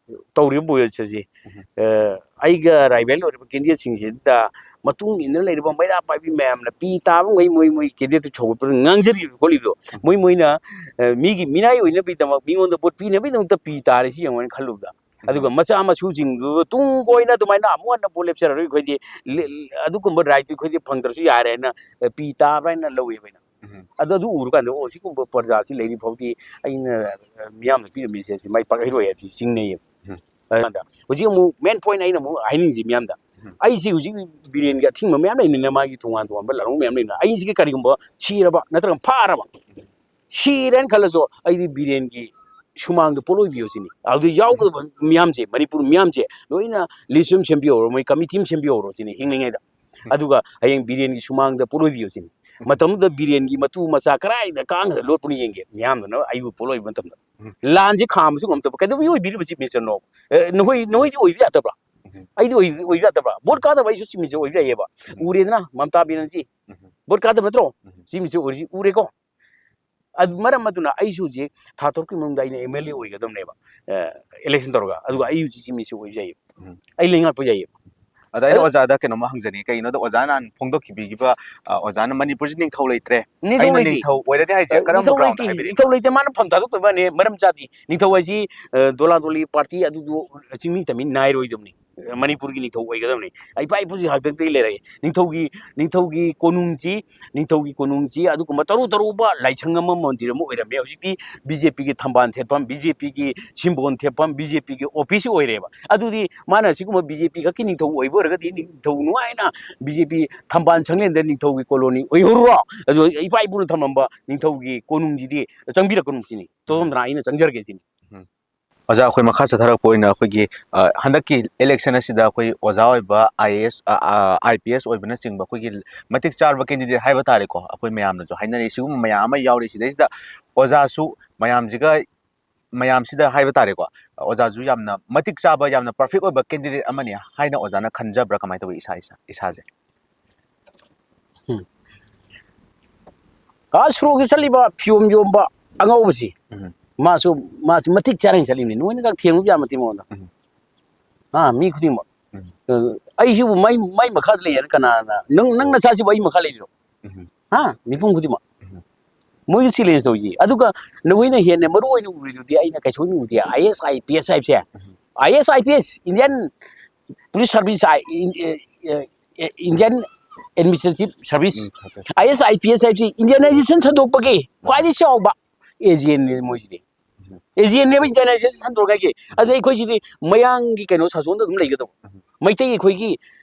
ꯇꯧꯔꯤꯕ ꯕꯣꯌꯣꯁ ꯑꯁꯤ, ꯎꯝ꯫ ꯑ, ꯑꯩꯒ rival ꯑꯣꯏꯔꯤꯕ candidateꯁꯤꯡꯁꯤꯗ ꯃꯇꯨꯡ ꯏꯟꯗꯨꯅ ꯂꯩꯔꯤꯕ ꯃꯩꯔꯥ ꯄꯥꯏꯕꯤ ꯃꯌꯥꯝꯅ ꯄꯤ ꯇꯥꯕꯉꯩ ꯃꯣꯏ, ꯃꯣꯏ candidateꯇ ꯁꯧꯒꯠꯄꯗ ꯉꯥꯡꯖꯔꯤꯕ ꯈꯣꯠꯂꯤꯕꯗꯣ, ꯎꯝ꯫ ꯃꯣꯏ, ꯃꯣꯏꯅ, ꯑ, ꯃꯤꯒꯤ ꯃꯤꯅꯥꯏ ꯑꯣꯏꯅꯕꯒꯤꯗꯃꯛ, ꯃꯤꯉꯣꯟꯗ vote ꯄꯤꯅꯕꯒꯤꯗꯃꯛꯇ ꯄꯤ ꯇꯥꯔꯦ ꯁꯤ ꯌꯦꯡꯉꯣ ꯍꯥꯏꯅ ꯈꯜꯂꯨꯕꯗ, ꯑꯗꯨꯒ ꯃꯆꯥ ꯃꯁꯨꯁꯤꯡꯗꯨ ꯇꯨꯡ ꯀꯣꯏꯅ ꯑꯗꯨꯃꯥꯏꯅ ꯑꯃꯨꯛ ꯍꯟꯅ ꯚꯣꯠ ꯂꯦꯞꯆꯔꯔꯣꯏ, ꯑꯩꯈꯣꯏꯗꯤ ꯑꯗꯨꯒꯨꯝꯕ ꯔꯥꯏꯠꯇꯨ ꯑꯩꯈꯣꯏꯗꯤ ꯐꯪꯗ꯭ꯔꯁꯨ ꯌꯥꯔꯦꯅ ꯄꯤ ꯇꯥꯕ꯭ꯔꯥ ꯍꯥꯏꯅ ꯂꯧꯋꯦꯕ ꯑꯩꯅ꯫ ꯑꯗꯣ ꯑꯗꯨ ꯎꯔꯀꯥꯟꯗ, ꯑꯣ, ꯁꯤꯒꯨꯝꯕ ꯄ꯭ꯔꯖꯥꯁꯤ ꯂꯩꯔꯤ ꯐꯥꯎꯗꯤ ꯑꯩꯅ ꯃꯤꯌꯥꯝꯅ ꯄꯤꯔꯝꯕ ꯃꯦꯁꯦꯖꯁꯤ ꯃꯥꯏ ꯄꯥꯛꯍꯩꯔꯣꯏ ꯍꯥꯏꯕꯁꯤ ꯆꯤꯡꯅꯩꯌꯦꯕ꯫ ꯑꯗꯨꯅ ꯍꯧꯖꯤꯛ ꯑꯃꯨꯛ ꯃꯦꯟ ꯄꯣꯏꯟ ꯑꯩꯅ ꯑꯃꯨꯛ ꯍꯥꯏꯅꯤꯡꯉꯤꯁꯤ ꯃꯤꯌꯥꯝꯗ, ꯑꯩꯁꯤ ꯍꯧꯖꯤꯛ ꯕꯤꯔꯦꯟꯒꯤ ꯑꯊꯤꯡꯕ ꯃꯌꯥꯝ ꯂꯩꯅꯤꯅ, ꯃꯥꯒꯤ ꯇꯣꯉꯥꯟ ꯇꯣꯉꯥꯟꯕ ꯂꯥꯟꯂꯣꯡ ꯃꯌꯥꯝ ꯂꯩꯅ, ꯑꯩꯁꯤꯒꯤ ꯀꯔꯤꯒꯨꯝꯕ ꯁꯤꯔꯕ ꯅꯠꯇ꯭ꯔꯒ ꯐꯥꯔꯕ, ꯁꯤꯔꯦꯅ ꯈꯜꯂꯁꯨ ꯑꯩꯗꯤ ꯕꯤꯔꯦꯟꯒꯤ ꯁꯨꯃꯥꯡꯗ ꯄꯣꯠꯂꯣꯏꯕꯤꯌꯣ ꯁꯤꯅꯤ꯫ ꯑꯗꯨꯗ ꯌꯥꯎꯒꯗꯕ ꯃꯤꯌꯥꯝꯁꯦ, ꯃꯅꯤꯄꯨꯔ ꯃꯤꯌꯥꯝꯁꯦ ꯂꯣꯏꯅ ꯂꯤꯁ ꯑꯃ ꯁꯦꯝꯕꯤꯍꯧꯔꯣ, ꯃꯣꯏ ꯀꯃꯤꯇꯤ ꯑꯃ ꯁꯦꯝꯕꯤꯍꯧꯔꯣ ꯁꯤꯅꯤ ꯍꯤꯡꯂꯤꯉꯩꯗ꯫ ꯑꯗꯨꯒ ꯍꯌꯦꯡ ꯕꯤꯔꯦꯟꯒꯤ ꯁꯨꯃꯥꯡꯗ ꯄꯣꯠꯂꯣꯏꯕꯤꯌꯣ ꯁꯤꯅꯤ꯫ ꯃꯇꯝꯗꯨꯗ ꯕꯤꯔꯦꯟꯒꯤ ꯃꯇꯨ ꯃꯆꯥ ꯀꯗꯥꯏꯗ ꯀꯥꯡꯗ ꯂꯣꯠꯄꯅꯣ ꯌꯦꯡꯒꯦ ꯃꯤꯌꯥꯝꯗꯨꯅ ꯑꯩꯕꯨ ꯄꯣꯠꯂꯣꯏꯕ ꯃꯇꯝꯗ꯫ ꯂꯥꯟꯁꯦ ꯈꯥꯝꯕꯁꯨ ꯉꯝꯗꯕ ꯀꯩꯗꯧꯕꯒꯤ ꯑꯣꯏꯕꯤꯔꯤꯕ ꯆꯤꯞ ꯃꯤꯅꯤꯁꯇꯔꯅꯣ? ꯑꯦ, ꯅꯈꯣꯏ, ꯅꯈꯣꯏꯗꯤ ꯑꯣꯏꯕ ꯌꯥꯗꯕ꯭ꯔꯥ? ꯑꯩꯗꯤ ꯑꯣꯏ-, ꯑꯣꯏꯕ ꯌꯥꯗꯕ꯭ꯔꯥ? ꯚꯣꯠ ꯀꯥꯗꯕ ꯑꯩꯁꯨ ꯆꯤꯞ ꯃꯤꯅꯤꯁꯇꯔ ꯑꯣꯏꯕ ꯌꯥꯏꯌꯦꯕ꯫ ꯎꯔꯦꯗꯅ ꯃꯃꯇꯥ ꯕꯦꯅꯔꯖꯤ ꯚꯣꯠ ꯀꯥꯗꯕ ꯅꯠꯇ꯭ꯔꯣ? ꯆꯤꯞ ꯃꯤꯅꯤꯁꯇꯔ ꯑꯣꯏꯔꯤꯁꯤ ꯎꯔꯦꯀꯣ꯫ ꯑꯗꯨ ꯃꯔꯝ ꯑꯗꯨꯅ ꯑꯩꯁꯨ ꯍꯧꯖꯤꯛ ꯊꯥ ꯇꯔꯨꯛꯀꯤ ꯃꯅꯨꯡꯗ ꯑꯩꯅ ꯑꯦꯝ ꯑꯦꯜ ꯑꯦ ꯑꯣꯏꯒꯗꯕꯅꯦꯕ, ꯑꯦꯂꯦꯛꯁꯟ ꯇꯧꯔꯒ꯫ ꯑꯗꯨꯒ ꯑꯩ ꯍꯧꯖꯤꯛ ꯆꯤꯞ ꯃꯤꯅꯤꯁꯇꯔ ꯑꯣꯏꯕ ꯌꯥꯏꯌꯦꯕ꯫ ꯑꯩ ꯂꯩꯉꯥꯛꯄ ꯌꯥꯏꯌꯦꯕ꯫ ꯑꯗ ꯑꯩꯅ ꯑꯗꯨ ꯑꯣꯖꯥꯗ ꯀꯩꯅꯣꯝꯃ ꯍꯪꯖꯅꯤꯡꯉꯤ꯫ ꯀꯩꯒꯤꯅꯣꯗ ꯑꯣꯖꯥꯅ ꯍꯥꯟꯅ ꯐꯣꯡꯗꯣꯛꯈꯤꯕꯤꯈꯤꯕ, ꯑ, ꯑꯣꯖꯥꯅ ꯃꯅꯤꯄꯨꯔꯁꯤ ꯅꯤꯡꯊꯧ ꯂꯩꯇ꯭ꯔꯦ, ꯅꯤꯡꯊꯧ ꯑꯩꯅ ꯂꯩꯇꯦ꯫ ꯅꯤꯡꯊꯧ ꯑꯣꯏꯔꯅꯤ ꯍꯥꯏꯁꯦ ꯑ, ꯀꯔꯝꯕ ꯅꯤꯡꯊꯧ ground ꯂꯩꯇꯦ, ꯍꯥꯏꯕꯤꯔꯤꯅꯣ? ꯅꯤꯡꯊꯧ ꯂꯩꯇꯦ꯫ ꯃꯥꯅ ꯐꯝ ꯊꯥꯗꯣꯛꯇꯕꯅꯦ꯫ ꯃꯔꯝ ꯆꯥꯗꯦ꯫ ꯅꯤꯡꯊꯧ ꯍꯥꯏꯁꯤ, ꯑ, ꯗꯣꯂꯥ ꯗꯣꯂꯤ ꯄꯥꯔꯇꯤ ꯑꯗꯨꯗꯨ ꯆꯤꯡꯃꯤ ꯇꯝꯃꯤ ꯅꯥꯏꯔꯣꯏꯗꯕꯅꯤ꯫ ꯃꯅꯤꯄꯨꯔꯒꯤ ꯅꯤꯡꯊꯧ ꯑꯣꯏꯒꯗꯕꯅꯤ꯫ ꯏꯄꯥ ꯏꯄꯨꯁꯤꯡ ꯍꯥꯛꯇꯛꯇꯒꯤ ꯂꯩꯔꯛꯑꯦ꯫ ꯅꯤꯡꯊꯧꯒꯤ, ꯅꯤꯡꯊꯧꯒꯤ ꯀꯣꯅꯨꯡꯁꯤ, ꯅꯤꯡꯊꯧꯒꯤ ꯀꯣꯅꯨꯡꯁꯤ ꯑꯗꯨꯒꯨꯝꯕ ꯇꯔꯨ ꯇꯔꯨꯕ ꯂꯥꯏꯁꯪ ꯑꯃ, ꯃꯟꯗꯤꯔ ꯑꯃ ꯑꯣꯏꯔꯝꯃꯦ꯫ ꯍꯧꯖꯤꯛꯇꯤ ꯕꯤ ꯖꯦ ꯄꯤꯒꯤ ꯊꯝꯕꯥꯜ ꯊꯦꯠꯐꯝ, ꯕꯤ ꯖꯦ ꯄꯤꯒꯤ ꯁꯤꯝꯕꯣꯟ ꯊꯦꯠꯐꯝ, ꯕꯤ ꯖꯦ ꯄꯤꯒꯤ ꯑꯣꯐꯤꯁ ꯑꯣꯏꯔꯦꯕ꯫ ꯑꯗꯨꯗꯤ ꯃꯥꯅ ꯁꯤꯒꯨꯝꯕ ꯕꯤ ꯖꯦ ꯄꯤ ꯈꯛꯀꯤ ꯅꯤꯡꯊꯧ ꯑꯣꯏꯕ ꯑꯣꯏꯔꯒꯗꯤ ꯅꯤꯡꯊꯧ ꯅꯨꯡꯉꯥꯏꯅ ꯕꯤ ꯖꯦ ꯄꯤ ꯊꯝꯕꯥꯜ ꯁꯪꯂꯦꯟꯗ ꯅꯤꯡꯊꯧꯒꯤ ꯀꯣꯂꯣꯅꯤ ꯑꯣꯏꯍꯧꯔꯣ꯫ ꯑꯗꯨ ꯏꯄꯥ ꯏꯄꯨꯅ ꯊꯝꯃꯝꯕ ꯅꯤꯡꯊꯧꯒꯤ ꯀꯣꯅꯨꯡꯁꯤꯗꯤ ꯆꯪꯕꯤꯔꯛꯀꯅꯨ ꯁꯤꯅꯤ꯫ ꯇꯣꯗꯣꯝꯗꯅ ꯑꯩꯅ ꯆꯪꯖꯔꯒꯦ ꯁꯤꯅꯤ꯫ ꯎꯝ꯫ ꯑꯣꯖꯥ, ꯑꯩꯈꯣꯏ ꯃꯈꯥ ꯆꯠꯊꯔꯛꯄ ꯑꯣꯏꯅ ꯑꯩꯈꯣꯏꯒꯤ, ꯑ, ꯍꯟꯗꯛꯀꯤ ꯏꯂꯦꯛꯁꯟ ꯑꯁꯤꯗ ꯑꯩꯈꯣꯏ ꯑꯣꯖꯥ ꯑꯣꯏꯕ ꯑꯥꯏ ꯑꯦ ꯑꯦꯁ, ꯑ, ꯑ, ꯑꯥꯏ ꯄꯤ ꯑꯦꯁ ꯑꯣꯏꯕꯅꯆꯤꯡꯕ ꯑꯩꯈꯣꯏꯒꯤ ꯃꯇꯤꯛ ꯆꯥꯔꯕ ꯀꯦꯟꯗꯤꯗꯦꯠ ꯍꯥꯏꯕ ꯇꯥꯔꯦꯀꯣ, ꯑꯩꯈꯣꯏ ꯃꯌꯥꯝꯅꯁꯨ ꯍꯥꯏꯅꯔꯤ꯫ ꯁꯤꯒꯨꯝꯕ ꯃꯌꯥꯝ ꯑꯃ ꯌꯥꯎꯔꯤ꯫ ꯁꯤꯗꯩꯁꯤꯗ ꯑꯣꯖꯥꯁꯨ ꯃꯌꯥꯝꯁꯤꯒ, ꯃꯌꯥꯝꯁꯤꯗ ꯍꯥꯏꯕ ꯇꯥꯔꯦꯀꯣ, ꯑꯣꯖꯥꯁꯨ ꯌꯥꯝꯅ ꯃꯇꯤꯛ ꯆꯥꯕ, ꯌꯥꯝꯅ ꯄꯔꯐꯦꯛ ꯑꯣꯏꯕ ꯀꯦꯟꯗꯤꯗꯦꯠ ꯑꯃꯅꯤ ꯍꯥꯏꯅ ꯑꯣꯖꯥꯅ ꯈꯟꯖꯕ꯭ꯔꯥ? ꯀꯃꯥꯏꯅ ꯇꯧꯋꯤ ꯏꯁꯥ, ꯏꯁꯥ, ꯏꯁꯥꯁꯦ? ꯎꯝ꯫ ꯑꯥ ꯁꯣꯔꯣꯛꯇ ꯆꯠꯂꯤꯕ, ꯐꯤꯔꯣꯝ ꯌꯣꯟꯕ ꯑꯉꯧꯕꯁꯤ, ꯎꯝ꯫ ꯃꯥꯁꯨ, ꯃꯥꯁꯨ ꯃꯇꯤꯛ ꯆꯥꯔꯦꯅ ꯆꯠꯂꯤꯕꯅꯤ꯫ ꯅꯣꯏꯅꯒ ꯊꯦꯡꯂꯨꯕ ꯌꯥꯕ ꯅꯠꯇꯦ ꯃꯉꯣꯟꯗ꯫ ꯎꯝ꯫ ꯑꯥ, ꯃꯤ ꯈꯨꯗꯤꯡꯃꯛ꯫ ꯎꯝ꯫ ꯑ, ꯑꯩꯁꯤꯕꯨ ꯃꯩ, ꯃꯩ ꯃꯈꯥꯗ ꯂꯩ ꯍꯥꯏꯅ ꯀꯅꯥꯅ? ꯅꯪ, ꯅꯪ ꯅꯆꯥꯁꯤꯕꯨ ꯑꯩ ꯃꯈꯥ ꯂꯩꯔꯤꯔꯣ? ꯎꯝ꯫ ꯍꯥ? ꯃꯤꯄꯨꯝ ꯈꯨꯗꯤꯡꯃꯛ꯫ ꯎꯝ꯫ ꯃꯣꯏꯒꯤ ꯆꯦꯂꯦꯟꯖ ꯇꯧꯔꯤꯁꯤ꯫ ꯑꯗꯨꯒ ꯅꯈꯣꯏꯅ ꯍꯦꯟꯅ ꯃꯔꯨ ꯑꯣꯏꯅ ꯎꯔꯤꯗꯨꯗꯤ ꯑꯩꯅ ꯀꯩꯁꯨ ꯎꯗꯦ꯫ ꯑꯥꯏ ꯑꯦꯁ, ꯑꯥꯏ ꯄꯤ ꯑꯦꯁ ꯍꯥꯏꯕꯁꯦ꯫ ꯎꯝ꯫ ꯑꯥꯏ ꯑꯦꯁ, I P S, Indian Police Service, I-, in-, A, A, A, Indian Administrative Service, um, okay. I S, I P S ꯍꯥꯏꯕꯁꯤ Indianization ꯁꯟꯗꯣꯛꯄꯒꯤ ꯈ꯭ꯋꯥꯏꯗꯒꯤ ꯆꯥꯎꯕ ꯑꯦꯖꯦꯟꯅꯦ ꯃꯣꯏꯁꯤꯗꯤ꯫ ꯎꯝ. ꯑꯦꯖꯦꯟꯅꯦꯕ Indianization ꯁꯟꯗꯣꯛꯅꯤꯡꯉꯥꯏꯒꯤ꯫ ꯑꯗꯨ ꯑꯩꯈꯣꯏꯁꯤꯗꯤ ꯃꯌꯥꯡꯒꯤ ꯀꯩꯅꯣ ꯁꯥꯁꯣꯟꯗ ꯑꯗꯨꯝ ꯂꯩꯒꯗꯕ꯫ ꯎꯝ. ꯃꯩꯇꯩ ꯑꯩꯈꯣꯏꯒꯤ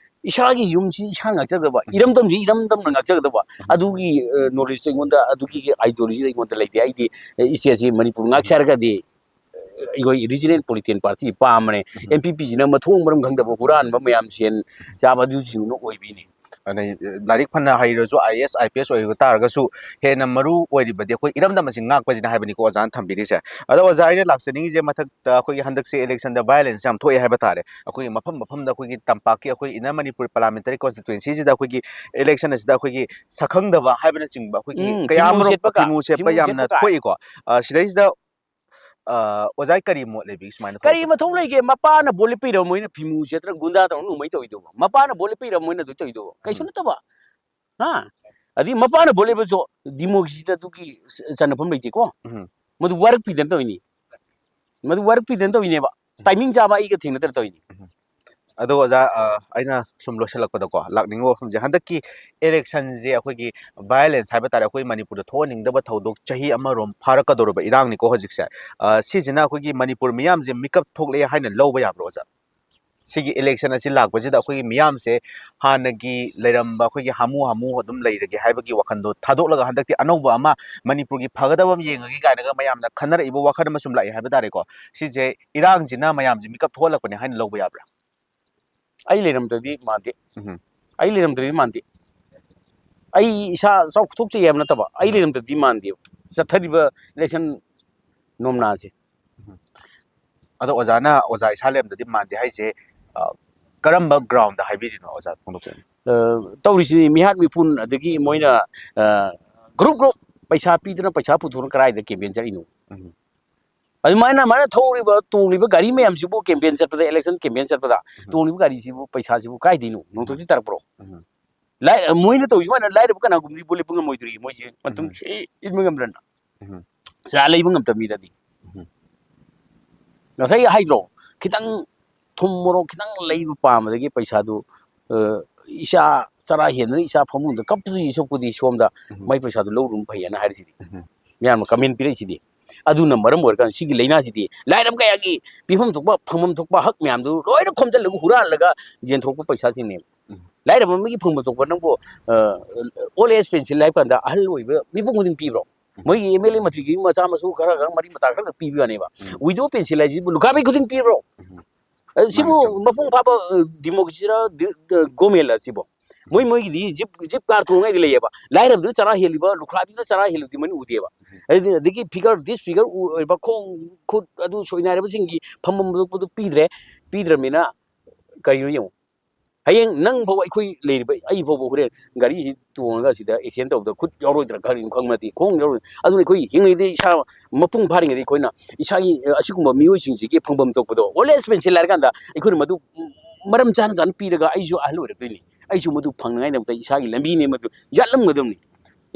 ꯏꯁꯥꯒꯤ ꯌꯨꯝꯁꯤ ꯏꯁꯥꯅ ꯉꯥꯛꯆꯒꯗꯕ, ꯎꯝ. ꯏꯔꯝꯗꯝꯁꯤ ꯏꯔꯝꯗꯝꯅ ꯉꯥꯛꯆꯒꯗꯕ, ꯎꯝ. ꯑꯗꯨꯒꯤ, ꯑ, knowledge ꯑꯩꯉꯣꯟꯗ, ꯑꯗꯨꯒꯤ ideology ꯑꯩꯉꯣꯟꯗ ꯂꯩꯇꯦ꯫ ꯑꯩꯗꯤ, ꯑ, ꯏꯁꯇꯦꯠꯁꯤ ꯃꯅꯤꯄꯨꯔ ꯉꯥꯛꯁꯦ ꯍꯥꯏꯔꯒꯗꯤ, ꯑ, ꯑꯩꯈꯣꯏ regional political party ꯄꯥꯝꯕꯅꯦ꯫ ꯎꯝ. ꯑꯦꯟ ꯄꯤ ꯄꯤꯁꯤꯅ ꯃꯊꯣꯡ ꯃꯔꯝ ꯈꯪꯗꯕ ꯍꯨꯔꯥꯟꯕ ꯃꯌꯥꯝ ꯁꯦꯟ ꯆꯥꯕ ꯑꯗꯨꯁꯤꯡꯗꯨꯅ ꯑꯣꯏꯕꯤꯅꯤ꯫ ꯑꯗꯩ, ꯑ, ꯂꯥꯏꯔꯤꯛ ꯐꯅ ꯍꯩꯔꯁꯨ, I A S, I P S ꯑꯣꯏꯕ ꯇꯥꯔꯒꯁꯨ, ꯍꯦꯟꯅ ꯃꯔꯨ ꯑꯣꯏꯔꯤꯕꯗꯤ ꯑꯩꯈꯣꯏ ꯏꯔꯝꯗꯝ ꯑꯁꯤ ꯉꯥꯛꯄꯁꯤꯅ ꯍꯥꯏꯕꯅꯤꯀꯣ ꯑꯣꯖꯥꯅ ꯊꯝꯕꯤꯔꯤꯁꯦ꯫ ꯑꯗꯣ ꯑꯣꯖꯥ, ꯑꯩꯅ ꯂꯥꯛꯆꯅꯤꯡꯉꯤꯁꯦ, ꯃꯊꯛꯇ ꯑꯩꯈꯣꯏꯒꯤ ꯍꯟꯗꯛꯁꯦ electionꯗ violence ꯌꯥꯝ ꯊꯣꯛꯑꯦ ꯍꯥꯏꯕ ꯇꯥꯔꯦ꯫ ꯑꯩꯈꯣꯏꯒꯤ ꯃꯐꯝ ꯃꯐꯝꯗ ꯑꯩꯈꯣꯏꯒꯤ ꯇꯝꯄꯥꯛꯀꯤ ꯑꯩꯈꯣꯏ Inner Manipur Parliamentary Constituencyꯁꯤꯗ ꯑꯩꯈꯣꯏꯒꯤ election ꯑꯁꯤꯗ ꯑꯩꯈꯣꯏꯒꯤ ꯁꯛꯈꯪꯗꯕ ꯍꯥꯏꯕꯅꯆꯤꯡꯕ ꯑꯩꯈꯣꯏꯒꯤ ꯎꯝ, ꯀꯌꯥ ꯐꯤꯃꯨ ꯑꯃꯔꯣꯝ ꯁꯦꯠꯄ ꯀꯥ-, ꯐꯤꯃꯨ ꯁꯦꯠꯄ ꯐꯤꯃꯨ ꯌꯥꯝꯅ ꯁꯦꯠꯄ ꯀꯥꯏ꯫ ꯊꯣꯛꯏꯀꯣ꯫ ꯑ, ꯁꯤꯗꯩꯁꯤꯗ, ꯑ, ꯑꯣꯖꯥꯒꯤ ꯀꯔꯤ ꯃꯣꯠ ꯂꯩꯕꯤꯒꯦ ꯁꯨꯃꯥꯏꯅ ꯀꯔꯤ ꯊꯣꯛꯂꯛꯄꯁꯦ? ꯃꯊꯧ ꯂꯩꯒꯦ? ꯃꯄꯥꯅ ꯕꯣꯠ ꯂꯦꯞꯄꯤꯔ ꯃꯣꯏꯅ ꯐꯤꯃꯨ ꯁꯦꯠꯇꯅ ꯒꯨꯟꯗꯥ ꯇꯧꯔ ꯅꯣꯡꯃꯩ ꯇꯧꯔꯤꯗꯨꯕꯣ? ꯃꯄꯥꯅ ꯕꯣꯠ ꯂꯦꯞꯄꯤꯔ ꯃꯣꯏꯅ ꯑꯗꯨ ꯇꯧꯔꯤꯗꯨꯕꯣ? ꯀꯩꯁꯨ ꯎꯝ. ꯅꯠꯇꯕ꯫ ꯍꯥ? ꯑꯗꯩ ꯃꯄꯥꯅ ꯕꯣꯠ ꯂꯦꯞꯄꯁꯨ democracyꯗ ꯑꯗꯨꯒꯤ ꯆ-, ꯆꯟꯅꯐꯝ ꯂꯩꯇꯦꯀꯣ꯫ ꯎꯝ. ꯃꯗꯨ ꯋꯥꯔꯛꯄꯤꯗꯅ ꯇꯧꯔꯤꯅꯤ꯫ ꯃꯗꯨ ꯋꯥꯔꯛꯄꯤꯗꯅ ꯇꯧꯔꯤꯅꯦꯕ꯫ ꯎꯝ. Timing ꯆꯥꯕ ꯑꯩꯒ ꯊꯦꯡꯅꯗꯅ ꯇꯧꯔꯤꯅꯤ꯫ ꯎꯝ. ꯑꯗꯣ ꯑꯣꯖꯥ, ꯑ, ꯑꯩꯅ ꯁꯨꯝ ꯂꯣꯏꯁꯤꯜꯂꯛꯄꯗꯀꯣ, ꯂꯥꯛꯅꯤꯡꯕ ꯋꯥꯐꯝꯁꯦ, ꯍꯟꯗꯛꯀꯤ electionꯁꯦ ꯑꯩꯈꯣꯏꯒꯤ violence ꯍꯥꯏꯕ ꯇꯥꯔꯦ, ꯑꯩꯈꯣꯏ ꯃꯅꯤꯄꯨꯔꯗ ꯊꯣꯛꯍꯟꯅꯤꯡꯗꯕ ꯊꯧꯗꯣꯛ ꯆꯍꯤ ꯑꯃꯔꯣꯝ ꯐꯥꯔꯛꯀꯗꯧꯔꯕ ꯏꯔꯥꯡꯅꯤꯀꯣ ꯍꯧꯖꯤꯛꯁꯦ꯫ ꯑ, ꯁꯤꯁꯤꯅ ꯑꯩꯈꯣꯏꯒꯤ ꯃꯅꯤꯄꯨꯔ ꯃꯤꯌꯥꯝꯁꯦ ꯃꯤꯀꯞ ꯊꯣꯛꯂꯛꯑꯦ ꯍꯥꯏꯅ ꯂꯧꯕ ꯌꯥꯕ꯭ꯔꯣ ꯑꯣꯖꯥ? ꯁꯤꯒꯤ election ꯑꯁꯤ ꯂꯥꯛꯄꯁꯤꯗ ꯑꯩꯈꯣꯏꯒꯤ ꯃꯤꯌꯥꯝꯁꯦ ꯍꯥꯟꯅꯒꯤ ꯂꯩꯔꯝꯕ ꯑꯩꯈꯣꯏꯒꯤ ꯍꯥꯃꯨ ꯍꯥꯃꯨ ꯑꯗꯨꯝ ꯂꯩꯔꯒꯦ ꯍꯥꯏꯕꯒꯤ ꯋꯥꯈꯜꯗꯣ ꯊꯥꯗꯣꯛꯂꯒ ꯍꯟꯗꯛꯇꯤ ꯑꯅꯧꯕ ꯑꯃ ꯃꯅꯤꯄꯨꯔꯒꯤ ꯐꯒꯗꯕ ꯑꯃ ꯌꯦꯡꯉꯒꯦ ꯀꯥꯏꯅꯒ ꯃꯌꯥꯝꯅ ꯈꯟꯅꯔꯛꯏꯕ ꯋꯥꯈꯜ ꯑꯃ ꯁꯨꯝ ꯂꯥꯛꯑꯦ ꯍꯥꯏꯕ ꯇꯥꯔꯦꯀꯣ꯫ ꯁꯤꯁꯦ ꯏꯔꯥꯡꯁꯤꯅ ꯃꯌꯥꯝꯁꯦ ꯃꯤꯀꯞ ꯊꯣꯛꯍꯜꯂꯛꯄꯅꯦ ꯍꯥꯏꯅ ꯂꯧꯕ ꯌꯥꯕ꯭ꯔꯥ? ꯑꯩ ꯂꯩꯔꯝꯗ꯭ꯔꯗꯤ ꯃꯥꯟꯗꯦ꯫ ꯎꯝ. ꯑꯩ ꯂꯩꯔꯝꯗ꯭ꯔꯗꯤ ꯃꯥꯟꯗꯦ꯫ ꯑꯩ ꯏꯁꯥ ꯆꯥꯎꯊꯣꯛꯆꯩ ꯍꯥꯏꯕ ꯅꯠꯇꯕ, ꯑꯩ ꯎꯝ. ꯂꯩꯔꯝꯗ꯭ꯔꯗꯤ ꯃꯥꯟꯗꯦꯕ꯫ ꯆꯠꯊꯔꯤꯕ election ꯅꯣꯝꯅꯥꯁꯦ꯫ ꯑꯗꯣ ꯑꯣꯖꯥꯅ, ꯑꯣꯖꯥ ꯏꯁꯥ ꯂꯩꯔꯝꯗ꯭ꯔꯗꯤ ꯃꯥꯟꯗꯦ ꯍꯥꯏꯁꯦ, ꯑ, ꯀꯔꯝꯕ groundꯗ ꯍꯥꯏꯕꯤꯔꯤꯅꯣ ꯑꯣꯖꯥ ꯐꯣꯡꯗꯣꯛꯄꯤꯌꯨ? ꯑ, ꯇꯧꯔꯤꯁꯤ ꯃꯤꯍꯥꯠ ꯃꯤꯄꯨꯟ, ꯑꯗꯒꯤ ꯃꯣꯏꯅ, ꯑ, group group ꯄꯩꯁꯥ ꯄꯤꯗꯅ ꯄꯩꯁꯥ ꯄꯨꯊꯣꯛꯅ ꯀꯗꯥꯏꯗ campaign ꯆꯠꯂꯤꯅꯣ? ꯎꯝ. ꯑꯗꯨꯃꯥꯏꯅ, ꯑꯗꯨꯃꯥꯏꯅ ꯊꯧꯔꯤꯕ, ꯇꯣꯡꯂꯤꯕ ꯒꯥꯔꯤ ꯃꯌꯥꯝꯁꯤꯕꯨ campaign ꯆꯠꯄꯗ, election campaign ꯆꯠꯄꯗ ꯎꯝ. ꯇꯣꯡꯂꯤꯕ ꯒꯥꯔꯤꯁꯤꯕꯨ, ꯄꯩꯁꯥꯁꯤꯕꯨ ꯀꯥꯏꯗꯩꯅꯣ? ꯅꯣꯡꯊꯛꯇꯒꯤ ꯇꯥꯔꯛꯄ꯭ꯔꯣ? ꯎꯝ. ꯂꯥꯏ-, ꯃꯣꯏꯅ ꯇꯧꯔꯤ ꯁꯨꯃꯥꯏꯅ ꯂꯥꯏꯔꯕ ꯀꯅꯥꯒꯨꯝꯕꯗꯤ ꯕꯣꯠ ꯂꯦꯞꯄ ꯉꯝꯃꯣꯏꯗꯣꯔꯤ, ꯃꯣꯏꯁꯦ ꯃꯇꯝ ꯎꯝ. ꯏ-, ꯏꯟꯕ ꯉꯝꯗ꯭ꯔꯅ꯫ ꯎꯝ. ꯆꯥ ꯂꯩꯕ ꯉꯝꯗꯕ ꯃꯤꯗꯗꯤ꯫ ꯎꯝ. ꯉꯁꯥꯏ ꯍꯥꯏꯗ꯭ꯔꯣ? ꯈꯤꯇꯪ ꯊꯨꯝ ꯃꯣꯔꯣꯛ ꯈꯤꯇꯪ ꯂꯩꯕ ꯄꯥꯝꯕꯗꯒꯤ ꯄꯩꯁꯥꯗꯨ, ꯑ, ꯏꯆꯥ ꯆꯔꯥ ꯍꯦꯟꯗꯅ ꯏꯆꯥ ꯐꯃꯨꯡꯗ ꯀꯞꯄꯗꯨꯒꯤ ꯁꯔꯨꯛꯄꯨꯗꯤ ꯁꯣꯝꯗ ꯎꯝ꯫ ꯃꯥꯏ ꯄꯩꯁꯥꯗꯨ ꯂꯧꯔꯨꯕꯅ ꯐꯩꯌꯦꯅ ꯍꯥꯏꯔꯤꯁꯤꯗꯤ꯫ ꯎꯝ꯫ ꯃꯌꯥꯝꯅ comment ꯄꯤꯔꯛꯏꯁꯤꯗꯤ꯫ ꯑꯗꯨꯅ ꯃꯔꯝ ꯑꯣꯏꯔꯀꯥꯟꯗ ꯁꯤꯒꯤ ꯂꯥꯏꯅꯥꯁꯤꯗꯤ ꯂꯥꯏꯔꯕ ꯀꯌꯥꯒꯤ ꯄꯤꯐꯝ ꯊꯣꯛꯄ, ꯐꯪꯐꯝ ꯊꯣꯛꯄ ꯍꯛ ꯃꯌꯥꯝꯗꯨ ꯂꯣꯏꯅ ꯈꯣꯝꯖꯤꯜꯂꯒ ꯍꯨꯔꯥꯜꯂꯒ ꯌꯦꯟꯊꯣꯛꯄ ꯄꯩꯁꯥꯁꯤꯡꯅꯦꯕ꯫ ꯎꯝ꯫ ꯂꯥꯏꯔꯕ ꯑꯃꯒꯤ ꯐꯪꯐꯝ ꯊꯣꯛꯄ ꯅꯪꯕꯨ, ꯑ, old age pension ꯍꯥꯏꯕ ꯀꯥꯟꯗ ꯑꯍꯜ ꯑꯣꯏꯕ ꯃꯤꯄꯨꯝ ꯈꯨꯗꯤꯡ ꯄꯤꯕ꯭ꯔꯣ? ꯎꯝ꯫ ꯃꯣꯏꯒꯤ M L A ꯃꯟꯇ꯭ꯔꯤꯒꯤ ꯃꯆꯥ ꯃꯁꯨ ꯈꯔ ꯈꯔ ꯃꯔꯤ ꯃꯇꯥ ꯈꯔ ꯈꯛ ꯄꯤꯕ ꯋꯥꯅꯦꯕ꯫ ꯎꯝ꯫ Widow pension ꯍꯥꯏꯁꯤꯕꯨ ꯂꯨꯈ꯭ꯔꯥꯕꯤ ꯈꯨꯗꯤꯡ ꯄꯤꯕ꯭ꯔꯣ? ꯎꯝ꯫ ꯑ, ꯁꯤꯕꯨ ꯃꯥꯅꯤ, ꯆꯨꯝꯃꯤ꯫ ꯃꯄꯨꯡ ꯐꯥꯕ, ꯑ, democracy ꯔ, ꯗꯤ-, ꯗ-, government ꯂ ꯁꯤꯕꯨ? ꯃꯣꯏ, ꯎꯝ꯫ ꯃꯣꯏꯒꯤꯗꯤ ꯖꯤꯞ, ꯖꯤꯞ ꯀꯥꯔ ꯇꯣꯡꯉꯩꯗꯤ ꯂꯩꯌꯦꯕ꯫ ꯂꯥꯏꯔꯕꯗꯨꯅ ꯆꯔꯥ ꯍꯦꯜꯂꯤꯕ, ꯂꯨꯈ꯭ꯔꯥꯕꯤꯗꯨꯅ ꯆꯔꯥ ꯍꯦꯜꯂꯤꯕꯗꯤ ꯃꯣꯏꯅ ꯎꯗꯦꯕ꯫ ꯎꯝ꯫ ꯑꯗꯩꯗꯤ, ꯑꯗꯒꯤ figure, disfigure ꯑꯣꯏꯕ, ꯈꯣꯡ ꯈꯨꯠ ꯑꯗꯨ ꯁꯣꯏꯅꯥꯏꯔꯕꯁꯤꯡꯒꯤ ꯐꯝꯐꯝ ꯊꯣꯛꯄꯗꯨ ꯄꯤꯗ꯭ꯔꯦ꯫ ꯄꯤꯗ꯭ꯔꯕꯅꯤꯅ ꯀꯔꯤꯅꯣ ꯌꯦꯡꯉꯨ꯫ ꯍꯌꯦꯡ ꯅꯪ ꯐꯥꯎ ꯑꯩꯈꯣꯏ ꯂꯩꯔꯤꯕ, ꯑꯩ ꯐꯥꯎꯕ ꯍꯣꯔꯦꯟ ꯒꯥꯔꯤꯁꯤ ꯇꯣꯡꯉꯒ ꯁꯤꯗ accident ꯇꯧꯕꯗ ꯈꯨꯠ ꯌꯥꯎꯔꯣꯏꯗ꯭ꯔꯥ ꯈꯜꯂꯤ, ꯈꯪꯕ ꯅꯠꯇꯦ, ꯈꯣꯡ ꯌꯥꯎꯔꯣꯏ꯫ ꯑꯗꯨꯅ ꯑꯩꯈꯣꯏ ꯍꯤꯡꯂꯤꯉꯩꯗ ꯏꯁꯥ ꯃꯄꯨꯡ ꯐꯥꯔꯤꯉꯩꯗ ꯑꯩꯈꯣꯏꯅ ꯏꯁꯥꯒꯤ, ꯑ, ꯑꯁꯤꯒꯨꯝꯕ ꯃꯤꯑꯣꯏꯁꯤꯡꯁꯤꯒꯤ ꯐꯪꯐꯝ ꯊꯣꯛꯄꯗꯣ old age pension ꯍꯥꯏꯔ ꯀꯥꯟꯗ ꯑꯩꯈꯣꯏꯅ ꯃꯗꯨ ꯃꯔꯝ ꯆꯥꯅ ꯆꯥꯅ ꯄꯤꯔꯒ ꯑꯩꯁꯨ ꯑꯍꯜ ꯑꯣꯏꯔꯛꯇꯣꯏꯅꯤ, ꯑꯩꯁꯨ ꯃꯗꯨ ꯐꯪꯅꯉꯥꯏꯗꯃꯛꯇ ꯏꯁꯥꯒꯤ ꯂꯝꯕꯤꯅꯦ ꯃꯗꯨ ꯌꯥꯠꯂꯝꯒꯗꯕꯅꯤ꯫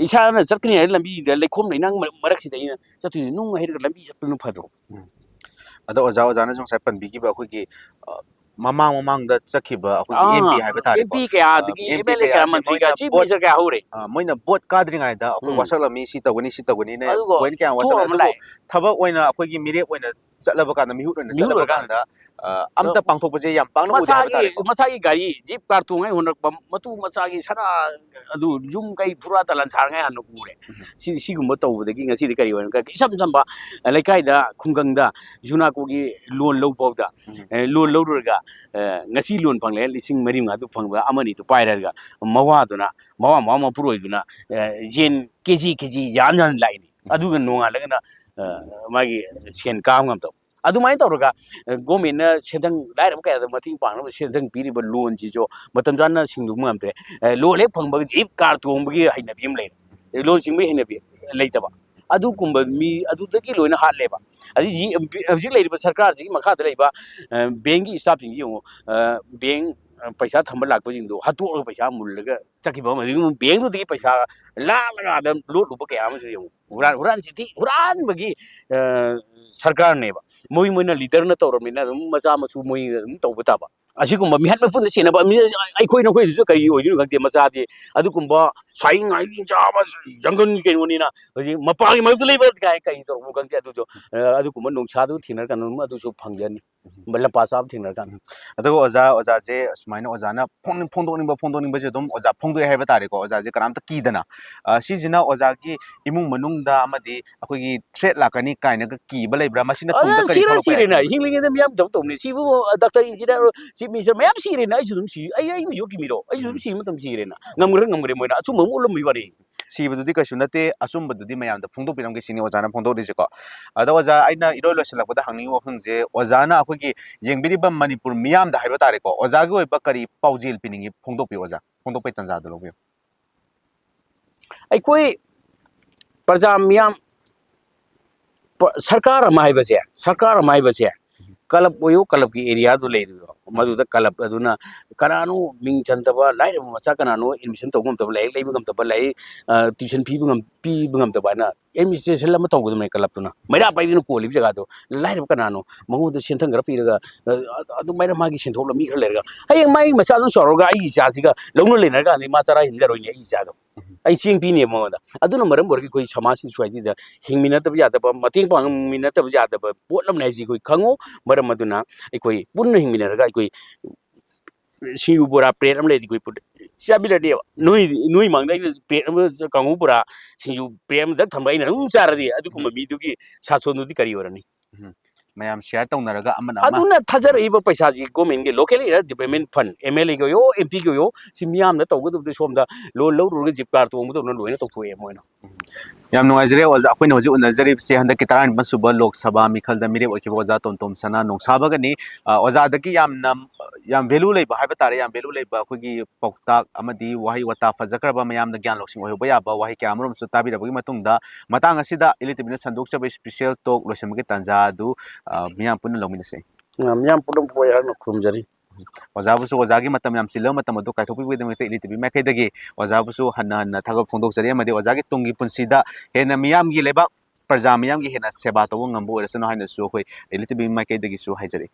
ꯏꯁꯥꯅ ꯆꯠꯀꯅꯤ ꯍꯥꯏꯕ ꯂꯝꯕꯤꯗ ꯂꯩꯈꯣꯝ ꯂꯩꯅꯥꯡ ꯃꯔꯛ-, ꯃꯔꯛꯁꯤꯗ ꯑꯩꯅ ꯆꯠꯇꯣꯏꯁꯦ, ꯅꯨꯡ ꯍꯩꯔꯒ ꯂꯝꯕꯤ ꯆꯠꯄꯅ ꯐꯗ꯭ꯔꯣ? ꯎꯝ꯫ ꯑꯗꯣ ꯑꯣꯖꯥ, ꯑꯣꯖꯥꯅꯁꯨ ꯉꯁꯥꯏ ꯄꯟꯕꯤꯈꯤꯕ ꯑꯩꯈꯣꯏꯒꯤ, ꯑ, ꯃꯃꯥꯡ ꯃꯃꯥꯡꯗ ꯆꯠꯈꯤꯕ ꯑꯩꯈꯣꯏꯒꯤ ꯑꯥ, M P ꯍꯥꯏꯕ ꯇꯥꯔꯦꯀꯣ꯫ M P ꯀꯌꯥ, ꯑ, ꯑꯗꯒꯤ M P M L A ꯀꯌꯥ, ꯀꯌꯥꯁꯦ ꯃꯟꯇ꯭ꯔꯤ ꯀꯌꯥ, ꯃꯣꯏꯅ chief vote, minister ꯀꯌꯥ ꯍꯧꯔꯦ꯫ ꯑ, ꯃꯣꯏꯅ vote ꯀꯥꯗ꯭ꯔꯤꯉꯩꯗ ꯑꯩꯈꯣꯏ ꯎꯝ꯫ ꯋꯥꯁꯛꯂꯝꯃꯤ, ꯁꯤ ꯇꯧꯒꯅꯤ, ꯁꯤ ꯇꯧꯒꯅꯤꯅ ꯑꯗꯨꯒ point ꯀꯌꯥ ꯊꯣꯛꯑ ꯋꯥꯁꯛꯂꯦ꯫ ꯑꯃ ꯑꯗꯨꯕꯨ ꯂꯥꯛꯑꯦ꯫ ꯊꯕꯛ ꯑꯣꯏꯅ ꯑꯩꯈꯣꯏꯒꯤ ꯃꯤꯔꯦꯞ ꯑꯣꯏꯅ ꯆꯠꯂꯕ ꯀꯥꯟꯗ, ꯃꯤꯍꯨꯠ ꯑꯣꯏꯅ ꯃꯤꯍꯨꯠ ꯆꯠꯂꯕ ꯑꯣꯏꯔꯀꯥꯟꯗ, ꯀꯥꯟꯗ, ꯑ, ꯑꯝꯇ ꯑ, ꯄꯥꯡꯊꯣꯛꯄꯁꯦ ꯌꯥꯝ ꯄꯥꯛꯅ ꯎꯗꯦ ꯍꯥꯏꯕ ꯃꯁꯥꯒꯤ, ꯇꯥꯔꯦꯀꯣ꯫ ꯃꯁꯥꯒꯤ ꯒꯥꯔꯤ ꯖꯤꯞ ꯀꯥꯔ ꯇꯣꯡꯉꯩ ꯍꯣꯠꯅꯔꯛꯄ, ꯃꯇꯨ ꯃꯆꯥꯒꯤ ꯁꯅꯥ, ꯑꯗꯨ ꯌꯨꯝ ꯀꯩ ꯐꯨꯔꯥ ꯇꯂꯥꯟ ꯁꯥꯔꯉꯩ ꯍꯥꯟꯅ ꯎꯔꯦ꯫ ꯎꯝ꯫ ꯁꯤ, ꯁꯤꯒꯨꯝꯕ ꯇꯧꯕꯗꯒꯤ ꯉꯁꯤꯗꯤ ꯀꯔꯤ ꯑꯣꯏꯔꯝꯒꯅꯤ? ꯏꯆꯝ ꯆꯝꯕ ꯂꯩꯀꯥꯏꯗ, ꯈꯨꯡꯒꯪꯗ ꯌꯨꯅꯥꯀꯣꯒꯤ loan ꯂꯧꯕ ꯐꯥꯎꯗ, ꯎꯝ꯫ ꯑꯦ, loan ꯂꯧꯔꯨꯔꯒ, ꯑꯦ, ꯉꯁꯤ loan ꯐꯪꯂꯦ, ꯂꯤꯁꯤꯡ ꯃꯔꯤ ꯃꯉꯥꯗꯨ ꯐꯪꯕ ꯑꯃꯅꯤꯗꯨ ꯄꯥꯏꯔꯒ ꯃꯋꯥꯗꯨꯅ, ꯃꯋꯥ ꯃꯋꯥ ꯃꯄꯨꯔꯣꯏꯗꯨꯅ, ꯑꯦ, ꯌꯦꯟ K G K G ꯌꯥꯟ ꯌꯥꯟ ꯂꯥꯛꯏꯅꯤ꯫ ꯎꯝ꯫ ꯑꯗꯨꯒ ꯅꯣꯡꯉꯥꯜꯂꯒꯅ, ꯑꯦ, ꯃꯥꯒꯤ ꯁꯦꯟ ꯀꯥꯕ ꯉꯝꯗꯕ꯫ ꯑꯗꯨꯃꯥꯏꯅ ꯇꯧꯔꯒ, ꯑꯦ, government ꯅ ꯁꯦꯟꯊꯪ, ꯂꯥꯏꯔꯕ ꯀꯌꯥꯗ ꯃꯇꯦꯡ ꯄꯥꯡꯅꯕ ꯁꯦꯟꯊꯪ ꯄꯤꯔꯤꯕ loan ꯁꯤꯁꯨ ꯃꯇꯝ ꯆꯥꯅ ꯁꯤꯡꯗꯣꯛꯄ ꯉꯝꯗ꯭ꯔꯦ꯫ ꯑꯦ, loan ꯍꯦꯛ ꯐꯪꯕꯒ ꯖꯤꯞ ꯀꯥꯔ ꯇꯣꯡꯕꯒꯤ ꯍꯩꯅꯕꯤ ꯑꯃ ꯂꯩꯔꯦ꯫ ꯑꯦ, loan ꯁꯤꯡꯕꯒꯤ ꯍꯩꯅꯕꯤ ꯂꯩꯇꯕ꯫ ꯑꯗꯨꯒꯨꯝꯕ ꯃꯤ ꯑꯗꯨꯗꯒꯤ ꯂꯣꯏꯅ ꯍꯥꯠꯂꯦꯕ꯫ ꯑꯗꯩ ꯖꯤ-, ꯍꯧꯖꯤꯛ ꯂꯩꯔꯤꯕ ꯁꯔꯀꯥꯔꯁꯤꯒꯤ ꯃꯈꯥꯗ ꯂꯩꯕ, ꯑꯦ, bank ꯀꯤ staff ꯁꯤꯡꯁꯤ ꯌꯦꯡꯉꯨ꯫ ꯑꯦ, bank ꯑ, ꯄꯩꯁꯥ ꯊꯝꯕ ꯂꯥꯛꯄꯁꯤꯡꯗꯣ ꯍꯥꯠꯇꯣꯛꯑꯒ ꯄꯩꯁꯥ ꯃꯨꯜꯂꯒ ꯆꯠꯈꯤꯕ ꯑꯃ, ꯑꯗꯒꯤ ꯑꯃꯨꯛ ꯕꯦꯡꯗꯨꯗꯒꯤ ꯄꯩꯁꯥ ꯂꯥꯛꯂꯒ ꯑꯥꯗ ꯂꯣꯠꯂꯨꯕ ꯀꯌꯥ ꯑꯃꯁꯨ ꯌꯦꯡꯉꯨ꯫ ꯍꯨꯔꯥꯟ, ꯍꯨꯔꯥꯟ ꯆꯤꯊꯤ ꯍꯨꯔꯥꯟꯕꯒꯤ, ꯑ, ꯁꯔꯀꯥꯔꯅꯦꯕ꯫ ꯃꯣꯏ, ꯃꯣꯏꯅ ꯂꯤꯗꯔꯅ ꯇꯧꯔꯕꯅꯤꯅ ꯑꯗꯨꯝ ꯃꯆꯥ ꯃꯁꯨ ꯃꯣꯏ ꯑꯗꯨꯝ ꯇꯧꯕ ꯇꯥꯕ꯫ ꯑꯁꯤꯒꯨꯝꯕ ꯃꯤꯍꯥꯠ ꯃꯄꯨꯟꯗ ꯁꯦꯟꯅꯕ ꯃꯤ, ꯑꯩꯈꯣꯏ ꯅꯈꯣꯏꯗꯁꯨ ꯀꯔꯤ ꯑꯣꯏꯗꯣꯏꯅꯣ ꯈꯪꯗꯦ, ꯃꯆꯥꯗꯤ꯫ ꯑꯗꯨꯒꯨꯝꯕ ꯁꯥꯏ ꯉꯥꯏ ꯆꯥꯕ ꯖꯪꯒꯜꯒꯤ ꯀꯩꯅꯣꯅꯤꯅ ꯍꯧꯖꯤꯛ ꯃꯄꯥꯟꯒꯤ ꯃꯔꯛꯇ ꯂꯩꯕ ꯀꯥꯏ ꯀꯔꯤ ꯇꯧꯔꯕꯅꯣ ꯈꯪꯗꯦ꯫ ꯑꯗꯨꯗꯣ, ꯑ, ꯑꯗꯨꯒꯨꯝꯕ ꯅꯣꯡꯁꯥꯗꯨ ꯊꯦꯡꯅꯔꯀꯥꯟꯗ ꯑꯗꯨꯝ ꯑꯗꯨꯁꯨ ꯐꯪꯖꯅꯤ꯫ ꯎꯝ꯫ ꯂꯝꯄꯥ ꯆꯥꯕ ꯊꯦꯡꯅꯔꯀꯥꯟꯗ꯫ ꯎꯝ꯫ ꯑꯗꯨꯒ ꯑꯣꯖꯥ, ꯑꯣꯖꯥꯁꯦ ꯑꯁꯨꯃꯥꯏꯅ ꯑꯣꯖꯥꯅ ꯐꯣꯡꯅꯤꯡ-, ꯐꯣꯡꯗꯣꯛꯅꯤꯡꯕ, ꯐꯣꯡꯗꯣꯛꯅꯤꯡꯕꯁꯦ ꯑꯗꯨꯝ ꯑꯣꯖꯥ ꯐꯣꯡꯗꯣꯛꯑꯦ ꯍꯥꯏꯕ ꯇꯥꯔꯦꯀꯣ꯫ ꯑꯣꯖꯥꯁꯦ ꯀꯅꯥꯝꯇ ꯀꯤꯗꯅ꯫ ꯑ, ꯁꯤꯁꯤꯅ ꯑꯣꯖꯥꯒꯤ ꯏꯃꯨꯡ ꯃꯅꯨꯡꯗ ꯑꯃꯗꯤ ꯑꯩꯈꯣꯏꯒꯤ threat ꯂꯥꯛꯀꯅꯤ ꯀꯥꯏꯅꯒ ꯀꯤꯕ ꯂꯩꯕ꯭ꯔꯥ? ꯃꯁꯤꯅ ꯑꯗꯨꯅ ꯇꯨꯡꯗ ꯀꯔꯤ ꯁꯤꯔ ꯊꯣꯛꯂꯛꯄ ꯌꯥꯏ ꯁꯤꯔꯦꯅ, ꯈꯟꯕ? ꯍꯤꯡꯂꯤꯉꯩꯗ ꯃꯤꯌꯥꯝ ꯊꯕꯛ ꯇꯧꯅꯤ꯫ ꯁꯤꯕꯨ doctor, engineer, chief minister ꯃꯌꯥꯝ ꯁꯤꯔꯦꯅ, ꯑꯩꯁꯨ ꯑꯗꯨꯝ ꯁꯤ, ꯑꯩ, ꯑꯩ ꯃꯤꯁꯨ ꯀꯤꯃꯤꯔꯣ? ꯑꯩꯁꯨ ꯑꯗꯨꯝ ꯎꯝ꯫ ꯁꯤꯕ ꯃꯇꯝ ꯁꯤꯔꯦꯅ꯫ ꯉꯝꯈ꯭ꯔ ꯉꯝꯈ꯭ꯔꯦ ꯃꯣꯏꯅ꯫ ꯑꯆꯨꯝꯕ ꯑꯃ ꯎꯠꯂꯝꯕꯒꯤ ꯋꯥꯅꯤ꯫ ꯁꯤꯕꯗꯨꯗꯤ ꯀꯩꯁꯨ ꯅꯠꯇꯦ, ꯑꯆꯨꯝꯕꯗꯨꯗꯤ ꯃꯌꯥꯝꯗ ꯐꯣꯡꯗꯣꯛꯄꯤꯔꯝꯒꯦ ꯁꯤꯅꯤ ꯑꯣꯖꯥꯅ ꯐꯣꯡꯗꯣꯛꯂꯤꯁꯤꯀꯣ꯫ ꯑꯗꯣ ꯑꯣꯖꯥ, ꯑꯩꯅ ꯏꯔꯣꯏ ꯂꯣꯏꯁꯤꯜꯂꯛꯄꯗ ꯍꯪꯅꯤꯡꯉꯤꯕ ꯋꯥꯐꯝꯁꯦ, ꯑꯣꯖꯥꯅ ꯑꯩꯈꯣꯏꯒꯤ ꯌꯦꯡꯕꯤꯔꯤꯕ ꯃꯅꯤꯄꯨꯔ ꯃꯤꯌꯥꯝꯗ ꯍꯥꯏꯕ ꯇꯥꯔꯦꯀꯣ, ꯑꯣꯖꯥꯒꯤ ꯑꯣꯏꯕ ꯀꯔꯤ ꯄꯥꯎꯖꯦꯜ ꯄꯤꯅꯤꯡꯉꯤ? ꯐꯣꯡꯗꯣꯛꯄꯤꯌꯨ ꯑꯣꯖꯥ, ꯐꯣꯡꯗꯣꯛꯄꯒꯤ ꯇꯥꯟꯖꯥꯗꯨ ꯂꯧꯕꯤꯌꯨ꯫ ꯑꯩꯈꯣꯏ ꯄ꯭ꯔꯖꯥ ꯃꯤꯌꯥꯝ, ꯄ-, ꯁꯔꯀꯥꯔ ꯑꯃ ꯍꯥꯏꯕꯁꯦ, ꯁꯔꯀꯥꯔ ꯑꯃ ꯍꯥꯏꯕꯁꯦ club ꯑꯣꯏꯌꯨ, clubꯀꯤ areaꯗꯨ ꯂꯩꯔꯤꯕ, ꯃꯗꯨꯗ club ꯑꯗꯨꯅ ꯀꯅꯥꯅꯣ ꯃꯤꯡ ꯆꯟꯗꯕ, ꯂꯥꯏꯔꯕ ꯃꯆꯥ ꯀꯅꯥꯅꯣ admission ꯇꯧꯕ ꯉꯝꯗꯕ, ꯂꯥꯏꯔꯤꯛ ꯂꯩꯕ ꯉꯝꯗꯕ, ꯂꯥꯏꯔꯤꯛ, ꯑ, tuition ꯄꯤꯕ ꯉꯝ-, ꯄꯤꯕ ꯉꯝꯗꯕ ꯍꯥꯏꯅ administration ꯑꯃ ꯇꯧꯒꯗꯕꯅꯦ clubꯇꯨꯅ꯫ ꯃꯩꯔꯥ ꯄꯥꯏꯕꯤꯅ ꯀꯣꯜꯂꯤꯕ ꯖꯒꯥꯗꯣ, ꯂꯥꯏꯔꯕ ꯀꯅꯥꯅꯣ ꯃꯉꯣꯟꯗ ꯁꯦꯟꯊꯪ ꯈꯔ ꯄꯤꯔꯒ, ꯑ, ꯑ-, ꯑꯗꯨꯃꯥꯏꯅ ꯃꯥꯒꯤ ꯁꯦꯟꯊꯣꯛ ꯂꯝꯕꯤ ꯈꯔ ꯂꯩꯔꯒ, ꯍꯌꯦꯡ ꯃꯥꯒꯤ ꯃꯆꯥꯗꯨ ꯆꯥꯎꯔꯒ ꯑꯩꯒꯤ ꯏꯆꯥꯁꯤꯒ ꯂꯧꯅ ꯂꯩꯅꯔꯀꯥꯟꯗ ꯃꯥ ꯆꯔꯥ ꯍꯤꯡꯖꯔꯣꯏꯅꯦ ꯑꯩꯒꯤ ꯏꯆꯥꯗꯣ꯫ ꯎꯝ꯫ ꯑꯩ ꯆꯦꯡ ꯄꯤꯅꯦꯕ ꯃꯉꯣꯟꯗ꯫ ꯑꯗꯨꯅ ꯃꯔꯝ ꯑꯣꯏꯔꯒ ꯑꯩꯈꯣꯏ ꯁꯃꯥꯖ societyꯗ ꯍꯤꯡꯃꯤꯟꯅꯗꯕ ꯌꯥꯗꯕ, ꯃꯇꯦꯡ ꯄꯥꯡꯃꯤꯟꯅꯗꯕ ꯌꯥꯗꯕ ꯄꯣꯠ ꯑꯃꯅꯤ ꯍꯥꯏꯕꯁꯤ ꯑꯩꯈꯣꯏ ꯈꯪꯉꯨ꯫ ꯃꯔꯝ ꯑꯗꯨꯅ ꯑꯩꯈꯣꯏ ꯄꯨꯟꯅ ꯍꯤꯡꯃꯤꯟꯅꯔꯒ ꯑꯩꯈꯣꯏ ꯁꯤꯡꯖꯨ ꯕꯣꯔꯥ plate ꯑꯃ ꯂꯩꯔꯗꯤ ꯑꯩꯈꯣꯏ ꯄꯨꯟꯅ ꯆꯥꯃꯤꯟꯅꯅꯦꯕ꯫ ꯅꯣꯏ, ꯅꯣꯏ ꯃꯥꯡꯗ ꯑꯩꯅ plate ꯑꯃ ꯀꯥꯡꯍꯧ ꯕꯣꯔꯥ ꯁꯤꯡꯖꯨ plate ꯑꯃꯗ ꯊꯝꯕ ꯑꯩꯅ ꯑꯗꯨꯝ ꯆꯥꯔꯗꯤ ꯑꯗꯨꯒꯨꯝꯕ ꯎꯝ꯫ ꯃꯤꯗꯨꯒꯤ ꯁꯥꯁꯣꯟꯗꯨꯗꯤ ꯀꯔꯤ ꯑꯣꯏꯔꯅꯤ? ꯎꯝ꯫ ꯃꯌꯥꯝ share ꯇꯧꯅꯔꯒ ꯑꯃꯅ ꯑꯃ꯫ ꯑꯗꯨꯅ ꯊꯥꯖꯔꯛꯏꯕ ꯄꯩꯁꯥꯁꯤ governmentꯒꯤ local area development fund, MLAꯒꯤ ꯑꯣꯏꯌꯣ, MPꯒꯤ ꯑꯣꯏꯌꯣ, ꯁꯤ ꯃꯤꯌꯥꯝꯅ ꯇꯧꯒꯗꯕꯗꯨ ꯁꯣꯝꯗ loan ꯂꯧꯔꯨꯔꯒ ꯖꯤꯞ ꯀꯥꯔ ꯇꯣꯡꯕꯗꯧꯅ ꯂꯣꯏꯅ ꯇꯧꯊꯣꯛꯑꯦ ꯃꯣꯏꯅ꯫ ꯌꯥꯝ ꯅꯨꯡꯉꯥꯏꯖꯔꯦ ꯑꯣꯖꯥ꯫ ꯑꯩꯈꯣꯏꯅ ꯍꯧꯖꯤꯛ ꯎꯅꯖꯔꯤꯕꯁꯦ ꯍꯟꯗꯛꯀꯤ ꯇꯔꯥꯅꯤꯄꯥꯟ ꯁꯨꯕ ꯂꯣꯛ ꯁꯚꯥ ꯃꯤꯈꯜꯗ ꯃꯤꯔꯦꯞ ꯑꯣꯏꯈꯤꯕ ꯑꯣꯖꯥ ꯇꯣꯝꯇꯣꯝ ꯁꯅꯥ ꯅꯣꯡꯁꯥꯕꯒꯅꯤ꯫ ꯑ, ꯑꯣꯖꯥꯗꯒꯤ ꯌꯥꯝꯅ, ꯌꯥꯝ value ꯂꯩꯕ ꯍꯥꯏꯕ ꯇꯥꯔꯦ, ꯌꯥꯝ value ꯂꯩꯕ ꯑꯩꯈꯣꯏꯒꯤ ꯄꯥꯎꯇꯥꯛ ꯑꯃꯗꯤ ꯋꯥꯍꯩ ꯋꯥꯇꯥ ꯐꯖꯈ꯭ꯔꯕ, ꯃꯌꯥꯝꯅ ꯒ꯭ꯌꯥꯟ ꯂꯧꯁꯤꯡ ꯑꯣꯏꯍꯧꯕ ꯌꯥꯕ ꯋꯥꯍꯩ ꯀꯌꯥ ꯑꯃꯔꯣꯝꯁꯨ ꯇꯥꯕꯤꯔꯕꯒꯤ ꯃꯇꯨꯡꯗ, ꯃꯇꯥꯡ ꯑꯁꯤꯗ ꯏꯂꯤꯇꯤꯕꯤꯅ ꯁꯟꯗꯣꯛꯆꯕ special talk ꯂꯣꯏꯁꯤꯟꯕꯒꯤ ꯇꯥꯟꯖꯥ ꯑꯗꯨ, ꯑ, ꯃꯤꯌꯥꯝ ꯄꯨꯟꯅ ꯂꯧꯃꯤꯟꯅꯁꯤ꯫ ꯑ, ꯃꯤꯌꯥꯝ ꯄꯨꯝꯅꯃꯛꯄꯨ ꯑꯩꯍꯥꯛꯅ ꯈꯨꯔꯨꯝꯖꯔꯤ꯫ ꯑꯣꯖꯥꯕꯨꯁꯨ ꯑꯣꯖꯥꯒꯤ ꯃꯇꯝ ꯌꯥꯝ ꯆꯤꯜꯂꯕ ꯃꯇꯝ ꯑꯗꯨ ꯀꯥꯏꯊꯣꯛꯄꯤꯕꯒꯤꯗꯃꯛꯇ ꯏꯂꯤꯇꯤꯚꯤ ꯃꯥꯏꯀꯩꯗꯒꯤ ꯑꯣꯖꯥꯕꯨꯁꯨ ꯍꯟꯅ ꯍꯟꯅ ꯊꯥꯒꯠ ꯐꯣꯡꯗꯣꯛꯆꯔꯤ, ꯑꯃꯗꯤ ꯑꯣꯖꯥꯒꯤ ꯇꯨꯡꯒꯤ ꯄꯨꯟꯁꯤꯗ ꯍꯦꯟꯅ ꯃꯤꯌꯥꯝꯒꯤ, ꯂꯩꯕꯥꯛ ꯄ꯭ꯔꯖꯥ ꯃꯤꯌꯥꯝꯒꯤ ꯍꯦꯟꯅ ꯁꯦꯕꯥ ꯇꯧꯕ ꯉꯝꯕ ꯑꯣꯏꯔꯁꯅꯨ ꯍꯥꯏꯅꯁꯨ ꯑꯩꯈꯣꯏ ꯏꯂꯤꯇꯤꯚꯤ ꯃꯥꯏꯀꯩꯗꯒꯤꯁꯨ ꯍꯥꯏꯖꯔꯤ꯫